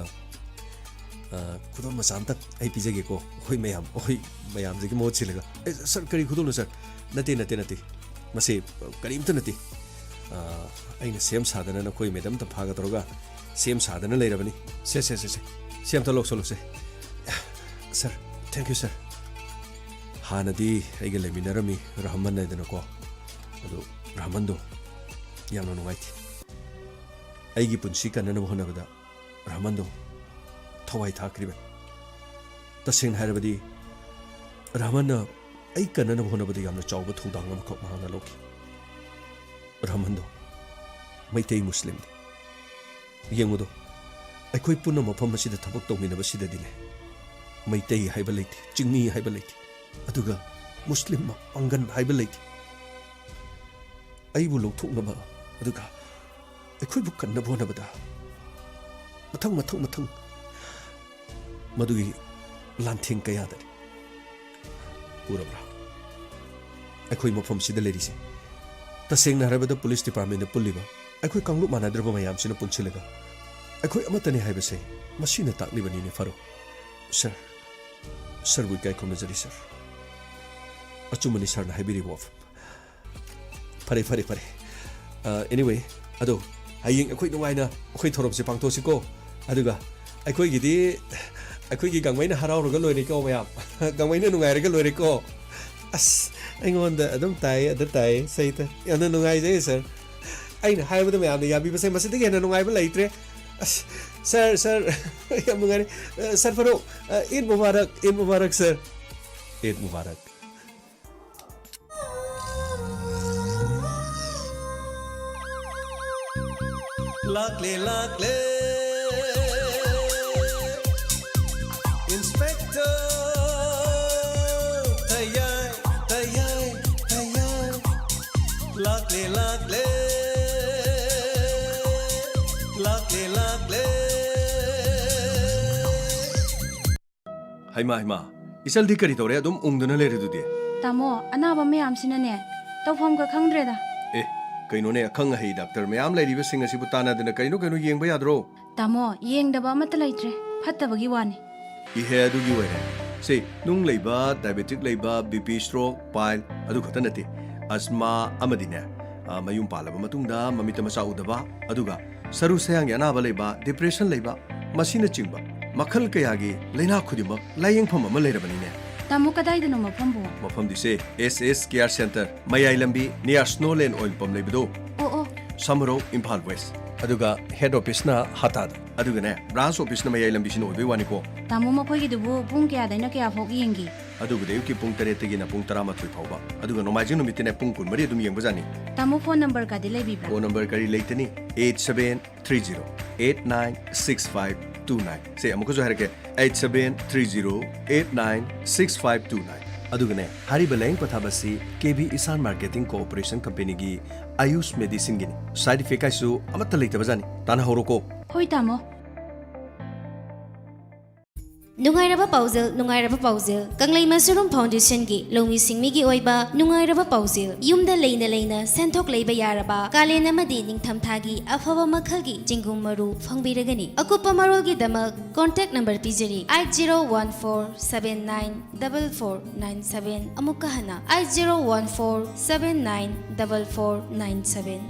ꯑ, ꯈꯨꯗꯣꯜ ꯃꯆꯥ ꯑꯝꯇꯪ ꯑꯩ ꯄꯤꯖꯒꯦꯀꯣ꯫ ꯑꯩꯈꯣꯏ ꯃꯌꯥꯝ, ꯑꯩꯈꯣꯏ ꯃꯌꯥꯝꯁꯤꯒꯤ ꯃꯍꯨꯠ ꯁꯤꯜꯂꯒ꯫ ꯑꯦ, ꯁꯥꯔ, ꯀꯔꯤ ꯈꯨꯗꯣꯜꯅꯣ ꯁꯥꯔ? ꯅꯠꯇꯦ, ꯅꯠꯇꯦ, ꯅꯠꯇꯦ꯫ ꯃꯁꯤ ꯀꯔꯤꯝꯇ ꯅꯠꯇꯦ꯫ ꯑ, ꯑꯩꯅ ꯁꯦꯝ ꯁꯥꯗꯅ ꯅꯈꯣꯏ ꯃꯦꯗꯥꯝ ꯇꯝꯐꯥꯒ ꯇꯧꯔꯒ ꯁꯦꯝ ꯁꯥꯗꯅ ꯂꯩꯔꯕꯅꯤ꯫ ꯁꯦ, ꯁꯦ, ꯁꯦ, ꯁꯦ꯫ ꯁꯤ ꯑꯝꯇ ꯂꯧꯁꯜꯂꯨꯁꯦ꯫ ꯁꯥꯔ, thank you ꯁꯥꯔ꯫ ꯍꯥꯟꯅꯗꯤ ꯑꯩꯒ ꯂꯩꯃꯤꯟꯅꯔꯝꯃꯤ ꯔꯍꯃꯟ ꯍꯥꯏꯗꯅꯀꯣ꯫ ꯑꯗꯨ ꯔꯍꯃꯟꯗꯣ ꯌꯥꯝꯅ ꯅꯨꯡꯉꯥꯏꯇꯦ꯫ ꯑꯩꯒꯤ ꯄꯨꯟꯁꯤ ꯀꯟꯅꯅꯕ ꯍꯣꯠꯅꯕꯗ ꯔꯍꯃꯟꯗꯣ ꯊꯋꯥꯏ ꯊꯥꯈ꯭ꯔꯤꯕꯅꯤ꯫ ꯇꯁꯦꯡꯅ ꯍꯥꯏꯔꯕꯗꯤ ꯔꯍꯃꯟꯅ ꯑꯩ ꯀꯟꯅꯅꯕ ꯍꯣꯠꯅꯕꯗ ꯌꯥꯝꯅ ꯆꯥꯎꯕ ꯊꯧꯗꯥꯡ ꯑꯃꯈꯛ ꯃꯍꯥꯛꯅ ꯂꯧꯈꯤ꯫ ꯔꯍꯃꯟꯗꯣ ꯃꯩꯇꯩ ꯃꯨꯁꯂꯤꯝꯅꯤ꯫ ꯌꯦꯡꯉꯨꯗꯣ, ꯑꯩꯈꯣꯏ ꯄꯨꯟꯅ ꯃꯐꯝ ꯑꯁꯤꯗ ꯊꯕꯛ ꯇꯧꯃꯤꯟꯅꯕꯁꯤꯗꯗꯤꯅꯦ, ꯃꯩꯇꯩ ꯍꯥꯏꯕ ꯂꯩꯇꯦ, ꯆꯤꯡꯃꯤ ꯍꯥꯏꯕ ꯂꯩꯇꯦ, ꯑꯗꯨꯒ ꯃꯨꯁꯂꯤꯝ ꯄꯥꯡꯒꯟ ꯍꯥꯏꯕ ꯂꯩꯇꯦ꯫ ꯑꯩꯕꯨ ꯂꯧꯊꯣꯛꯅꯕ, ꯑꯗꯨꯒ ꯑꯩꯈꯣꯏꯕꯨ ꯀꯟꯅꯕ ꯍꯣꯠꯅꯕꯗ ꯃꯊꯪ, ꯃꯊꯪ, ꯃꯊꯪ ꯃꯗꯨꯒꯤ ꯂꯥꯟꯊꯦꯡ ꯀꯌꯥꯗꯅꯤ꯫ ꯎꯔꯕ꯭ꯔꯥ? ꯑꯩꯈꯣꯏ ꯃꯐꯝꯁꯤꯗ ꯂꯩꯔꯤꯁꯦ, ꯇꯁꯦꯡꯅ ꯍꯥꯏꯔꯕꯗ ꯄꯨꯂꯤꯁ ꯗꯤꯄꯥꯔꯠꯃꯦꯟꯗ ꯄꯨꯜꯂꯤꯕ ꯑꯩꯈꯣꯏ ꯀꯥꯡꯂꯨꯞ ꯃꯥꯟꯅꯗ꯭ꯔꯕ ꯃꯌꯥꯝꯁꯤꯅ ꯄꯨꯟꯁꯤꯜꯂꯒ ꯑꯩꯈꯣꯏ ꯑꯃꯠꯇꯅꯤ ꯍꯥꯏꯕꯁꯦ ꯃꯁꯤꯅ ꯇꯥꯛꯂꯤꯕꯅꯤꯅꯦ ꯐꯥꯔꯨꯛ꯫ ꯁꯥꯔ, ꯁꯥꯔꯕꯨ ꯏꯀꯥꯏ ꯈꯨꯝꯅꯖꯔꯤ, ꯁꯥꯔ꯫ ꯑꯆꯨꯝꯕꯅꯤ ꯁꯥꯔꯅ ꯍꯥꯏꯕꯤꯔꯤꯕ ꯋꯥꯐꯝ꯫ ꯐꯔꯦ, ꯐꯔꯦ, ꯐꯔꯦ꯫ ꯑ, anyway, ꯑꯗꯣ ꯍꯌꯦꯡ ꯑꯩꯈꯣꯏ ꯅꯨꯡꯉꯥꯏꯅ ꯑꯩꯈꯣꯏ ꯊꯧꯔꯝꯁꯦ ꯄꯥꯡꯊꯣꯛꯁꯤꯀꯣ꯫ ꯑꯗꯨꯒ ꯑꯩꯈꯣꯏꯒꯤꯗꯤ, ꯑꯩꯈꯣꯏꯒꯤ ꯒꯥꯡꯃꯩꯅ ꯍꯔꯥꯎꯔꯒ ꯂꯣꯏꯔꯦꯀꯣ ꯃꯌꯥꯝ꯫ ꯒꯥꯡꯃꯩꯅ ꯅꯨꯡꯉꯥꯏꯔꯒ ꯂꯣꯏꯔꯦꯀꯣ꯫ ꯑꯁ, ꯑꯩꯉꯣꯟꯗ ꯑꯗꯨꯝ ꯇꯥꯏ, ꯑꯗ ꯇꯥꯏ, ꯁꯩꯇ꯫ ꯌꯥꯝꯅ ꯅꯨꯡꯉꯥꯏꯖꯩ, ꯁꯥꯔ꯫ ꯑꯩꯅ ꯍꯥꯏꯕꯗ ꯃꯌꯥꯝꯅ ꯌꯥꯕꯤꯕꯁꯦ, ꯃꯁꯤꯗꯒꯤ ꯍꯦꯟꯅ ꯅꯨꯡꯉꯥꯏꯕ ꯂꯩꯇ꯭ꯔꯦ꯫ ꯑꯁ, ꯁꯥꯔ, ꯁꯥꯔ, ꯌꯥꯝ ꯅꯨꯡꯉꯥꯏꯔꯦ꯫ ꯑ, ꯁꯥꯔ ꯐꯔꯣꯛ, ꯑ, ꯏꯗ ꯃꯨꯕꯥꯔꯛ, ꯏꯗ ꯃꯨꯕꯥꯔꯛ, ꯁꯥꯔ꯫ ꯏꯗ ꯃꯨꯕꯥꯔꯛ꯫ ꯂꯥꯛꯂꯦ, ꯂꯥꯛꯂꯦ, Inspector꯫ ꯇꯌꯥꯏ, ꯇꯌꯥꯏ, ꯇꯌꯥꯏ꯫ ꯂꯥꯛꯂꯦ, ꯂꯥꯛꯂꯦ, ꯂꯥꯛꯂꯦ, ꯂꯥꯛꯂꯦ꯫ ꯍꯩꯃꯥ, ꯍꯩꯃꯥ, ꯏꯆꯜꯗꯤ ꯀꯔꯤ ꯇꯧꯔꯦ? ꯑꯗꯨꯝ ꯎꯪꯗꯨꯅ ꯂꯩꯔꯤꯗꯨꯗꯤ? ꯇꯥꯃꯣ, ꯑꯅꯥꯕ ꯃꯌꯥꯝꯁꯤꯅꯅꯦ, ꯇꯧꯐꯝꯒ ꯈꯪꯗ꯭ꯔꯦꯗ꯫ ꯑꯦ, ꯀꯩꯅꯣꯅꯦ, ꯑꯈꯪ ꯑꯍꯩ ꯗꯥꯛꯇꯔ ꯃꯌꯥꯝ ꯂꯩꯔꯤꯕꯁꯤꯡ ꯑꯁꯤꯕꯨ ꯇꯥꯟꯅꯗꯅ ꯀꯩꯅꯣ ꯀꯩꯅꯣ ꯌꯦꯡꯕ ꯌꯥꯗ꯭ꯔꯣ? ꯇꯥꯃꯣ, ꯌꯦꯡꯗꯕ ꯑꯃꯠꯇ ꯂꯩꯇ꯭ꯔꯦ, ꯐꯠꯇꯕꯒꯤ ꯋꯥꯅꯤ꯫ ꯏꯍꯦ, ꯑꯗꯨꯒꯤ ꯑꯣꯏꯔꯦ꯫ ꯁꯤ, ꯅꯨꯡ ꯂꯩꯕ, diabetic ꯂꯩꯕ, BP, stroke, pile, ꯑꯗꯨ ꯈꯛꯇ ꯅꯠꯇꯦ, asthma ꯑꯃꯗꯤꯅꯦ, ꯑ, ꯃꯌꯨꯝ ꯄꯥꯜꯂꯕ ꯃꯇꯨꯡꯗ ꯃꯃꯤꯠꯇ ꯃꯆꯥ ꯎꯗꯕ, ꯑꯗꯨꯒ ꯁꯔꯨ ꯁꯌꯥꯡꯒꯤ ꯑꯅꯥꯕ ꯂꯩꯕ, depression ꯂꯩꯕ, ꯃꯁꯤꯅꯆꯤꯡꯕ ꯃꯈꯜ ꯀꯌꯥꯒꯤ ꯂꯩꯅꯥ ꯈꯨꯗꯤꯡꯃꯛ ꯂꯥꯌꯦꯡꯐꯝ ꯑꯃ ꯂꯩꯔꯕꯅꯤꯅꯦ꯫ ꯇꯥꯃꯣ, ꯀꯗꯥꯏꯗꯅꯣ ꯃꯐꯝꯕꯨ? ꯃꯐꯝꯗꯤꯁꯦ S S Care Center, ꯃꯌꯥꯏ ꯂꯝꯕꯤ, near Snow Lane oil pump ꯂꯩꯕꯗꯣ꯫ ꯑꯣ, ꯑꯣ꯫ ꯁꯃꯨꯔꯧ, ꯏꯝꯐꯥꯜ West꯫ ꯑꯗꯨꯒ head officeꯅ ꯍꯥꯇꯥꯗ꯫ ꯑꯗꯨꯒꯅꯦ, branch officeꯅ ꯃꯌꯥꯏ ꯂꯝꯕꯤꯁꯤꯅ ꯑꯣꯏꯕꯩ ꯋꯥꯅꯤꯀꯣ꯫ ꯇꯥꯃꯣ, ꯃꯈꯣꯏꯒꯤꯗꯨꯕꯨ ꯄꯨꯡ ꯀꯌꯥꯗꯩꯅ ꯀꯌꯥ ꯐꯥꯎ ꯌꯦꯡꯒꯦ? ꯑꯗꯨꯕꯨꯗꯤ ꯑꯌꯨꯛꯀꯤ ꯄꯨꯡ ꯇꯔꯦꯠꯇꯒꯤꯅ ꯄꯨꯡ ꯇꯔꯥꯃꯥꯊꯣꯏ ꯐꯥꯎꯕ, ꯑꯗꯨꯒ ꯅꯣꯡꯃꯥꯏꯖꯤꯡ ꯅꯨꯃꯤꯠꯇꯤꯅꯦ ꯄꯨꯡ ꯀꯨꯟꯃꯔꯤ ꯑꯗꯨꯝ ꯌꯦꯡꯕꯖꯥꯠꯅꯤ꯫ ꯇꯥꯃꯣ, phone numberꯒꯗꯤ ꯂꯩꯕꯤꯕ꯭ꯔꯥ? Phone number ꯀꯔꯤ ꯂꯩꯇꯅꯤ? Eight seven three zero eight nine six five two nine꯫ ꯁꯦ, ꯑꯃꯨꯛꯀꯁꯨ ꯍꯥꯏꯔꯛꯀꯦ, eight seven three zero eight nine six five two nine꯫ ꯑꯗꯨꯒꯅꯦ, ꯍꯥꯏꯔꯤꯕ ꯂꯥꯌꯦꯡ ꯄꯊꯥꯞ ꯑꯁꯤ K B Ishan Marketing Corporation Companyꯒꯤ Ayush Medicineꯒꯤꯅꯤ꯫ Side effect ꯀꯥꯏꯁꯨ ꯑꯃꯠꯇ ꯂꯩꯇꯕꯖꯥꯠꯅꯤ꯫ ꯇꯥꯟꯅꯍꯧꯔꯣꯀꯣ꯫ ꯍꯣꯏ, ꯇꯥꯃꯣ꯫ ꯅꯨꯡꯉꯥꯏꯔꯕ ꯄꯥꯎꯖꯦꯜ, ꯅꯨꯡꯉꯥꯏꯔꯕ ꯄꯥꯎꯖꯦꯜ꯫ ꯀꯪꯂꯩ ꯃꯁꯨꯔꯨꯝ ꯐꯥꯎꯟꯗꯦꯁꯟꯒꯤ ꯂꯧꯃꯤ ꯁꯤꯡꯃꯤꯒꯤ ꯑꯣꯏꯕ ꯅꯨꯡꯉꯥꯏꯔꯕ ꯄꯥꯎꯖꯦꯜ꯫ ꯌꯨꯝꯗ ꯂꯩꯅ ꯂꯩꯅ ꯁꯦꯟꯊꯣꯛ ꯂꯩꯕ ꯌꯥꯔꯕ ꯀꯥꯂꯦꯟ ꯑꯃꯗꯤ ꯅꯤꯡꯊꯝꯊꯥꯒꯤ ꯑꯐꯕ ꯃꯈꯜꯒꯤ ꯆꯦꯡꯒꯨꯝ ꯃꯔꯨ ꯐꯪꯕꯤꯔꯒꯅꯤ꯫ ꯑꯀꯨꯞꯄ ꯃꯔꯣꯜꯒꯤꯗꯃꯛ contact number ꯄꯤꯖꯔꯤ, eight zero one four seven nine double four nine seven꯫ ꯑꯃꯨꯛꯀ ꯍꯟꯅ, eight zero one four seven nine double four nine seven꯫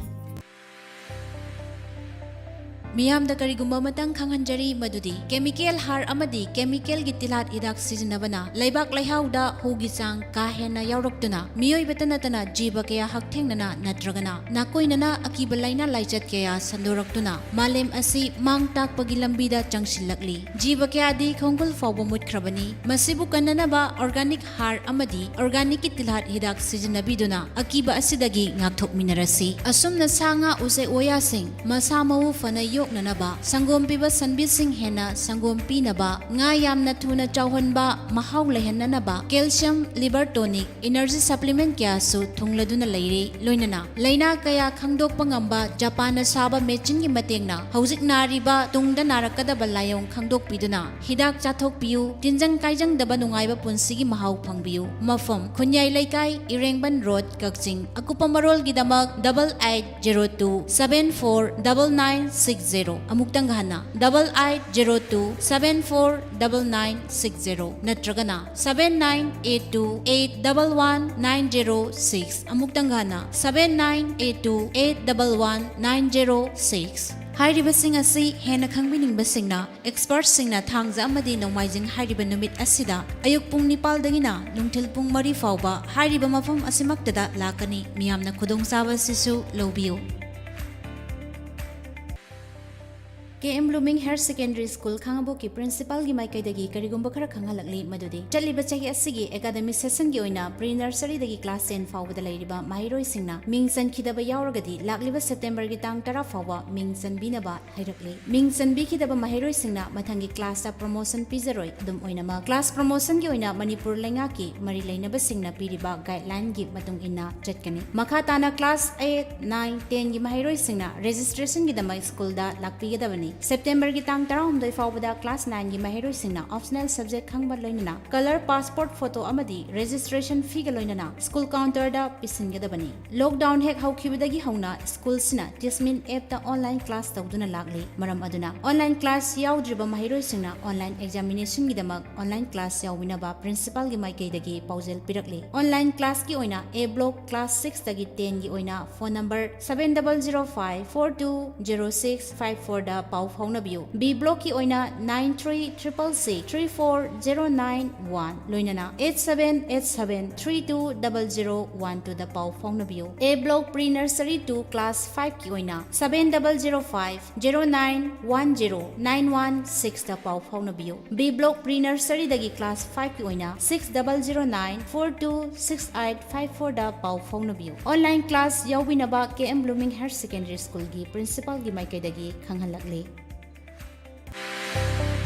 ꯃꯤꯌꯥꯝꯗ ꯀꯔꯤꯒꯨꯝꯕ ꯑꯃꯇꯪ ꯈꯪꯍꯟꯖꯔꯤ, ꯃꯗꯨꯗꯤ ꯀꯦꯃꯤꯀꯦꯜ ꯍꯥꯔ ꯑꯃꯗꯤ ꯀꯦꯃꯤꯀꯦꯜꯒꯤ ꯇꯤꯜꯍꯥꯠ ꯍꯤꯗꯥꯛ ꯁꯤꯖꯤꯟꯅꯕꯅ ꯂꯩꯕꯥꯛ ꯂꯩꯍꯥꯎꯗ ꯍꯨꯒꯤ ꯆꯥꯡ ꯀꯥ ꯍꯦꯟꯅ ꯌꯥꯎꯔꯛꯇꯨꯅ ꯃꯤꯑꯣꯏꯕꯇ ꯅꯠꯇꯅ ꯖꯤꯕ ꯀꯌꯥ ꯍꯛꯊꯦꯡꯅꯅ ꯅꯠꯇ꯭ꯔꯒꯅ ꯅꯥꯀꯣꯏꯅꯅ ꯑꯀꯤꯕ ꯂꯥꯏꯅꯥ ꯂꯥꯏꯆꯠ ꯀꯌꯥ ꯁꯟꯗꯣꯔꯛꯇꯨꯅ ꯃꯥꯂꯦꯝ ꯑꯁꯤ ꯃꯥꯡ ꯇꯥꯛꯄꯒꯤ ꯂꯝꯕꯤꯗ ꯆꯪꯁꯤꯜꯂꯛꯂꯤ꯫ ꯖꯤꯕ ꯀꯌꯥꯗꯤ ꯈꯣꯡꯒꯨꯜ ꯐꯥꯎꯕ ꯃꯨꯠꯈ꯭ꯔꯕꯅꯤ꯫ ꯃꯁꯤꯕꯨ ꯀꯟꯅꯅꯕ organic ꯍꯥꯔ ꯑꯃꯗꯤ organicꯀꯤ ꯇꯤꯜꯍꯥꯠ ꯍꯤꯗꯥꯛ ꯁꯤꯖꯤꯟꯅꯕꯤꯗꯨꯅ ꯑꯀꯤꯕ ꯑꯁꯤꯗꯒꯤ ꯉꯥꯛꯊꯣꯛꯃꯤꯟꯅꯔꯁꯤ꯫ ꯑꯁꯨꯝꯅ ꯁꯥ ꯉꯥ ꯎꯆꯦꯛ ꯋꯥꯌꯥꯁꯤꯡ ꯃꯁꯥ ꯃꯎ ꯐꯅ ꯌꯣꯛꯅꯅꯕ, ꯁꯪꯒꯣꯝ ꯄꯤꯕ ꯁꯟꯕꯤꯁꯤꯡ ꯍꯦꯟꯅ ꯁꯪꯒꯣꯝ ꯄꯤꯅꯕ, ꯉꯥ ꯌꯥꯝꯅ ꯊꯨꯅ ꯆꯥꯎꯍꯟꯕ, ꯃꯍꯥꯎ ꯂꯩꯍꯟꯅꯅꯕ calcium liver tonic energy supplement ꯀꯌꯥꯁꯨ ꯊꯨꯡꯂꯗꯨꯅ ꯂꯩꯔꯤ꯫ ꯂꯣꯏꯅꯅ ꯂꯥꯏꯅꯥ ꯀꯌꯥ ꯈꯪꯗꯣꯛꯄ ꯉꯝꯕ ꯖꯄꯥꯟꯅ ꯁꯥꯕ ꯃꯦꯆꯤꯟꯒꯤ ꯃꯇꯦꯡꯅ ꯍꯧꯖꯤꯛ ꯅꯥꯔꯤꯕ, ꯇꯨꯡꯗ ꯅꯥꯔꯛꯀꯗꯕ ꯂꯥꯏꯑꯣꯡ ꯈꯪꯗꯣꯛꯄꯤꯗꯨꯅ ꯍꯤꯗꯥꯛ ꯆꯥꯊꯣꯛꯄꯤꯌꯨ꯫ ꯇꯤꯟꯖꯪ ꯀꯥꯏꯖꯪꯗꯕ ꯅꯨꯡꯉꯥꯏꯕ ꯄꯨꯟꯁꯤꯒꯤ ꯃꯍꯥꯎ ꯐꯪꯕꯤꯌꯨ꯫ ꯃꯐꯝ: ꯈꯨꯟꯌꯥꯏ ꯂꯩꯀꯥꯏ, ꯏꯔꯦꯡꯕꯟ ꯔꯣꯗ, ꯀꯛꯆꯤꯡ꯫ ꯑꯀꯨꯞꯄ ꯃꯔꯣꯜꯒꯤꯗꯃꯛ double eight zero two seven four double nine six zero꯫ ꯑꯃꯨꯛꯇꯪꯒ ꯍꯟꯅ, double eight zero two seven four double nine six zero ꯅꯠꯇ꯭ꯔꯒꯅ seven nine eight two eight double one nine zero six꯫ ꯑꯃꯨꯛꯇꯪꯒ ꯍꯟꯅ, seven nine eight two eight double one nine zero six꯫ ꯍꯥꯏꯔꯤꯕꯁꯤꯡ ꯑꯁꯤ ꯍꯦꯟꯅ ꯈꯪꯕꯤꯅꯤꯡꯕꯁꯤꯡꯅ expertꯁꯤꯡꯅ ꯊꯥꯡꯖ ꯑꯃꯗꯤ ꯅꯣꯡꯃꯥꯏꯖꯤꯡ ꯍꯥꯏꯔꯤꯕ ꯅꯨꯃꯤꯠ ꯑꯁꯤꯗ ꯑꯌꯨꯛ ꯄꯨꯡ ꯅꯤꯄꯥꯜꯗꯒꯤꯅ ꯅꯨꯡꯊꯤꯜ ꯄꯨꯡ ꯃꯔꯤ ꯐꯥꯎꯕ ꯍꯥꯏꯔꯤꯕ ꯃꯐꯝ ꯑꯁꯤꯃꯛꯇꯗ ꯂꯥꯛꯀꯅꯤ꯫ ꯃꯤꯌꯥꯝꯅ ꯈꯨꯗꯣꯡꯆꯥꯕ ꯑꯁꯤꯁꯨ ꯂꯧꯕꯤꯌꯨ꯫ K M Blooming Higher Secondary School ꯈꯥꯡꯉꯕꯣꯛꯀꯤ principalꯒꯤ ꯃꯥꯏꯀꯩꯗꯒꯤ ꯀꯔꯤꯒꯨꯝꯕ ꯈꯔ ꯈꯪꯍꯜꯂꯛꯂꯤ, ꯃꯗꯨꯗꯤ ꯆꯠꯂꯤꯕ ꯆꯍꯤ ꯑꯁꯤꯒꯤ academic sessionꯒꯤ ꯑꯣꯏꯅ pre nurseryꯗꯒꯤ class ten ꯐꯥꯎꯕꯗ ꯂꯩꯔꯤꯕ ꯃꯍꯩꯔꯣꯏꯁꯤꯡꯅ ꯃꯤꯡ ꯆꯟꯈꯤꯗꯕ ꯌꯥꯎꯔꯒꯗꯤ ꯂꯥꯛꯂꯤꯕ Septemberꯒꯤ ꯇꯥꯡ ꯇꯔꯥ ꯐꯥꯎꯕ ꯃꯤꯡ ꯆꯟꯕꯤꯅꯕ ꯍꯥꯏꯔꯛꯂꯤ꯫ ꯃꯤꯡ ꯆꯟꯕꯤꯈꯤꯗꯕ ꯃꯍꯩꯔꯣꯏꯁꯤꯡꯅ ꯃꯊꯪꯒꯤ classꯇ promotion ꯄꯤꯖꯔꯣꯏ꯫ ꯑꯗꯨꯝ ꯑꯣꯏꯅꯃꯛ, class promotionꯒꯤ ꯑꯣꯏꯅ ꯃꯅꯤꯄꯨꯔ ꯂꯩꯉꯥꯛꯀꯤ ꯃꯔꯤ ꯂꯩꯅꯕꯁꯤꯡꯅ ꯄꯤꯔꯤꯕ guideline ꯒꯤ ꯃꯇꯨꯡ ꯏꯟꯅ ꯆꯠꯀꯅꯤ꯫ ꯃꯈꯥ ꯇꯥꯅ class eight, nine, ten ꯒꯤ ꯃꯍꯩꯔꯣꯏꯁꯤꯡꯅ registration ꯒꯤꯗꯃꯛ school ꯗ ꯂꯥꯛꯄꯤꯒꯗꯕꯅꯤ꯫ ꯁꯦꯞꯇꯦꯝꯕꯔꯒꯤ ꯇꯥꯡ ꯇꯔꯥꯍꯨꯝꯗꯣꯏ ꯐꯥꯎꯕꯗ class nineꯒꯤ ꯃꯍꯩꯔꯣꯏꯁꯤꯡꯅ optional subject ꯈꯪꯕ ꯂꯣꯏꯅꯅ colour passport photo ꯑꯃꯗꯤ registration feeꯒ ꯂꯣꯏꯅꯅ school counterꯗ ꯄꯤꯁꯤꯟꯒꯗꯕꯅꯤ꯫ Lockdown ꯍꯦꯛ ꯍꯧꯈꯤꯕꯗꯒꯤ ꯍꯧꯅ schoolꯁꯤꯅ Tismin appꯇ online class ꯇꯧꯗꯨꯅ ꯂꯥꯛꯂꯤ꯫ ꯃꯔꯝ ꯑꯗꯨꯅ online class ꯌꯥꯎꯗ꯭ꯔꯤꯕ ꯃꯍꯩꯔꯣꯏꯁꯤꯡꯅ online examinationꯒꯤꯗꯃꯛ online class ꯌꯥꯎꯕꯤꯅꯕ principalꯒꯤ ꯃꯥꯏꯀꯩꯗꯒꯤ ꯄꯥꯎꯖꯦꯜ ꯄꯤꯔꯛꯂꯤ꯫ Online classꯀꯤ ꯑꯣꯏꯅ A block class sixꯇꯒꯤ tenꯒꯤ ꯑꯣꯏꯅ phone number seven double zero five four two zero six five fourꯗ ꯄꯥꯎ ꯐꯥꯎꯅꯕꯤꯌꯨ꯫ B blockꯀꯤ ꯑꯣꯏꯅ nine three triple six three four zero nine one ꯂꯣꯏꯅꯅ eight seven eight seven three two double zero one twoꯗ ꯄꯥꯎ ꯐꯥꯎꯅꯕꯤꯌꯨ꯫ A block pre nursery to class fiveꯀꯤ ꯑꯣꯏꯅ seven double zero five zero nine one zero nine one sixꯇ ꯄꯥꯎ ꯐꯥꯎꯅꯕꯤꯌꯨ꯫ B block pre nurseryꯗꯒꯤ class fiveꯀꯤ ꯑꯣina six double zero nine four two six eight five fourꯗ ꯄꯥꯎ ꯐꯥꯎꯅꯕꯤꯌꯨ꯫ Online class ꯌꯥꯎꯕꯤꯅꯕ K M Blooming Higher Secondary Schoolꯒꯤ principalꯒꯤ ꯃꯥꯏꯀꯩꯗꯒꯤ ꯈꯪꯍꯜꯂꯛꯂꯤ꯫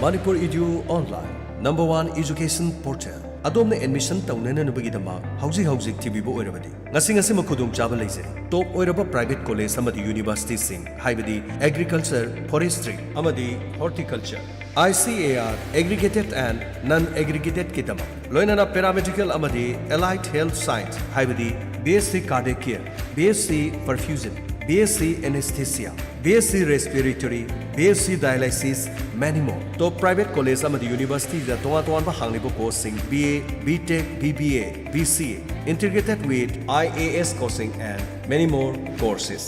Manipur Edu Online, number one education portal꯫ ꯑꯗꯣꯝꯅ admission ꯇꯧꯅꯅꯕꯒꯤꯗꯃꯛ ꯍꯧꯖꯤꯛ ꯍꯧꯖꯤꯛ ꯊꯤꯕꯤꯕ ꯑꯣꯏꯔꯕꯗꯤ, ꯉꯁꯤ ꯉꯁꯤꯃꯛ ꯈꯨꯗꯣꯡꯆꯥꯕ ꯂꯩꯖꯩ꯫ Top ꯑꯣꯏꯔꯕ private college ꯑꯃꯗꯤ universityꯁꯤꯡ, ꯍꯥꯏꯕꯗꯤ agriculture, forestry ꯑꯃꯗꯤ horticulture, I C A R, aggregated and non-aggregatedꯀꯤꯗꯃꯛ, ꯂꯣꯏꯅꯅ paramedical ꯑꯃꯗꯤ allied health science, ꯍꯥꯏꯕꯗꯤ B S C cardiac care, B S C perfusion, B S C anesthesia, B S C respiratory, B S C dialysis, many more꯫ Top private college ꯑꯃꯗꯤ universityꯗ ꯇꯣꯉꯥꯟ ꯇꯣꯉꯥꯟꯕ ꯍꯥꯡꯂꯤꯕ courseꯁꯤꯡ, B A, B Tech, B B A, B C A, integrated with I A S coaching and many more courses꯫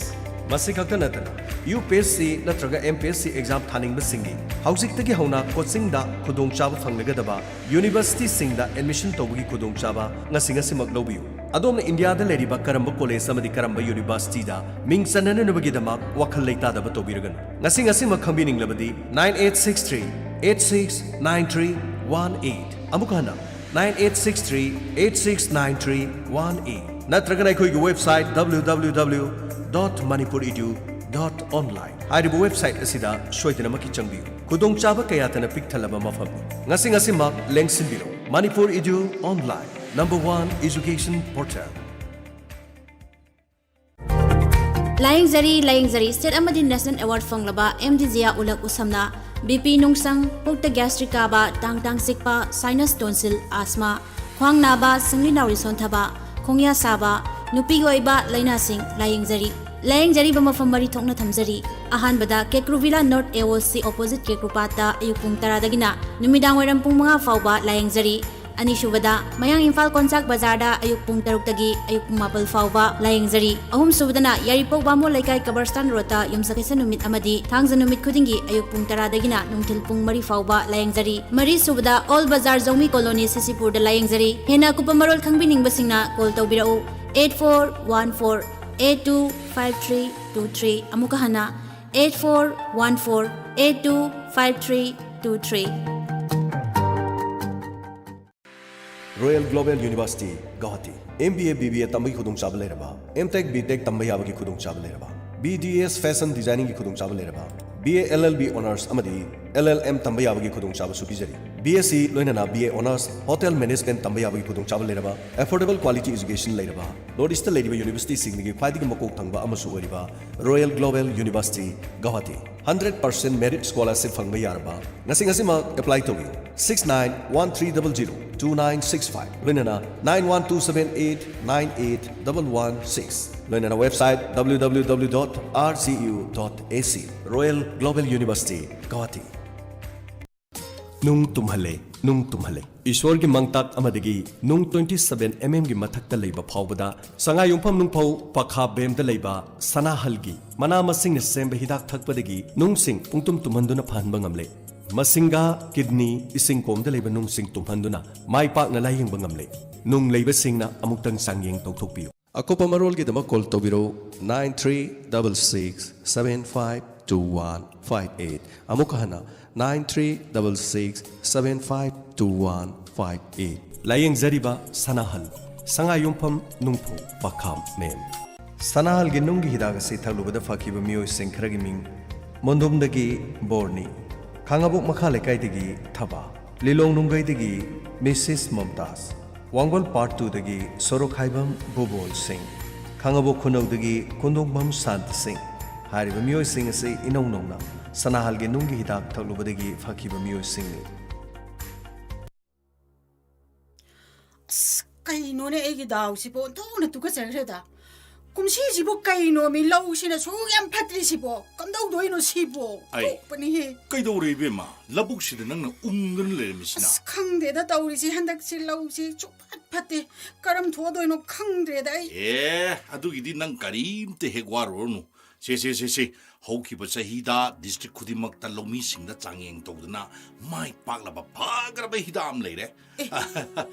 ꯃꯁꯤ ꯈꯛꯇ ꯅꯠꯇꯅ, U P S C ꯅꯠꯇ꯭ꯔꯒ M P S C exam ꯊꯥꯅꯤꯡꯕꯁꯤꯡꯒꯤ ꯍꯧꯖꯤꯛꯇꯒꯤ ꯍꯧꯅ coachingꯗ ꯈꯨꯗꯣꯡꯆꯥꯕ ꯐꯪꯂꯒꯗꯕ universityꯁꯤꯡꯗ admission ꯇꯧꯕꯒꯤ ꯈꯨꯗꯣꯡꯆꯥꯕ ꯉꯁꯤ ꯉꯁꯤꯃꯛ ꯂꯧꯕꯤꯌꯨ꯫ ꯑꯗꯣꯝꯅ ꯏꯟꯗꯤꯌꯥꯗ ꯂꯩꯔꯤꯕ ꯀꯔꯝꯕ college ꯑꯃꯗꯤ ꯀꯔꯝꯕ universityꯗ ꯃꯤꯡ ꯆꯟꯅꯅꯕꯒꯤꯗꯃꯛ ꯋꯥꯈꯜ ꯂꯩꯇꯥꯗꯕ ꯇꯧꯕꯤꯔꯒꯅꯨ꯫ ꯉꯁꯤ ꯉꯁꯤꯃꯛ ꯈꯪꯕꯤꯅꯤꯡꯂꯕꯗꯤ nine eight six three eight six nine three one eight꯫ ꯑꯃꯨꯛ ꯍꯟꯅ, nine eight six three eight six nine three one eight꯫ ꯅꯠꯇ꯭ꯔꯒꯅ ꯑꯩꯈꯣꯏꯒꯤ website W W W dot manipur edu dot online ꯍꯥꯏꯔꯤꯕ website ꯑꯁꯤꯗ ꯁꯣꯏꯗꯅꯃꯛꯀꯤ ꯆꯪꯕꯤꯌꯨ꯫ ꯈꯨꯗꯣꯡꯆꯥꯕ ꯀꯌꯥꯇꯅ ꯄꯤꯛ ꯊꯜꯂꯕ ꯃꯐꯝꯅꯤ꯫ ꯉꯁꯤ ꯉꯁꯤꯃꯛ ꯂꯦꯡꯁꯤꯟꯕꯤꯔꯣ꯫ Manipur Edu Online, number one education portal꯫ ꯂꯥꯌꯦꯡꯖꯔꯤ, ꯂꯥꯌꯦꯡꯖꯔꯤ꯫ State ꯑꯃꯗꯤ National Award ꯐꯪꯂꯕ ꯑꯦꯝ ꯗꯤ ꯖꯤꯌꯥ ꯎꯂꯛ ꯎꯁꯝꯅ ꯕꯤ ꯄꯤ ꯅꯨꯡꯁꯪ, ꯄꯨꯛꯇ gastric ꯀꯥꯕ, ꯇꯥꯡ ꯇꯥꯡ ꯆꯤꯛꯄ, sinus, tonsil, asthma, ꯈ꯭ꯋꯥꯡ ꯅꯥꯕ, ꯁꯤꯡꯂꯤ ꯅꯥꯎꯔꯤ ꯁꯣꯟꯊꯕ, ꯈꯣꯡꯌꯥ ꯁꯥꯕ, ꯅꯨꯄꯤꯒꯤ ꯑꯣꯏꯕ ꯂꯥꯏꯅꯥꯁꯤꯡ ꯂꯥꯌꯦꯡꯖꯔꯤ꯫ ꯂꯥꯌꯦꯡꯖꯔꯤꯕ ꯃꯐꯝ ꯃꯔꯤ ꯊꯣꯛꯅ ꯊꯝꯖꯔꯤ꯫ ꯑꯍꯥꯟꯕꯗ ꯀꯦꯀ꯭ꯔꯨ ꯚꯤꯂꯥ North A O C opposite ꯀꯦꯀ꯭ꯔꯨꯄꯥꯠꯇ ꯑꯌꯨꯛ ꯄꯨꯡ ꯇꯔꯥꯗꯒꯤꯅ ꯅꯨꯃꯤꯗꯥꯡ ꯋꯥꯏꯔꯝ ꯄꯨꯡ ꯃꯉꯥ ꯐꯥꯎꯕ ꯂꯥꯌꯦꯡꯖꯔꯤ꯫ ꯑꯅꯤꯁꯨꯕꯗ ꯃꯌꯥꯡ ꯏꯝꯐꯥꯜ ꯀꯣꯟꯆꯥꯛ ꯕꯖꯥꯔꯗ ꯑꯌꯨꯛ ꯄꯨꯡ ꯇꯔꯨꯛꯇꯒꯤ ꯑꯌꯨꯛ ꯄꯨꯡ ꯃꯥꯄꯜ ꯐꯥꯎꯕ ꯂꯥꯌꯦꯡꯖꯔꯤ꯫ ꯑꯍꯨꯝꯁꯨꯕꯗꯅ ꯌꯥꯏꯔꯤꯄꯣꯛ ꯕꯥꯃꯣꯟ ꯂꯩꯀꯥꯏ ꯀꯕꯔꯁꯇꯥꯟ ꯔꯣꯗꯇ ꯌꯨꯝꯁꯀꯩꯁ ꯅꯨꯃꯤꯠ ꯑꯃꯗꯤ ꯊꯥꯡꯖ ꯅꯨꯃꯤꯠ ꯈꯨꯗꯤꯡꯒꯤ ꯑꯌꯨꯛ ꯄꯨꯡ ꯇꯔꯥꯗꯒꯤꯅ ꯅꯨꯡꯊꯤꯜ ꯄꯨꯡ ꯃꯔꯤ ꯐꯥꯎꯕ ꯂꯥꯌꯦꯡꯖꯔꯤ꯫ ꯃꯔꯤꯁꯨꯕꯗ ꯑꯣꯜ ꯕꯖꯥꯔ ꯖꯧꯃꯤ ꯀꯣꯂꯣꯅꯤ ꯁꯤꯁꯤꯄꯨꯔꯗ ꯂꯥꯌꯦꯡꯖꯔꯤ꯫ ꯍꯦꯟꯅ ꯑꯀꯨꯞꯄ ꯃꯔꯣꯜ ꯈꯪꯕꯤꯅꯤꯡꯕꯁꯤꯡꯅ call ꯇꯧꯕꯤꯔꯛꯎ eight four one four eight two five three two three꯫ ꯑꯃꯨꯛꯀ ꯍꯟꯅ eight four one four eight two five three two three꯫ Royal Global University, Guwahati. M B A, B B A ꯇꯝꯕꯒꯤ ꯈꯨꯗꯣꯡꯆꯥꯕ ꯂꯩꯔꯕ, M Tech, B Tech ꯇꯝꯕ ꯌꯥꯕꯒꯤ ꯈꯨꯗꯣꯡꯆꯥꯕ ꯂꯩꯔꯕ, B D S Fashion Designingꯒꯤ ꯈꯨꯗꯣꯡꯆꯥꯕ ꯂꯩꯔꯕ, B A L L B Honours ꯑꯃꯗꯤ L L M ꯇꯝꯕ ꯌꯥꯕꯒꯤ ꯈꯨꯗꯣꯡꯆꯥꯕꯁꯨ ꯄꯤꯖꯔꯤ꯫ B S C ꯂꯣꯏꯅꯅ B A Honours Hotel Management ꯇꯝꯕ ꯌꯥꯕꯒꯤ ꯈꯨꯗꯣꯡꯆꯥꯕ ꯂꯩꯔꯕ, affordable quality education ꯂꯩꯔꯕ, North Eastꯇ ꯂꯩꯔꯤꯕ universityꯁꯤꯡꯗꯒꯤ ꯈ꯭ꯋꯥꯏꯗꯒꯤ ꯃꯀꯣꯛ ꯊꯪꯕ ꯑꯃꯁꯨ ꯑꯣꯏꯔꯤꯕ Royal Global University, Guwahati꯫ Hundred percent merit scholarship ꯐꯪꯕ ꯌꯥꯔꯕ, ꯉꯁꯤ ꯉꯁꯤꯃꯛ apply ꯇꯧꯕꯤꯌꯨ꯫ Six nine one three double zero two nine six five, ꯂꯣꯏꯅꯅ nine one two seven eight nine eight double one six, ꯂꯣꯏꯅꯅ website W W W dot R G U dot A C꯫ Royal Global University, Guwahati꯫ ꯅꯨꯡ ꯇꯨꯝꯍꯜꯂꯦ, ꯅꯨꯡ ꯇꯨꯝꯍꯜꯂꯦ꯫ ꯏꯁ꯭ꯋꯔꯒꯤ ꯃꯪꯇꯥꯛ ꯑꯃꯗꯒꯤ ꯅꯨꯡ twenty seven M M ꯒꯤ ꯃꯊꯛꯇ ꯂꯩꯕ ꯐꯥꯎꯕꯗ ꯁꯉꯥꯏꯌꯨꯝꯐꯝ ꯅꯨꯡꯐꯧ ꯄꯈꯥ ꯕꯦꯝꯗ ꯂꯩꯕ ꯁꯅꯥꯍꯜꯒꯤ ꯃꯅꯥ ꯃꯁꯤꯡꯅ ꯁꯦꯝꯕ ꯍꯤꯗꯥꯛ ꯊꯛꯄꯗꯒꯤ ꯅꯨꯡꯁꯤꯡ ꯄꯨꯡꯇꯨꯝ ꯇꯨꯝꯍꯟꯗꯨꯅ ꯐꯍꯟꯕ ꯉꯝꯂꯦ꯫ ꯃꯁꯤꯡꯒꯥ, ꯀꯤꯗꯅꯤ, ꯏꯁꯤꯡ ꯀꯣꯝꯗ ꯂꯩꯕ ꯅꯨꯡꯁꯤꯡ ꯇꯨꯝꯍꯟꯗꯨꯅ ꯃꯥꯏ ꯄꯥꯛꯅ ꯂꯥꯌꯦꯡꯕ ꯉꯝꯂꯦ꯫ ꯅꯨꯡ ꯂꯩꯕꯁꯤꯡꯅ ꯑꯃꯨꯛꯇꯪ ꯆꯥꯡꯌꯦꯡ ꯇꯧꯊꯣꯛꯄꯤꯌꯨ꯫ ꯑꯀꯨꯞꯄ ꯃꯔꯣꯜꯒꯤꯗꯃꯛ call ꯇꯧꯕꯤꯔꯛꯎ nine three double six seven five two one five eight꯫ ꯑꯃꯨꯛ ꯍꯟꯅ, nine three double six seven five two one five eight꯫ ꯂꯥꯌꯦꯡꯖꯔꯤꯕ ꯁꯅꯥꯍꯜ, ꯁꯉꯥꯏꯌꯨꯝꯐꯝ ꯅꯨꯡꯐꯧ ꯄꯈꯥꯝ ꯃꯦꯝ꯫ ꯁꯅꯥꯍꯜꯒꯤ ꯅꯨꯡꯒꯤ ꯍꯤꯗꯥꯛ ꯑꯁꯤ ꯊꯛꯂꯨꯕꯗ ꯐꯈꯤꯕ ꯃꯤꯑꯣꯏꯁꯤꯡ ꯈꯔꯒꯤ ꯃꯤꯡ: ꯃꯣꯟꯗꯨꯝꯗꯒꯤ ꯕꯣꯔꯅꯤ, ꯈꯥꯉꯕꯣꯛ ꯃꯈꯥ ꯂꯩꯀꯥꯏꯗꯒꯤ ꯊꯕꯥ, ꯂꯤꯂꯣꯡ ꯅꯨꯡꯒꯩꯗꯒꯤ ꯃꯤꯁꯤꯁ ꯃꯝꯇꯥꯖ, ꯋꯥꯡꯒꯣꯜ Part Twoꯗꯒꯤ ꯁꯣꯔꯣꯛꯈꯥꯏꯕꯝ ꯕꯨꯕꯣꯜ ꯁꯤꯡ, ꯈꯥꯡꯉꯕꯣꯛ ꯈꯨꯅꯧꯗꯒꯤ ꯀꯣꯟꯗꯣꯡꯕꯝ ꯁꯥꯟꯇ ꯁꯤꯡ ꯍꯥꯏꯔꯤꯕ ꯃꯤꯑꯣꯏꯁꯤꯡ ꯑꯁꯤ ꯏꯅꯧ ꯅꯧꯅ ꯁꯅꯥꯍꯜꯒꯤ ꯅꯨꯡꯒꯤ ꯍꯤꯗꯥꯛ ꯊꯛꯂꯨꯕꯗꯒꯤ ꯐꯈꯤꯕ ꯃꯤꯑꯣꯏꯁꯤꯡꯅꯤ꯫ ꯑꯁ, ꯀꯩꯅꯣꯅꯦ ꯑꯩꯒꯤ ꯗꯥꯎꯁꯤꯕꯣ? ꯑꯣꯟꯊꯣꯛꯅ ꯇꯨꯀꯠꯆꯈ꯭ꯔꯦꯗ꯫ ꯀꯨꯝꯁꯤꯁꯤꯕꯨ ꯀꯩꯅꯣꯃꯤ, ꯂꯧꯁꯤꯅ ꯁꯨꯛ ꯌꯥꯝ ꯐꯠꯇ꯭ꯔꯤꯁꯤꯕꯣ? ꯀꯝꯗꯧꯗꯣꯏꯅꯣ ꯁꯤꯕꯣ? ꯑꯩ ꯑꯣꯟꯊꯣꯛꯄꯅꯤꯍꯦ꯫ ꯀꯩꯗꯧꯔꯦ ꯏꯕꯦꯝꯃ? ꯂꯧꯕꯨꯛꯁꯤꯗ ꯅꯪꯅ ꯎꯪꯗꯨꯅ ꯂꯩꯔꯝꯃꯤꯁꯤꯅ? ꯑꯁ, ꯈꯪꯗꯦꯗ ꯇꯧꯔꯤꯁꯤ, ꯍꯟꯗꯛꯁꯤ ꯂꯧꯁꯤ ꯁꯨꯛꯐꯠ ꯐꯠꯇꯦ꯫ ꯀꯔꯝ ꯊꯣꯛꯑꯗꯣꯏꯅꯣ ꯈꯪꯗ꯭ꯔꯦꯗ ꯑꯩ꯫ ꯑꯦ, ꯑꯗꯨꯒꯤꯗꯤ ꯅꯪ ꯀꯔꯤꯝꯇ ꯍꯦꯛ ꯋꯥꯔꯨꯔꯅꯨ꯫ ꯁꯦ, ꯁꯦ, ꯁꯦ, ꯁꯦ꯫ ꯍꯧꯈꯤꯕ ꯆꯍꯤꯗ district ꯈꯨꯗꯤꯡꯃꯛꯇ ꯂꯧꯃꯤꯁꯤꯡꯗ ꯆꯥꯡꯌꯦꯡ ꯇꯧꯗꯨꯅ ꯃꯥꯏ ꯄꯥꯛꯂꯕ ꯐꯈ꯭ꯔꯕ ꯍꯤꯗꯥꯛ ꯑꯃ ꯂꯩꯔꯦ꯫ ꯑꯦ,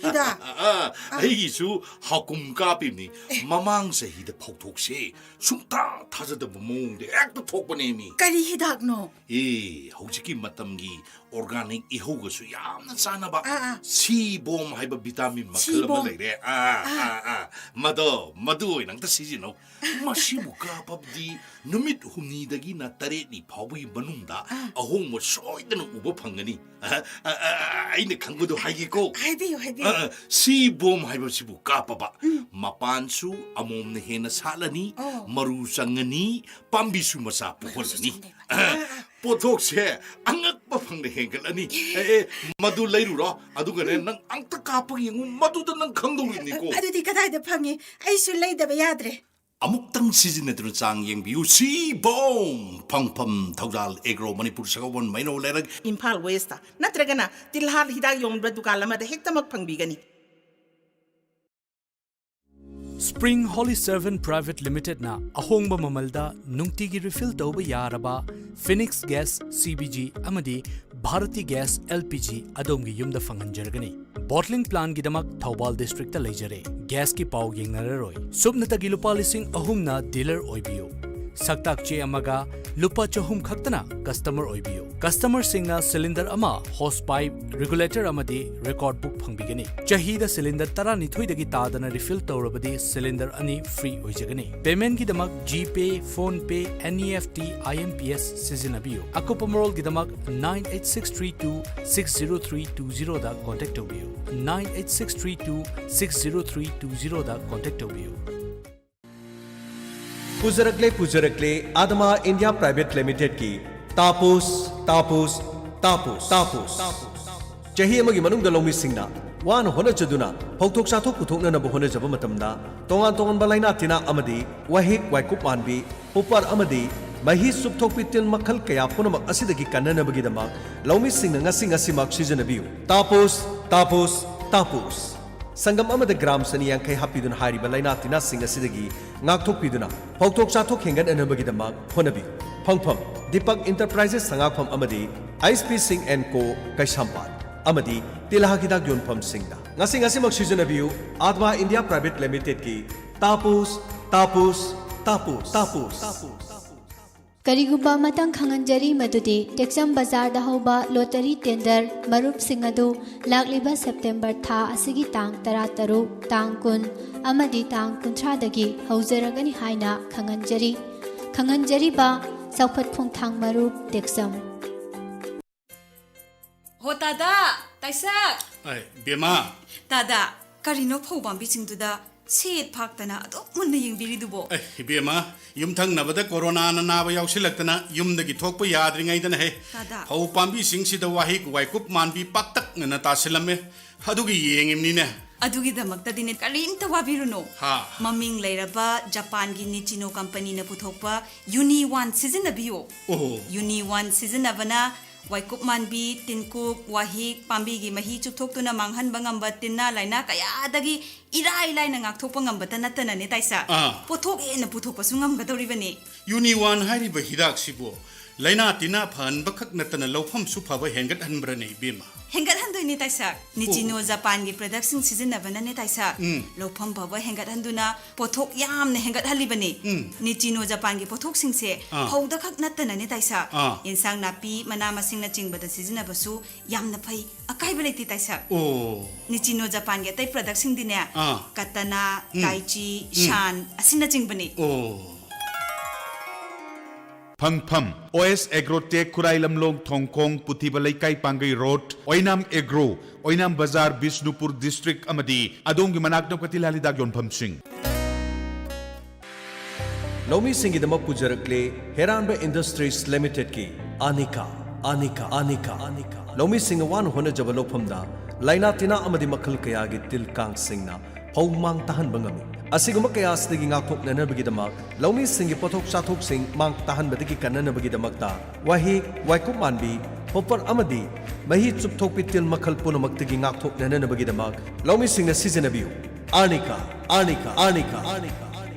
ꯍꯤꯗꯥꯛ? ꯑ, ꯑꯩꯒꯤꯁꯨ ꯍꯥꯀꯨꯝ ꯀꯥꯞꯄꯤꯕꯅꯤ꯫ ꯑꯦ꯫ ꯃꯃꯥꯡ ꯆꯍꯤꯗ ꯐꯧꯊꯣꯛꯁꯦ ꯁꯨꯡꯊꯥ ꯊꯥꯖꯗꯕ ꯃꯑꯣꯡꯗ ꯍꯦꯛꯇ ꯊꯣꯛꯄꯅꯦꯃꯤ꯫ ꯀꯔꯤ ꯍꯤꯗꯥꯛꯅꯣ? ꯑꯦ, ꯍꯧꯖꯤꯛꯀꯤ ꯃꯇꯝꯒꯤ organic ꯏꯍꯧꯒꯁꯨ ꯌꯥꯝꯅ ꯆꯥꯟꯅꯕ ꯑꯥ, ꯑꯥ꯫ ꯁꯤ ꯕꯣꯝ ꯍꯥꯏꯕ vitamin ꯃꯈꯜ ꯑꯃ ꯁꯤ ꯕꯣꯝ꯫ ꯂꯩꯔꯦ꯫ ꯑꯥ, ꯑꯥ꯫ ꯑꯥ, ꯑꯥ꯫ ꯃꯗꯣ, ꯃꯗꯨ ꯑꯣꯏꯅ ꯑꯝꯇ ꯁꯤꯖꯤꯟꯅꯧ꯫ ꯃꯁꯤꯕꯨ ꯀꯥꯞꯄꯕꯗꯤ ꯅꯨꯃꯤꯠ ꯍꯨꯝꯅꯤꯗꯒꯤꯅ ꯇꯔꯦꯠꯅꯤ ꯐꯥꯎꯕꯒꯤ ꯃꯅꯨꯡꯗ ꯑꯥ꯫ ꯑꯍꯣꯡꯕ ꯁꯣꯏꯗꯅ ꯎꯕ ꯐꯪꯒꯅꯤ꯫ ꯑ, ꯑ, ꯑ, ꯑꯩꯅ ꯈꯪꯕꯗꯣ ꯍꯥꯏꯒꯦꯀꯣ꯫ ꯍꯥꯏꯕꯤꯌꯨ, ꯍꯥꯏꯕꯤꯌꯨ꯫ ꯑ, ꯑ, ꯁꯤ ꯕꯣꯝ ꯍꯥꯏꯕꯁꯤꯕꯨ ꯀꯥꯞꯄꯕ, ꯎꯝ꯫ ꯃꯄꯥꯟꯁꯨ ꯑꯃꯣꯝꯅ ꯍꯦꯟꯅ ꯁꯥꯠꯂꯅꯤ, ꯑꯣ꯫ ꯃꯔꯨ ꯆꯪꯉꯅꯤ, ꯄꯥꯝꯕꯤꯁꯨ ꯃꯆꯥ ꯃꯔꯨꯁꯨ ꯄꯣꯛꯍꯜꯂꯅꯤ꯫ ꯆꯪꯗꯣꯏꯕ꯫ ꯑ, ꯑ, ꯑ꯫ ꯄꯣꯠꯊꯣꯛꯁꯦ ꯑꯉꯛꯄ ꯐꯪꯅ ꯍꯦꯟꯒꯠꯂꯅꯤ꯫ ꯑꯦ, ꯑꯦ, ꯃꯗꯨ ꯂꯩꯔꯨꯔꯣ, ꯑꯗꯨꯒꯅꯦ, ꯎꯝ꯫ ꯅꯪ ꯑꯝꯇ ꯀꯥꯞꯄꯒ ꯌꯦꯡꯉꯨ, ꯃꯗꯨꯗ ꯅꯪ ꯈꯪꯗꯧꯔꯤꯕꯅꯤꯀꯣ꯫ ꯑꯗꯨꯗꯤ ꯀꯗꯥꯏꯗ ꯐꯪꯉꯤ? ꯑꯩꯁꯨ ꯂꯩꯗꯕ ꯌꯥꯗ꯭ꯔꯦ꯫ ꯑꯃꯨꯛꯇꯪ ꯁꯤꯖꯤꯟꯅꯗꯨꯅ ꯆꯥꯡ ꯌꯦꯡꯕꯤꯌꯨ꯫ ꯁꯤ ꯕꯣꯝ! ꯐꯪꯐꯝ ꯊꯧꯗꯥꯜ ꯑꯦꯒ꯭ꯔꯣ, ꯃꯅꯤꯄꯨꯔ ꯁꯒꯣꯜꯕꯟ, ꯃꯩꯅꯧ ꯂꯩꯔꯛ꯫ ꯏꯝꯐꯥꯜ ꯋꯦꯁꯇ ꯅꯠꯇ꯭ꯔꯒꯅ ꯇꯤꯜꯍꯥꯠ ꯍꯤꯗꯥꯛ ꯌꯣꯟꯕ ꯗꯨꯀꯥꯟ ꯑꯃꯗ ꯍꯦꯛꯇꯃꯛ ꯐꯪꯕꯤꯒꯅꯤ꯫ Spring Holy Servant Private Limitedꯅ ꯑꯍꯣꯡꯕ ꯃꯃꯜꯗ ꯅꯨꯡꯇꯤꯒꯤ refill ꯇꯧꯕ ꯌꯥꯔꯕ Phoenix Gas C B G ꯑꯃꯗꯤ Bharati Gas L P G ꯑꯗꯣꯝꯒꯤ ꯌꯨꯝꯗ ꯐꯪꯍꯟꯖꯔꯒꯅꯤ꯫ Bottling plantꯒꯤꯗꯃꯛ ꯊꯧꯕꯥꯜ districtꯇ ꯂꯩꯖꯔꯦ꯫ Gasꯀꯤ ꯄꯥꯎ ꯌꯦꯡꯅꯔꯔꯣꯏ꯫ ꯁꯨꯞꯅꯇꯒꯤ ꯂꯨꯄꯥ ꯂꯤꯁꯤꯡ ꯑꯍꯨꯝꯅ dealer ꯑꯣꯏꯕꯤꯌꯨ꯫ ꯁꯛꯇꯥꯛ ꯆꯦ ꯑꯃꯒ ꯂꯨꯄꯥ ꯆꯍꯨꯝ ꯈꯛꯇꯅ customer ꯑꯣꯏꯕꯤꯌꯨ꯫ Customerꯁꯤꯡꯅ cylinder ꯑꯃ, hose pipe, regulator ꯑꯃꯗꯤ record book ꯐꯪꯕꯤꯒꯅꯤ꯫ ꯆꯍꯤꯗ cylinder ꯇꯔꯥꯅꯤꯊꯣꯏꯗꯒꯤ ꯇꯥꯗꯅ refill ꯇꯧꯔꯕꯗꯤ cylinder ꯑꯅꯤ free ꯑꯣꯏꯖꯒꯅꯤ꯫ Paymentꯒꯤꯗꯃꯛ GPay, PhonePe, NEFT, IMPS ꯁꯤꯖꯤꯟꯅꯕꯤꯌꯨ꯫ ꯑꯀꯨꯞꯄ ꯃꯔꯣꯜꯒꯤꯗꯃꯛ nine eight six three two six zero three two zeroꯗ contact ꯇꯧꯕꯤꯌꯨ꯫ Nine eight six three two six zero three two zeroꯗ contact ꯇꯧꯕꯤꯌꯨ꯫ ꯄꯨꯖꯔꯛꯂꯦ, ꯄꯨꯖꯔꯛꯂꯦ, ꯑꯥꯗꯃꯥ ꯏꯟꯗꯤꯌꯥ ꯄ꯭ꯔꯥꯏꯚꯦꯠ ꯂꯤꯃꯤꯇꯦꯗꯀꯤ ꯇꯥꯄꯨꯁ, ꯇꯥꯄꯨꯁ, ꯇꯥꯄꯨꯁ, ꯇꯥꯄꯨꯁ꯫ ꯆꯍꯤ ꯑꯃꯒꯤ ꯃꯅꯨꯡꯗ ꯂꯧꯃꯤꯁꯤꯡꯅ ꯋꯥꯅ ꯍꯣꯠꯅꯖꯗꯨꯅ ꯐꯧꯊꯣꯛ ꯆꯥꯊꯣꯛ ꯄꯨꯊꯣꯛꯅꯅꯕ ꯍꯣꯠꯅꯖꯕ ꯃꯇꯝꯗ, ꯇꯣꯉꯥꯟ ꯇꯣꯉꯥꯟꯕ ꯂꯥꯏꯅꯥ ꯇꯤꯟꯅꯥ ꯑꯃꯗꯤ ꯋꯥꯍꯤꯛ, ꯋꯥꯏꯀꯨꯞ ꯃꯥꯟꯕꯤ, ꯄꯨꯄꯥꯔ ꯑꯃꯗꯤ ꯃꯍꯤ ꯆꯨꯞꯊꯣꯛꯄꯤ ꯇꯤꯜ ꯃꯈꯜ ꯀꯌꯥ ꯄꯨꯝꯅꯃꯛ ꯑꯁꯤꯗꯒꯤ ꯀꯟꯅꯅꯕꯒꯤꯗꯃꯛ ꯂꯧꯃꯤꯁꯤꯡꯅ ꯉꯁꯤ ꯉꯁꯤꯃꯛ ꯁꯤꯖꯤꯟꯅꯕꯤꯌꯨ꯫ ꯇꯥꯄꯨꯁ, ꯇꯥꯄꯨꯁ, ꯇꯥꯄꯨꯁ꯫ ꯁꯪꯒꯝ ꯑꯃꯗ ꯒ꯭ꯔꯥꯝ ꯆꯅꯤ ꯌꯥꯡꯈꯩ ꯍꯥꯞꯄꯤꯗꯨꯅ ꯍꯥꯏꯔꯤꯕ ꯂꯥꯏꯅꯥ ꯇꯤꯟꯅꯥꯁꯤꯡ ꯑꯁꯤꯗꯒꯤ ꯉꯥꯛꯊꯣꯛꯄꯤꯗꯨꯅ ꯐꯧꯊꯣꯛ ꯆꯥꯊꯣꯛ ꯍꯦꯟꯒꯠꯅꯅꯕꯒꯤꯗꯃꯛ ꯍꯣꯠꯅꯕꯤꯌꯨ꯫ ꯐꯪꯐꯝ: ꯗꯤꯄꯛ ꯏꯟꯇꯔꯄ꯭ꯔꯥꯏꯖꯦꯁ ꯁꯉꯥꯛꯐꯝ ꯑꯃꯗꯤ ꯑꯩꯆ ꯄꯤ ꯁꯤꯡ ꯑꯦꯟ ꯀꯣ ꯀꯩꯁꯥꯝꯄꯥꯠ ꯑꯃꯗꯤ ꯇꯤꯜꯍꯥ ꯍꯤꯗꯥꯛ ꯌꯣꯟꯐꯝꯁꯤꯡꯗ꯫ ꯉꯁꯤ ꯉꯁꯤꯃꯛ ꯁꯤꯖꯤꯟꯅꯕꯤꯌꯨ ꯑꯥꯗꯃꯥ ꯏꯟꯗꯤꯌꯥ ꯄ꯭ꯔꯥꯏꯚꯦꯠ ꯂꯤꯃꯤꯇꯦꯗꯀꯤ ꯇꯥꯄꯨꯁ, ꯇꯥꯄꯨꯁ, ꯇꯥꯄꯨꯁ, ꯇꯥꯄꯨꯁ, ꯇꯥꯄꯨꯁ꯫ ꯀꯔꯤꯒꯨꯝꯕ ꯑꯃꯇꯪ ꯈꯪꯍꯟꯖꯔꯤ ꯃꯗꯨꯗꯤ ꯇꯦꯛꯆꯝ ꯕꯖꯥꯔꯗ ꯍꯧꯕ ꯂꯣꯇꯔꯤ ꯇꯦꯟꯗꯔ ꯃꯔꯨꯞꯁꯤꯡ ꯑꯗꯨ ꯂꯥꯛꯂꯤꯕ ꯁꯦꯞꯇꯦꯝꯕꯔ ꯊꯥ ꯑꯁꯤꯒꯤ ꯇꯥꯡ ꯇꯔꯥꯇꯔꯨꯛ, ꯇꯥꯡ ꯀꯨꯟ ꯑꯃꯗꯤ ꯇꯥꯡ ꯀꯨꯟꯊ꯭ꯔꯥꯗꯒꯤ ꯍꯧꯖꯔꯒꯅꯤ ꯍꯥꯏꯅ ꯈꯪꯍꯟꯖꯔꯤ꯫ ꯈꯪꯍꯟꯖꯔꯤꯕ ꯆꯥꯎꯈꯠ ꯈꯣꯡꯊꯥꯡ ꯃꯔꯨꯞ ꯇꯦꯛꯆꯝ꯫ ꯍꯣ ꯇꯥꯗꯥ, ꯇꯥꯏꯁꯛ꯫ ꯑꯩ, ꯕꯦꯃꯥ꯫ ꯇꯥꯗꯥ, ꯀꯔꯤꯅꯣ ꯐꯧ ꯄꯥꯝꯕꯤꯁꯤꯡꯗꯨꯗ ꯁꯦꯠ ꯐꯥꯛꯇꯅ ꯑꯗꯨꯛ ꯃꯨꯟꯅ ꯌꯦꯡꯕꯤꯔꯤꯗꯨꯕꯣ? ꯑꯦ, ꯏꯕꯦꯝꯃ, ꯌꯨꯝꯊꯪꯅꯕꯗ ꯀꯣꯔꯣꯅꯥꯅ ꯅꯥꯕ ꯌꯥꯎꯁꯤꯜꯂꯛꯇꯅ ꯌꯨꯝꯗꯒꯤ ꯊꯣꯛꯄ ꯌꯥꯗ꯭ꯔꯤꯉꯩꯗꯅ ꯍꯦ, ꯇꯥꯗꯥ꯫ ꯐꯧ ꯄꯥꯝꯕꯤꯁꯤꯡꯁꯤꯗ ꯋꯥꯍꯤꯛ ꯋꯥꯏꯀꯨꯞ ꯃꯥꯟꯕꯤ ꯄꯥꯛꯇꯛꯅꯅ ꯇꯥꯁꯤꯜꯂꯝꯃꯦ꯫ ꯑꯗꯨꯒꯤ ꯌꯦꯡꯉꯤꯕꯅꯤꯅꯦ꯫ ꯑꯗꯨꯒꯤꯗꯃꯛꯇꯗꯤꯅꯦ ꯀꯔꯤꯝꯇ ꯋꯥꯕꯤꯔꯨꯅꯨ꯫ ꯍꯥ꯫ ꯃꯃꯤꯡ ꯂꯩꯔꯕ ꯖꯄꯥꯟꯒꯤ ꯅꯤꯆꯤꯅꯣ ꯀꯝꯄꯅꯤꯅ ꯄꯨꯊꯣꯛꯄ ꯌꯨꯅꯤ ꯋꯥꯟ ꯁꯤꯖꯤꯟꯅꯕꯤꯌꯨ꯫ ꯑꯣꯍꯣ꯫ ꯌꯨꯅꯤ ꯋꯥꯟ ꯁꯤꯖꯤꯟꯅꯕꯅ ꯋꯥꯏꯀꯨꯞ ꯃꯥꯟꯕꯤ, ꯇꯤꯟꯀꯨꯞ, ꯋꯥꯍꯤꯛ, ꯄꯥꯝꯕꯤꯒꯤ ꯃꯍꯤ ꯆꯨꯞꯊꯣꯛꯇꯨꯅ ꯃꯥꯡꯍꯟꯕ ꯉꯝꯕ ꯇꯤꯟꯅꯥ ꯂꯥꯏꯅꯥ ꯀꯌꯥꯗꯒꯤ ꯏꯔꯥꯏ ꯂꯥꯏꯅ ꯉꯥꯛꯊꯣꯛꯄ ꯉꯝꯕꯇ ꯅꯠꯇꯅꯅꯦ ꯇꯥꯏꯁꯥ, ꯑꯥ꯫ ꯄꯣꯠꯊꯣꯛ ꯍꯦꯟꯅ ꯄꯨꯊꯣꯛꯄꯁꯨ ꯉꯝꯒꯗꯧꯔꯤꯕꯅꯤ꯫ ꯌꯨꯅꯤ ꯋꯥꯟ ꯍꯥꯏꯔꯤꯕ ꯍꯤꯗꯥꯛꯁꯤꯕꯨ ꯂꯥꯏꯅꯥ ꯇꯤꯟꯅꯥ ꯐꯍꯟꯕ ꯈꯛ ꯅꯠꯇꯅ ꯂꯧꯐꯝꯁꯨ ꯐꯕ ꯍꯦꯟꯒꯠꯍꯟꯕ꯭ꯔꯅꯦ, ꯏꯕꯦꯝꯃ? ꯍꯦꯟꯒꯠꯍꯟꯗꯣꯏꯅꯦ ꯇꯥꯏꯁꯥ꯫ ꯅꯤꯆꯤꯅꯣ ꯑꯣ꯫ ꯖꯄꯥꯟꯒꯤ ꯄ꯭ꯔꯗꯛꯁꯤꯡ ꯁꯤꯖꯤꯟꯅꯕꯅꯅꯦ ꯇꯥꯏꯁꯥ, ꯎꯝ꯫ ꯂꯧꯐꯝ ꯐꯕ ꯍꯦꯟꯒꯠꯍꯟꯗꯨꯅ ꯄꯣꯠꯊꯣꯛ ꯌꯥꯝꯅ ꯍꯦꯟꯒꯠꯍꯜꯂꯤꯕꯅꯤ꯫ ꯎꯝ꯫ ꯅꯤꯆꯤꯅꯣ ꯖꯄꯥꯟꯒꯤ ꯄꯣꯠꯊꯣꯛꯁꯤꯡꯁꯦ ꯑꯥ꯫ ꯐꯧꯗ ꯈꯛ ꯅꯠꯇꯅꯅꯦ ꯇꯥꯏꯁꯥ, ꯑꯥ꯫ ꯌꯦꯟꯁꯥꯡ ꯅꯥꯄꯤ, ꯃꯅꯥ ꯃꯁꯤꯡꯅꯆꯤꯡꯕꯗ ꯁꯤꯖꯤꯟꯅꯕꯁꯨ ꯌꯥꯝꯅ ꯐꯩ, ꯑꯀꯥꯏꯕ ꯂꯩꯇꯦ ꯇꯥꯏꯁꯥ꯫ ꯑꯣ꯫ ꯅꯤꯆꯤꯅꯣ ꯖꯄꯥꯟꯒꯤ ꯑꯇꯩ ꯄ꯭ꯔꯗꯛꯁꯤꯡꯗꯤꯅꯦ, ꯑꯥ꯫ ꯀꯇꯅꯥ, ꯎꯝ꯫ ꯇꯥꯏꯆꯤ, ꯎꯝ꯫ ꯁꯥꯟ ꯑꯁꯤꯅꯆꯤꯡꯕꯅꯤ꯫ ꯑꯣ꯫ ꯐꯪꯐꯝ: ꯑꯣ ꯑꯦꯁ ꯑꯦꯒ꯭ꯔꯣꯇꯦꯛ, ꯈꯨꯔꯥꯏ ꯂꯝꯂꯣꯡ ꯊꯣꯡꯈꯣꯡ, ꯄꯨꯊꯤꯕ ꯂꯩꯀꯥꯏ, ꯄꯥꯡꯒꯩ ꯔꯣꯗ, ꯑꯣꯏꯅꯥꯝ ꯑꯦꯒ꯭ꯔꯣ, ꯑꯣꯏꯅꯥꯝ ꯕꯖꯥꯔ, ꯕꯤꯁꯅꯨꯄꯨꯔ ꯗꯤꯁꯇ꯭ꯔꯤꯛ ꯑꯃꯗꯤ ꯑꯗꯣꯝꯒꯤ ꯃꯅꯥꯛ ꯅꯛꯄ ꯇꯤꯜꯍꯥ ꯍꯤꯗꯥꯛ ꯌꯣꯟꯐꯝꯁꯤꯡ꯫ ꯂꯧꯃꯤꯁꯤꯡꯒꯤꯗꯃꯛ ꯄꯨꯖꯔꯛꯂꯦ ꯍꯦꯔꯥꯟꯕ ꯏꯟꯗꯁꯇ꯭ꯔꯤꯁ ꯂꯤꯃꯤꯇꯦꯗꯀꯤ ꯑꯥꯅꯤꯀꯥ, ꯑꯥꯅꯤꯀꯥ, ꯑꯥꯅꯤꯀꯥ, ꯑꯥꯅꯤꯀꯥ꯫ ꯂꯧꯃꯤꯁꯤꯡꯅ ꯋꯥꯅ ꯍꯣꯠꯅꯖꯕ ꯂꯧꯐꯝꯗ ꯂꯥꯏꯅꯥ ꯇꯤꯟꯅꯥ ꯑꯃꯗꯤ ꯃꯈꯜ ꯀꯌꯥꯒꯤ ꯇꯤꯜ ꯀꯥꯡꯁꯤꯡꯅ ꯐꯧ ꯃꯥꯡ ꯇꯥꯍꯟꯕ ꯉꯝꯃꯤ꯫ ꯑꯁꯤꯒꯨꯝꯕ ꯀꯌꯥ ꯑꯁꯤꯗꯒꯤ ꯉꯥꯛꯊꯣꯛꯅꯅꯕꯒꯤꯗꯃꯛ ꯂꯧꯃꯤꯁꯤꯡꯒꯤ ꯄꯣꯠꯊꯣꯛ ꯆꯥꯊꯣꯛꯁꯤꯡ ꯃꯥꯡ ꯇꯥꯍꯟꯕꯗꯒꯤ ꯀꯟꯅꯅꯕꯒꯤꯗꯃꯛꯇ ꯋꯥꯍꯤꯛ, ꯋꯥꯏꯀꯨꯞ ꯃꯥꯟꯕꯤ, ꯍꯣꯄꯔ ꯑꯃꯗꯤ ꯃꯍꯤ ꯆꯨꯞꯊꯣꯛꯄꯤ ꯇꯤꯜ ꯃꯈꯜ ꯄꯨꯝꯅꯃꯛꯇꯒꯤ ꯉꯥꯛꯊꯣꯛꯅꯅꯕꯒꯤꯗꯃꯛ ꯂꯧꯃꯤꯁꯤꯡꯅ ꯁꯤꯖꯤꯟꯅꯕꯤꯌꯨ꯫ ꯑꯥꯔꯅꯤꯀꯥ, ꯑꯥꯔꯅꯤꯀꯥ, ꯑꯥꯔꯅꯤꯀꯥ, ꯑꯥꯔꯅꯤꯀꯥ꯫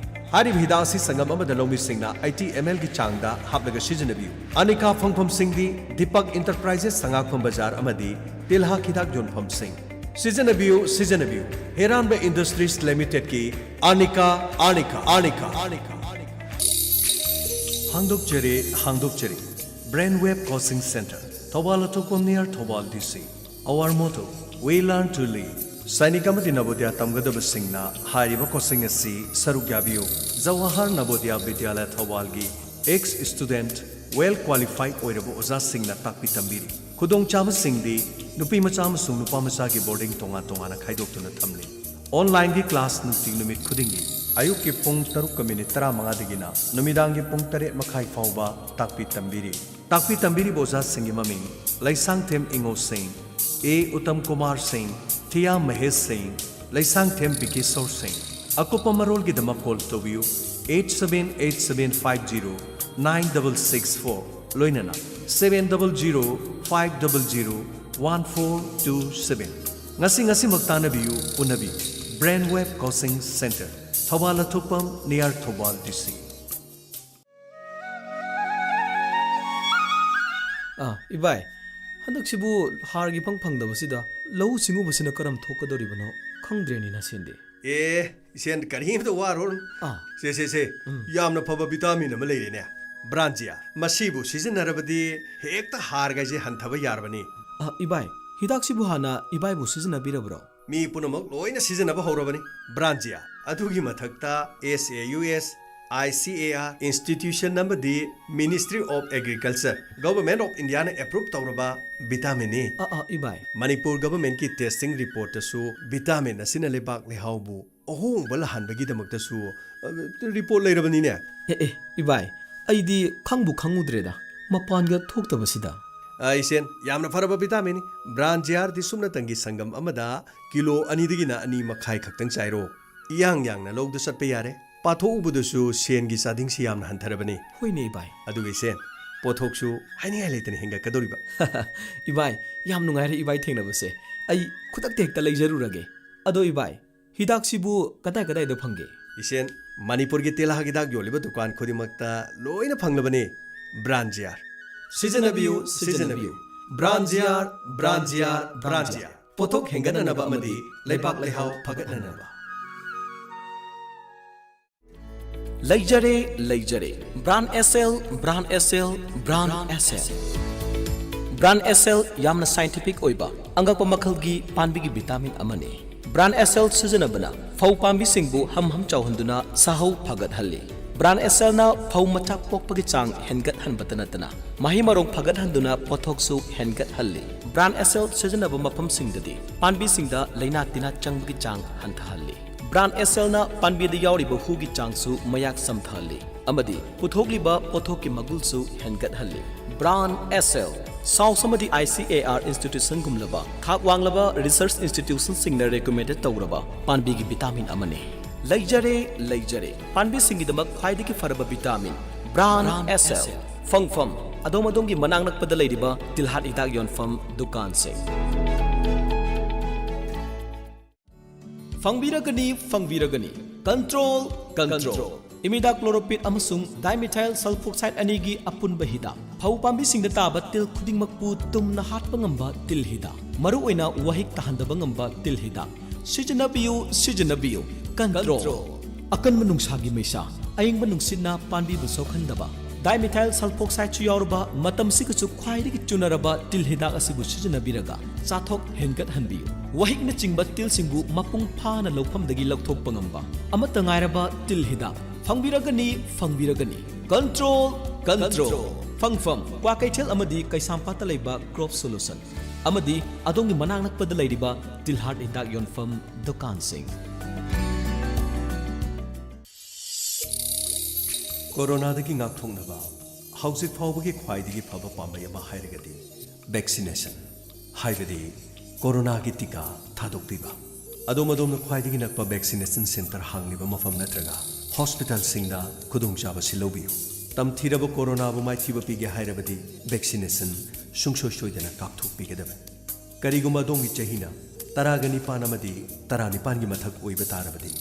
ꯍꯥꯏꯔꯤꯕ ꯍꯤꯗꯥꯛ ꯑꯁꯤ ꯁꯪꯒꯝ ꯑꯃꯗ ꯂꯧꯃꯤꯁꯤꯡꯅ eighty ml ꯒꯤ ꯆꯥꯡꯗ ꯍꯥꯞꯂꯒ ꯁꯤꯖꯤꯟꯅꯕꯤꯌꯨ꯫ ꯑꯥꯔꯅꯤꯀꯥ ꯐꯪꯐꯝꯁꯤꯡꯗꯤ ꯗꯤꯄꯛ ꯏꯟꯇꯔꯄ꯭ꯔꯥꯏꯖꯦꯁ, ꯁꯉꯥꯛꯐꯝ ꯕꯖꯥꯔ ꯑꯃꯗꯤ ꯇꯤꯜꯍꯥꯠ ꯍꯤꯗꯥꯛ ꯌꯣꯟꯐꯝꯁꯤꯡ꯫ ꯁꯤꯖꯤꯟꯅꯕꯤꯌꯨ, ꯁꯤꯖꯤꯟꯅꯕꯤꯌꯨ꯫ ꯍꯦꯔꯥꯟꯕ ꯏꯟꯗꯁꯇ꯭ꯔꯤꯁ ꯂꯤꯃꯤꯇꯦꯗꯀꯤ ꯑꯥꯔꯅꯤꯀꯥ, ꯑꯥꯔꯅꯤꯀꯥ, ꯑꯥꯔꯅꯤꯀꯥ, ꯑꯥꯔꯅꯤꯀꯥ, ꯑꯥꯔꯅꯤꯀꯥ꯫ ꯍꯥꯡꯗꯣꯛꯆꯔꯤ, ꯍꯥꯡꯗꯣꯛꯆꯔꯤ꯫ Brain Wave Coaching Center, ꯊꯧꯕꯥꯜ ꯑꯊꯣꯛꯄꯝ near Thoubal D C. Our motto, We learn to live. Sainik ꯑꯃꯗꯤ ꯅꯕꯣꯗꯤꯌꯥ ꯇꯝꯒꯗꯕꯁꯤꯡꯅ ꯍꯥꯏꯔꯤꯕ ꯀꯣꯆꯤꯡ ꯑꯁꯤ ꯁꯔꯨꯛ ꯌꯥꯕꯤꯌꯨ꯫ Jawahar ꯅꯕꯣꯗꯤꯌꯥ ꯕꯤꯗ꯭ꯌꯥꯂꯌ ꯊꯧꯕꯥꯜꯒꯤ ex student, well qualified ꯑꯣꯏꯔꯕ ꯑꯣꯖꯥꯁꯤꯡꯅ ꯇꯥꯛꯄꯤ ꯇꯝꯕꯤꯔꯤ꯫ ꯈꯨꯗꯣꯡꯆꯥꯕꯁꯤꯡꯗꯤ ꯅꯨꯄꯤ ꯃꯆꯥ ꯑꯃꯁꯨꯡ ꯅꯨꯄꯥ ꯃꯆꯥꯒꯤ ꯕꯣꯔꯗꯤꯡ ꯇꯣꯉꯥꯟ ꯇꯣꯉꯥꯟꯅ ꯈꯥꯏꯗꯣꯛꯇꯨꯅ ꯊꯝꯂꯤ꯫ ꯑꯣꯟꯂꯥꯏꯟꯒꯤ ꯀ꯭ꯂꯥꯁ ꯅꯨꯡꯇꯤ ꯅꯨꯃꯤꯠ ꯈꯨꯗꯤꯡꯒꯤ ꯑꯌꯨꯛꯀꯤ ꯄꯨꯡ ꯇꯔꯨꯛꯀ ꯃꯤꯅꯤꯠ ꯇꯔꯥꯃꯉꯥꯗꯒꯤꯅ ꯅꯨꯃꯤꯗꯥꯡꯒꯤ ꯄꯨꯡ ꯇꯔꯦꯠ ꯃꯈꯥꯏ ꯐꯥꯎꯕ ꯇꯥꯛꯄꯤ ꯇꯝꯕꯤꯔꯤ꯫ ꯇꯥꯛꯄꯤ ꯇꯝꯕꯤꯔꯤꯕ ꯑꯣꯖꯥꯁꯤꯡꯒꯤ ꯃꯃꯤꯡ: ꯂꯩꯁꯥꯡꯊꯦꯝ ꯏꯉꯣ ꯁꯤꯡ, ꯑꯦ ꯎꯇꯝ ꯀꯨꯃꯥꯔ ꯁꯤꯡ, ꯊꯤꯌꯥꯝ ꯃꯍꯦꯁ ꯁꯤꯡ, ꯂꯩꯁꯥꯡꯊꯦꯝ ꯕꯤꯀꯦꯁꯣꯔ ꯁꯤꯡ꯫ ꯑꯀꯨꯞꯄ ꯃꯔꯣꯜꯒꯤꯗꯃꯛ ꯀꯣꯜ ꯇꯧꯕꯤꯌꯨ eight seven eight seven five zero nine double six four, ꯂꯣꯏꯅꯅ seven double zero five double zero one four two seven꯫ ꯉꯁꯤ ꯉꯁꯤꯃꯛ ꯇꯥꯟꯅꯕꯤꯌꯨ, ꯎꯅꯕꯤꯌꯨ꯫ Brain Wave Coaching Center, ꯊꯧꯕꯥꯜ ꯑꯊꯣꯛꯄꯝ near ꯊꯧꯕꯥꯜ D C꯫ ꯑꯥ, ꯏꯕꯥꯏ, ꯍꯟꯗꯛꯁꯤꯕꯨ ꯍꯥꯔꯒꯤ ꯏꯐꯪ ꯐꯪꯗꯕꯁꯤꯗ ꯂꯧꯎ ꯁꯤꯡꯎꯕꯁꯤꯅ ꯀꯔꯝ ꯊꯣꯛꯀꯗꯧꯔꯤꯕꯅꯣ ꯈꯪꯗ꯭ꯔꯦꯅꯦ ꯅꯁꯦꯟꯗꯤ꯫ ꯑꯦ, ꯏꯆꯦꯟ, ꯀꯔꯤꯝꯇ ꯋꯥꯔꯨꯔꯅꯨ꯫ ꯑꯥ꯫ ꯁꯦ, ꯁꯦ, ꯁꯦ, ꯎꯝ꯫ ꯌꯥꯝꯅ ꯐꯕ ꯚꯤꯇꯥꯃꯤꯟ ꯑꯃ ꯂꯩꯔꯦꯅꯦ, ꯕ꯭ꯔꯥꯟꯖꯤꯌꯥ꯫ ꯃꯁꯤꯕꯨ ꯁꯤꯖꯤꯟꯅꯔꯕꯗꯤ ꯍꯦꯛꯇ ꯍꯥꯔꯒꯩꯁꯦ ꯍꯟꯊꯕ ꯌꯥꯔꯕꯅꯤ꯫ ꯑꯥ, ꯏꯕꯥꯏ, ꯍꯤꯗꯥꯛꯁꯤꯕꯨ ꯍꯥꯟꯅ ꯏꯕꯥꯏꯕꯨ ꯁꯤꯖꯤꯟꯅꯕꯤꯔꯕ꯭ꯔꯣ? ꯃꯤ ꯄꯨꯝꯅꯃꯛ ꯂꯣꯏꯅ ꯁꯤꯖꯤꯟꯅꯕ ꯍꯧꯔꯕꯅꯤ, ꯕ꯭ꯔꯥꯟꯖꯤꯌꯥ꯫ ꯑꯗꯨꯒꯤ ꯃꯊꯛꯇ S A U S, I C A R institution ꯑꯃꯗꯤ Ministry of Agriculture, Government of Indiaꯅ approve ꯇꯧꯔꯕ ꯚꯤꯇꯥꯃꯤꯟꯅꯤ꯫ ꯑꯥ, ꯑꯥ, ꯏꯕꯥꯏ꯫ ꯃꯅꯤꯄꯨꯔ governmentꯀꯤ testing reportꯇꯁꯨ ꯚꯤꯇꯥꯃꯤꯟ ꯑꯁꯤꯅ ꯂꯩꯕꯥꯛ ꯂꯩꯍꯥꯎꯕꯨ ꯑꯍꯣꯡꯕ ꯂꯥꯍꯟꯕꯒꯤꯗꯃꯛꯇꯁꯨ, ꯑ, ꯔꯤꯄꯣꯔꯠ ꯂꯩꯔꯕꯅꯤꯅꯦ꯫ ꯑꯦ, ꯑꯦ, ꯏꯕꯥꯏ, ꯑꯩꯗꯤ ꯈꯪꯕꯨ ꯈꯪꯉꯨꯗ꯭ꯔꯦꯗ, ꯃꯄꯥꯟꯒ ꯊꯣꯛꯇꯕꯁꯤꯗ꯫ ꯑ, ꯏꯆꯦꯟ, ꯌꯥꯝꯅ ꯐꯔꯕ ꯚꯤꯇꯥꯃꯤꯟꯅꯤ꯫ ꯕ꯭ꯔꯥꯟ ꯖꯦ ꯑꯥꯔꯗꯤ ꯁꯨꯞꯅꯇꯪꯒꯤ ꯁꯪꯒꯝ ꯑꯃꯗ ꯀꯤꯂꯣ ꯑꯅꯤꯗꯒꯤꯅ ꯑꯅꯤ ꯃꯈꯥꯏ ꯈꯛꯇꯪ ꯆꯥꯏꯔꯣ꯫ ꯏꯌꯥꯡ ꯌꯥꯡꯅ ꯂꯧꯗꯨ ꯆꯠꯄ ꯌꯥꯔꯦ꯫ ꯄꯥꯊꯣꯛꯎꯕꯗꯁꯨ ꯁꯦꯟꯒꯤ ꯆꯥꯗꯤꯡꯁꯤ ꯌꯥꯝꯅ ꯍꯟꯊꯔꯕꯅꯤ꯫ ꯍꯣꯏꯅꯦ, ꯏꯕꯥꯏ꯫ ꯑꯗꯨꯒ ꯏꯆꯦꯟ, ꯄꯣꯠꯊꯣꯛꯁꯨ ꯍꯥꯏꯅꯤꯡꯉꯥꯏ ꯂꯩꯇꯅ ꯍꯦꯟꯒꯠꯀꯗꯧꯔꯤꯕ꯫ ꯏꯕꯥꯏ, ꯌꯥꯝ ꯅꯨꯡꯉꯥꯏꯔꯦ ꯏꯕꯥꯏ ꯊꯦꯡꯅꯕꯁꯦ꯫ ꯑꯩ ꯈꯨꯗꯛꯇ ꯍꯦꯛꯇ ꯂꯩꯖꯔꯨꯔꯒꯦ꯫ ꯑꯗꯣ ꯏꯕꯥꯏ, ꯍꯤꯗꯥꯛꯁꯤꯕꯨ ꯀꯗꯥꯏ ꯀꯗꯥꯏꯗ ꯐꯪꯒꯦ? ꯏꯆꯦꯟ, ꯃꯅꯤꯄꯨꯔꯒꯤ ꯇꯤꯜꯍꯥꯠ ꯍꯤꯗꯥꯛ ꯌꯣꯜꯂꯤꯕ ꯗꯨꯀꯥꯟ ꯈꯨꯗꯤꯡꯃꯛꯇ ꯂꯣꯏꯅ ꯐꯪꯂꯕꯅꯤ꯫ Brand G R. ꯁꯤꯖꯤꯟꯅꯕꯤꯌꯨ, ꯁꯤꯖꯤꯟꯅꯕꯤꯌꯨ꯫ Brand G R, brand G R, brand G R. ꯄꯣꯠꯊꯣꯛ ꯍꯦꯟꯒꯠꯅꯅꯕ ꯑꯃꯗꯤ ꯂꯩꯕꯥꯛ ꯂꯩꯍꯥꯎ ꯐꯒꯠꯅꯅꯕ꯫ ꯂꯩꯖꯔꯦ, ꯂꯩꯖꯔꯦ꯫ ꯕ꯭ꯔꯥꯟ ꯑꯦꯁ ꯑꯦꯜ, ꯕ꯭ꯔꯥꯟ ꯑꯦꯁ ꯑꯦꯜ, ꯕ꯭ꯔꯥꯟ ꯑꯦꯁ ꯑꯦꯜ꯫ ꯕ꯭ꯔꯥꯟ ꯑꯦꯁ ꯑꯦꯜ ꯌꯥꯝꯅ ꯁꯥꯏꯟꯇꯤꯐꯤꯛ ꯑꯣꯏꯕ, ꯑꯉꯛꯄ ꯃꯈꯜꯒꯤ ꯄꯥꯟꯕꯤꯒꯤ ꯚꯤꯇꯥꯃꯤꯟ ꯑꯃꯅꯤ꯫ ꯕ꯭ꯔꯥꯟ ꯑꯦꯁ ꯑꯦꯜ ꯁꯤꯖꯤꯟꯅꯕꯅ ꯐꯧ ꯄꯥꯝꯕꯤꯁꯤꯡꯕꯨ ꯍꯝ ꯍꯝ ꯆꯥꯎꯍꯟꯗꯨꯅ ꯁꯥꯍꯧ ꯐꯒꯠꯍꯜꯂꯤ꯫ ꯕ꯭ꯔꯥꯟ ꯑꯦꯁ ꯑꯦꯜꯅ ꯐꯧ ꯃꯆꯥ ꯄꯣꯛꯄꯒꯤ ꯆꯥꯡ ꯍꯦꯟꯒꯠꯍꯟꯕꯇ ꯅꯠꯇꯅ ꯃꯍꯩ ꯃꯔꯣꯡ ꯐꯒꯠꯍꯟꯗꯨꯅ ꯄꯣꯠꯊꯣꯛꯁꯨ ꯍꯦꯟꯒꯠꯍꯜꯂꯤ꯫ ꯕ꯭ꯔꯥꯟ ꯑꯦꯁ ꯑꯦꯜ ꯁꯤꯖꯤꯟꯅꯕ ꯃꯐꯝꯁꯤꯡꯗꯗꯤ ꯄꯥꯝꯕꯤꯁꯤꯡꯗ ꯂꯥꯏꯅꯥ ꯇꯤꯟꯅꯥ ꯆꯪꯕꯒꯤ ꯆꯥꯡ ꯍꯟꯊꯍꯜꯂꯤ꯫ ꯕ꯭ꯔꯥꯟ ꯑꯦꯁ ꯑꯦꯜꯅ ꯄꯥꯝꯕꯤꯗ ꯌꯥꯎꯔꯤꯕ ꯍꯨꯒꯤ ꯆꯥꯡꯁꯨ ꯃꯌꯥꯛ ꯁꯝꯊꯍꯜꯂꯤ ꯑꯃꯗꯤ ꯄꯨꯊꯣꯛꯂꯤꯕ ꯄꯣꯠꯊꯣꯛꯀꯤ ꯃꯒꯨꯜꯁꯨ ꯍꯦꯟꯒꯠꯍꯜꯂꯤ꯫ ꯕ꯭ꯔꯥꯟ ꯑꯦꯁ ꯑꯦꯜ, ꯁꯥꯎꯁ ꯑꯃꯗꯤ ꯑꯥꯏ ꯁꯤ ꯑꯦ ꯑꯥꯔ ꯏꯟꯁꯇꯤꯇ꯭ꯌꯨꯁꯟꯒꯨꯝꯂꯕ ꯊꯥꯛ ꯋꯥꯡꯂꯕ ꯔꯤꯁꯔꯆ ꯏꯟꯁꯇꯤꯇ꯭ꯌꯨꯁꯟꯁꯤꯡꯅ ꯔꯦꯀꯃꯦꯟꯗꯦꯗ ꯇꯧꯔꯕ ꯄꯥꯝꯕꯤꯒꯤ ꯚꯤꯇꯥꯃꯤꯟ ꯑꯃꯅꯤ꯫ ꯂꯩꯖꯔꯦ, ꯂꯩꯖꯔꯦ꯫ ꯄꯥꯝꯕꯤꯁꯤꯡꯒꯤꯗꯃꯛ ꯈ꯭ꯋꯥꯏꯗꯒꯤ ꯐꯔꯕ ꯚꯤꯇꯥꯃꯤꯟ, ꯕ꯭ꯔꯥꯟ ꯑꯦꯁ ꯑꯦꯜ꯫ ꯐꯪꯐꯝ, ꯑꯗꯣꯝ ꯑꯗꯣꯝꯒꯤ ꯃꯅꯥꯛ ꯅꯛꯄꯗ ꯂꯩꯔꯤꯕ ꯇꯤꯜꯍꯥꯠ ꯍꯤꯗꯥꯛ ꯌꯣꯟꯐꯝ ꯗꯨꯀꯥꯟꯁꯤꯡ꯫ ꯐꯪꯕꯤꯔꯒꯅꯤ, ꯐꯪꯕꯤꯔꯒꯅꯤ꯫ Control, control. ꯏꯃꯤꯗꯥꯀ꯭ꯂꯣꯔꯣꯄꯤꯠ ꯑꯃꯁꯨꯡ ꯗꯥꯏꯃꯤꯊꯥꯏꯜ ꯁꯜꯐꯣꯛꯁꯥꯏꯠ ꯑꯅꯤꯒꯤ ꯑꯄꯨꯟꯕ ꯍꯤꯗꯥꯛ꯫ ꯐꯧ ꯄꯥꯝꯕꯤꯁꯤꯡꯗ ꯇꯥꯕ ꯇꯤꯜ ꯈꯨꯗꯤꯡꯃꯛꯄꯨ ꯇꯨꯝꯅ ꯍꯥꯠꯄ ꯉꯝꯕ ꯇꯤꯜ ꯍꯤꯗꯥꯛ꯫ ꯃꯔꯨꯑꯣꯏꯅ ꯋꯥꯍꯤꯛ ꯇꯥꯍꯟꯗꯕ ꯉꯝꯕ ꯇꯤꯜ ꯍꯤꯗꯥꯛ꯫ ꯁꯤꯖꯤꯟꯅꯕꯤꯌꯨ, ꯁꯤꯖꯤꯟꯅꯕꯤꯌꯨ꯫ ꯀꯟꯇ꯭ꯔꯣꯜ꯫ ꯑꯀꯟꯕ ꯅꯨꯡꯁꯥꯒꯤ ꯃꯩꯁꯥ, ꯑꯏꯪꯕ ꯅꯨꯡꯁꯤꯠꯅ ꯄꯥꯝꯕꯤꯕꯨ ꯁꯣꯛꯍꯟꯗꯕ, ꯗꯥꯏꯃꯤꯊꯥꯏꯜ ꯁꯜꯐꯣꯛꯁꯥꯏꯠꯁꯨ ꯌꯥꯎꯔꯕ ꯃꯇꯝꯁꯤꯒꯁꯨ ꯈ꯭ꯋꯥꯏꯗꯒꯤ ꯆꯨꯅꯔꯕ ꯇꯤꯜ ꯍꯤꯗꯥꯛ ꯑꯁꯤꯕꯨ ꯁꯤꯖꯤꯟꯅꯕꯤꯔꯒ ꯆꯥꯊꯣꯛ ꯍꯦꯟꯒꯠꯍꯟꯕꯤꯌꯨ꯫ ꯋꯥꯍꯤꯛꯅꯆꯤꯡꯕ ꯇꯤꯜꯁꯤꯡꯕꯨ ꯃꯄꯨꯡ ꯐꯥꯅ ꯂꯧꯐꯝꯗꯒꯤ ꯂꯧꯊꯣꯛꯄ ꯉꯝꯕ ꯑꯃꯠꯇ ꯉꯥꯏꯔꯕ ꯇꯤꯜ ꯍꯤꯗꯥꯛ ꯐꯪꯕꯤꯔꯒꯅꯤ, ꯐꯪꯕꯤꯔꯒꯅꯤ꯫ Control, control. ꯐꯪꯐꯝ, ꯀ꯭ꯋꯥꯀꯩꯊꯦꯜ ꯑꯃꯗꯤ ꯀꯩꯁꯥꯝꯄꯥꯠꯇ ꯂꯩꯕ ꯀ꯭ꯔꯣꯞ ꯁꯣꯂꯨꯁꯟ ꯑꯃꯗꯤ ꯑꯗꯣꯝꯒꯤ ꯃꯅꯥꯛ ꯅꯛꯄꯗ ꯂꯩꯔꯤꯕ ꯇꯤꯜꯍꯥꯠ ꯍꯤꯗꯥꯛ ꯌꯣꯟꯐꯝ ꯗꯨꯀꯥꯟꯁꯤꯡ꯫ ꯀꯣꯔꯣꯅꯥꯗꯒꯤ ꯉꯥꯛꯊꯣꯛꯅꯕ ꯍꯧꯖꯤꯛ ꯐꯥꯎꯕꯒꯤ ꯈ꯭ꯋꯥꯏꯗꯒꯤ ꯐꯕ ꯄꯥꯝꯕꯩ ꯑꯃ ꯍꯥꯏꯔꯒꯗꯤ ꯚꯦꯛꯁꯤꯅꯦꯁꯟ, ꯍꯥꯏꯕꯗꯤ ꯀꯣꯔꯣꯅꯥꯒꯤ ꯇꯤꯀꯥ ꯊꯥꯗꯣꯛꯄꯤꯕ꯫ ꯑꯗꯣꯝ ꯑꯗꯣꯝꯅ ꯈ꯭ꯋꯥꯏꯗꯒꯤ ꯅꯛꯄ ꯚꯦꯛꯁꯤꯅꯦꯁꯟ ꯁꯦꯟꯇꯔ ꯍꯥꯡꯂꯤꯕ ꯃꯐꯝ ꯅꯠꯇ꯭ꯔꯒ ꯍꯣꯁꯄꯤꯇꯥꯜꯁꯤꯡꯗ ꯈꯨꯗꯣꯡꯆꯥꯕꯁꯤ ꯂꯧꯕꯤꯌꯨ꯫ ꯇꯝꯊꯤꯔꯕ ꯀꯣꯔꯣꯅꯥꯕꯨ ꯃꯥꯏꯊꯤꯕ ꯄꯤꯒꯦ ꯍꯥꯏꯔꯕꯗꯤ ꯚꯦꯛꯁꯤꯅꯦꯁꯟ ꯁꯨꯡꯁꯣꯏ ꯁꯣꯏꯗꯅ ꯀꯥꯞꯊꯣꯛꯄꯤꯒꯗꯕꯅꯤ꯫ ꯀꯔꯤꯒꯨꯝꯕ ꯑꯗꯣꯝꯒꯤ ꯆꯍꯤꯅ ꯇꯔꯥꯒ ꯅꯤꯄꯥꯟ ꯑꯃꯗꯤ ꯇꯔꯥꯅꯤꯄꯥꯟꯒꯤ ꯃꯊꯛ ꯑꯣꯏꯕ ꯇꯥꯔꯕꯗꯤ,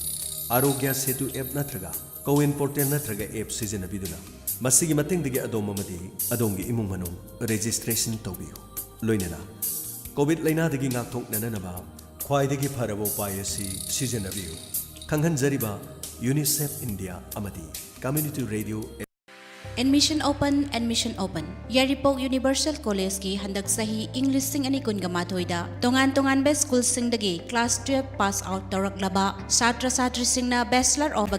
ꯑꯥꯔꯣꯒ꯭ꯌ ꯁꯦꯇꯨ ꯑꯦꯞ ꯅꯠꯇ꯭ꯔꯒ ꯀꯣꯋꯤꯟ ꯄꯣꯔꯇꯦꯜ ꯅꯠꯇ꯭ꯔꯒ ꯑꯦꯞ ꯁꯤꯖꯤꯟꯅꯕꯤꯗꯨꯅ ꯃꯁꯤꯒꯤ ꯃꯇꯦꯡꯗꯒꯤ ꯑꯗꯣꯝ ꯑꯃꯗꯤ ꯑꯗꯣꯝꯒꯤ ꯏꯃꯨꯡ ꯃꯅꯨꯡ ꯔꯦꯖꯤꯁꯇ꯭ꯔꯦꯁꯟ ꯇꯧꯕꯤꯌꯨ꯫ ꯂꯣꯏꯅꯅ ꯀꯣꯚꯤꯗ ꯂꯩꯅꯥꯗꯒꯤ ꯉꯥꯛꯊꯣꯛꯅꯅꯕ ꯈ꯭ꯋꯥꯏꯗꯒꯤ ꯐꯔꯕ ꯎꯄꯥꯏ ꯑꯁꯤ ꯁꯤꯖꯤꯟꯅꯕꯤꯌꯨ꯫ ꯈꯪꯍꯟꯖꯔꯤꯕ ꯌꯨꯅꯤꯁꯦꯐ ꯏꯟꯗꯤꯌꯥ ꯑꯃꯗꯤ community radio. Admission open, admission open. ꯌꯥꯏꯔꯤꯄꯣꯛ ꯌꯨꯅꯤꯚꯔꯁꯦꯜ ꯀꯣꯂꯦꯖꯀꯤ ꯍꯟꯗꯛ ꯆꯍꯤ ꯏꯪ ꯂꯤꯁꯤꯡ ꯑꯅꯤ ꯀꯨꯟꯒ ꯃꯥꯊꯣꯏꯗ ꯇꯣꯉꯥꯟ ꯇꯣꯉꯥꯟꯕ ꯁ꯭ꯀꯨꯜꯁꯤꯡꯗꯒꯤ ꯀ꯭ꯂꯥꯁ ꯇꯨꯌꯦꯜꯐ ꯄꯥꯁ ꯑꯥꯎꯠ ꯇꯧꯔꯛꯂꯕ ꯁꯥꯇ꯭ꯔ ꯁꯥꯇ꯭ꯔꯤꯁꯤꯡꯅ ꯕꯦꯆꯂꯔ ꯑꯣꯐ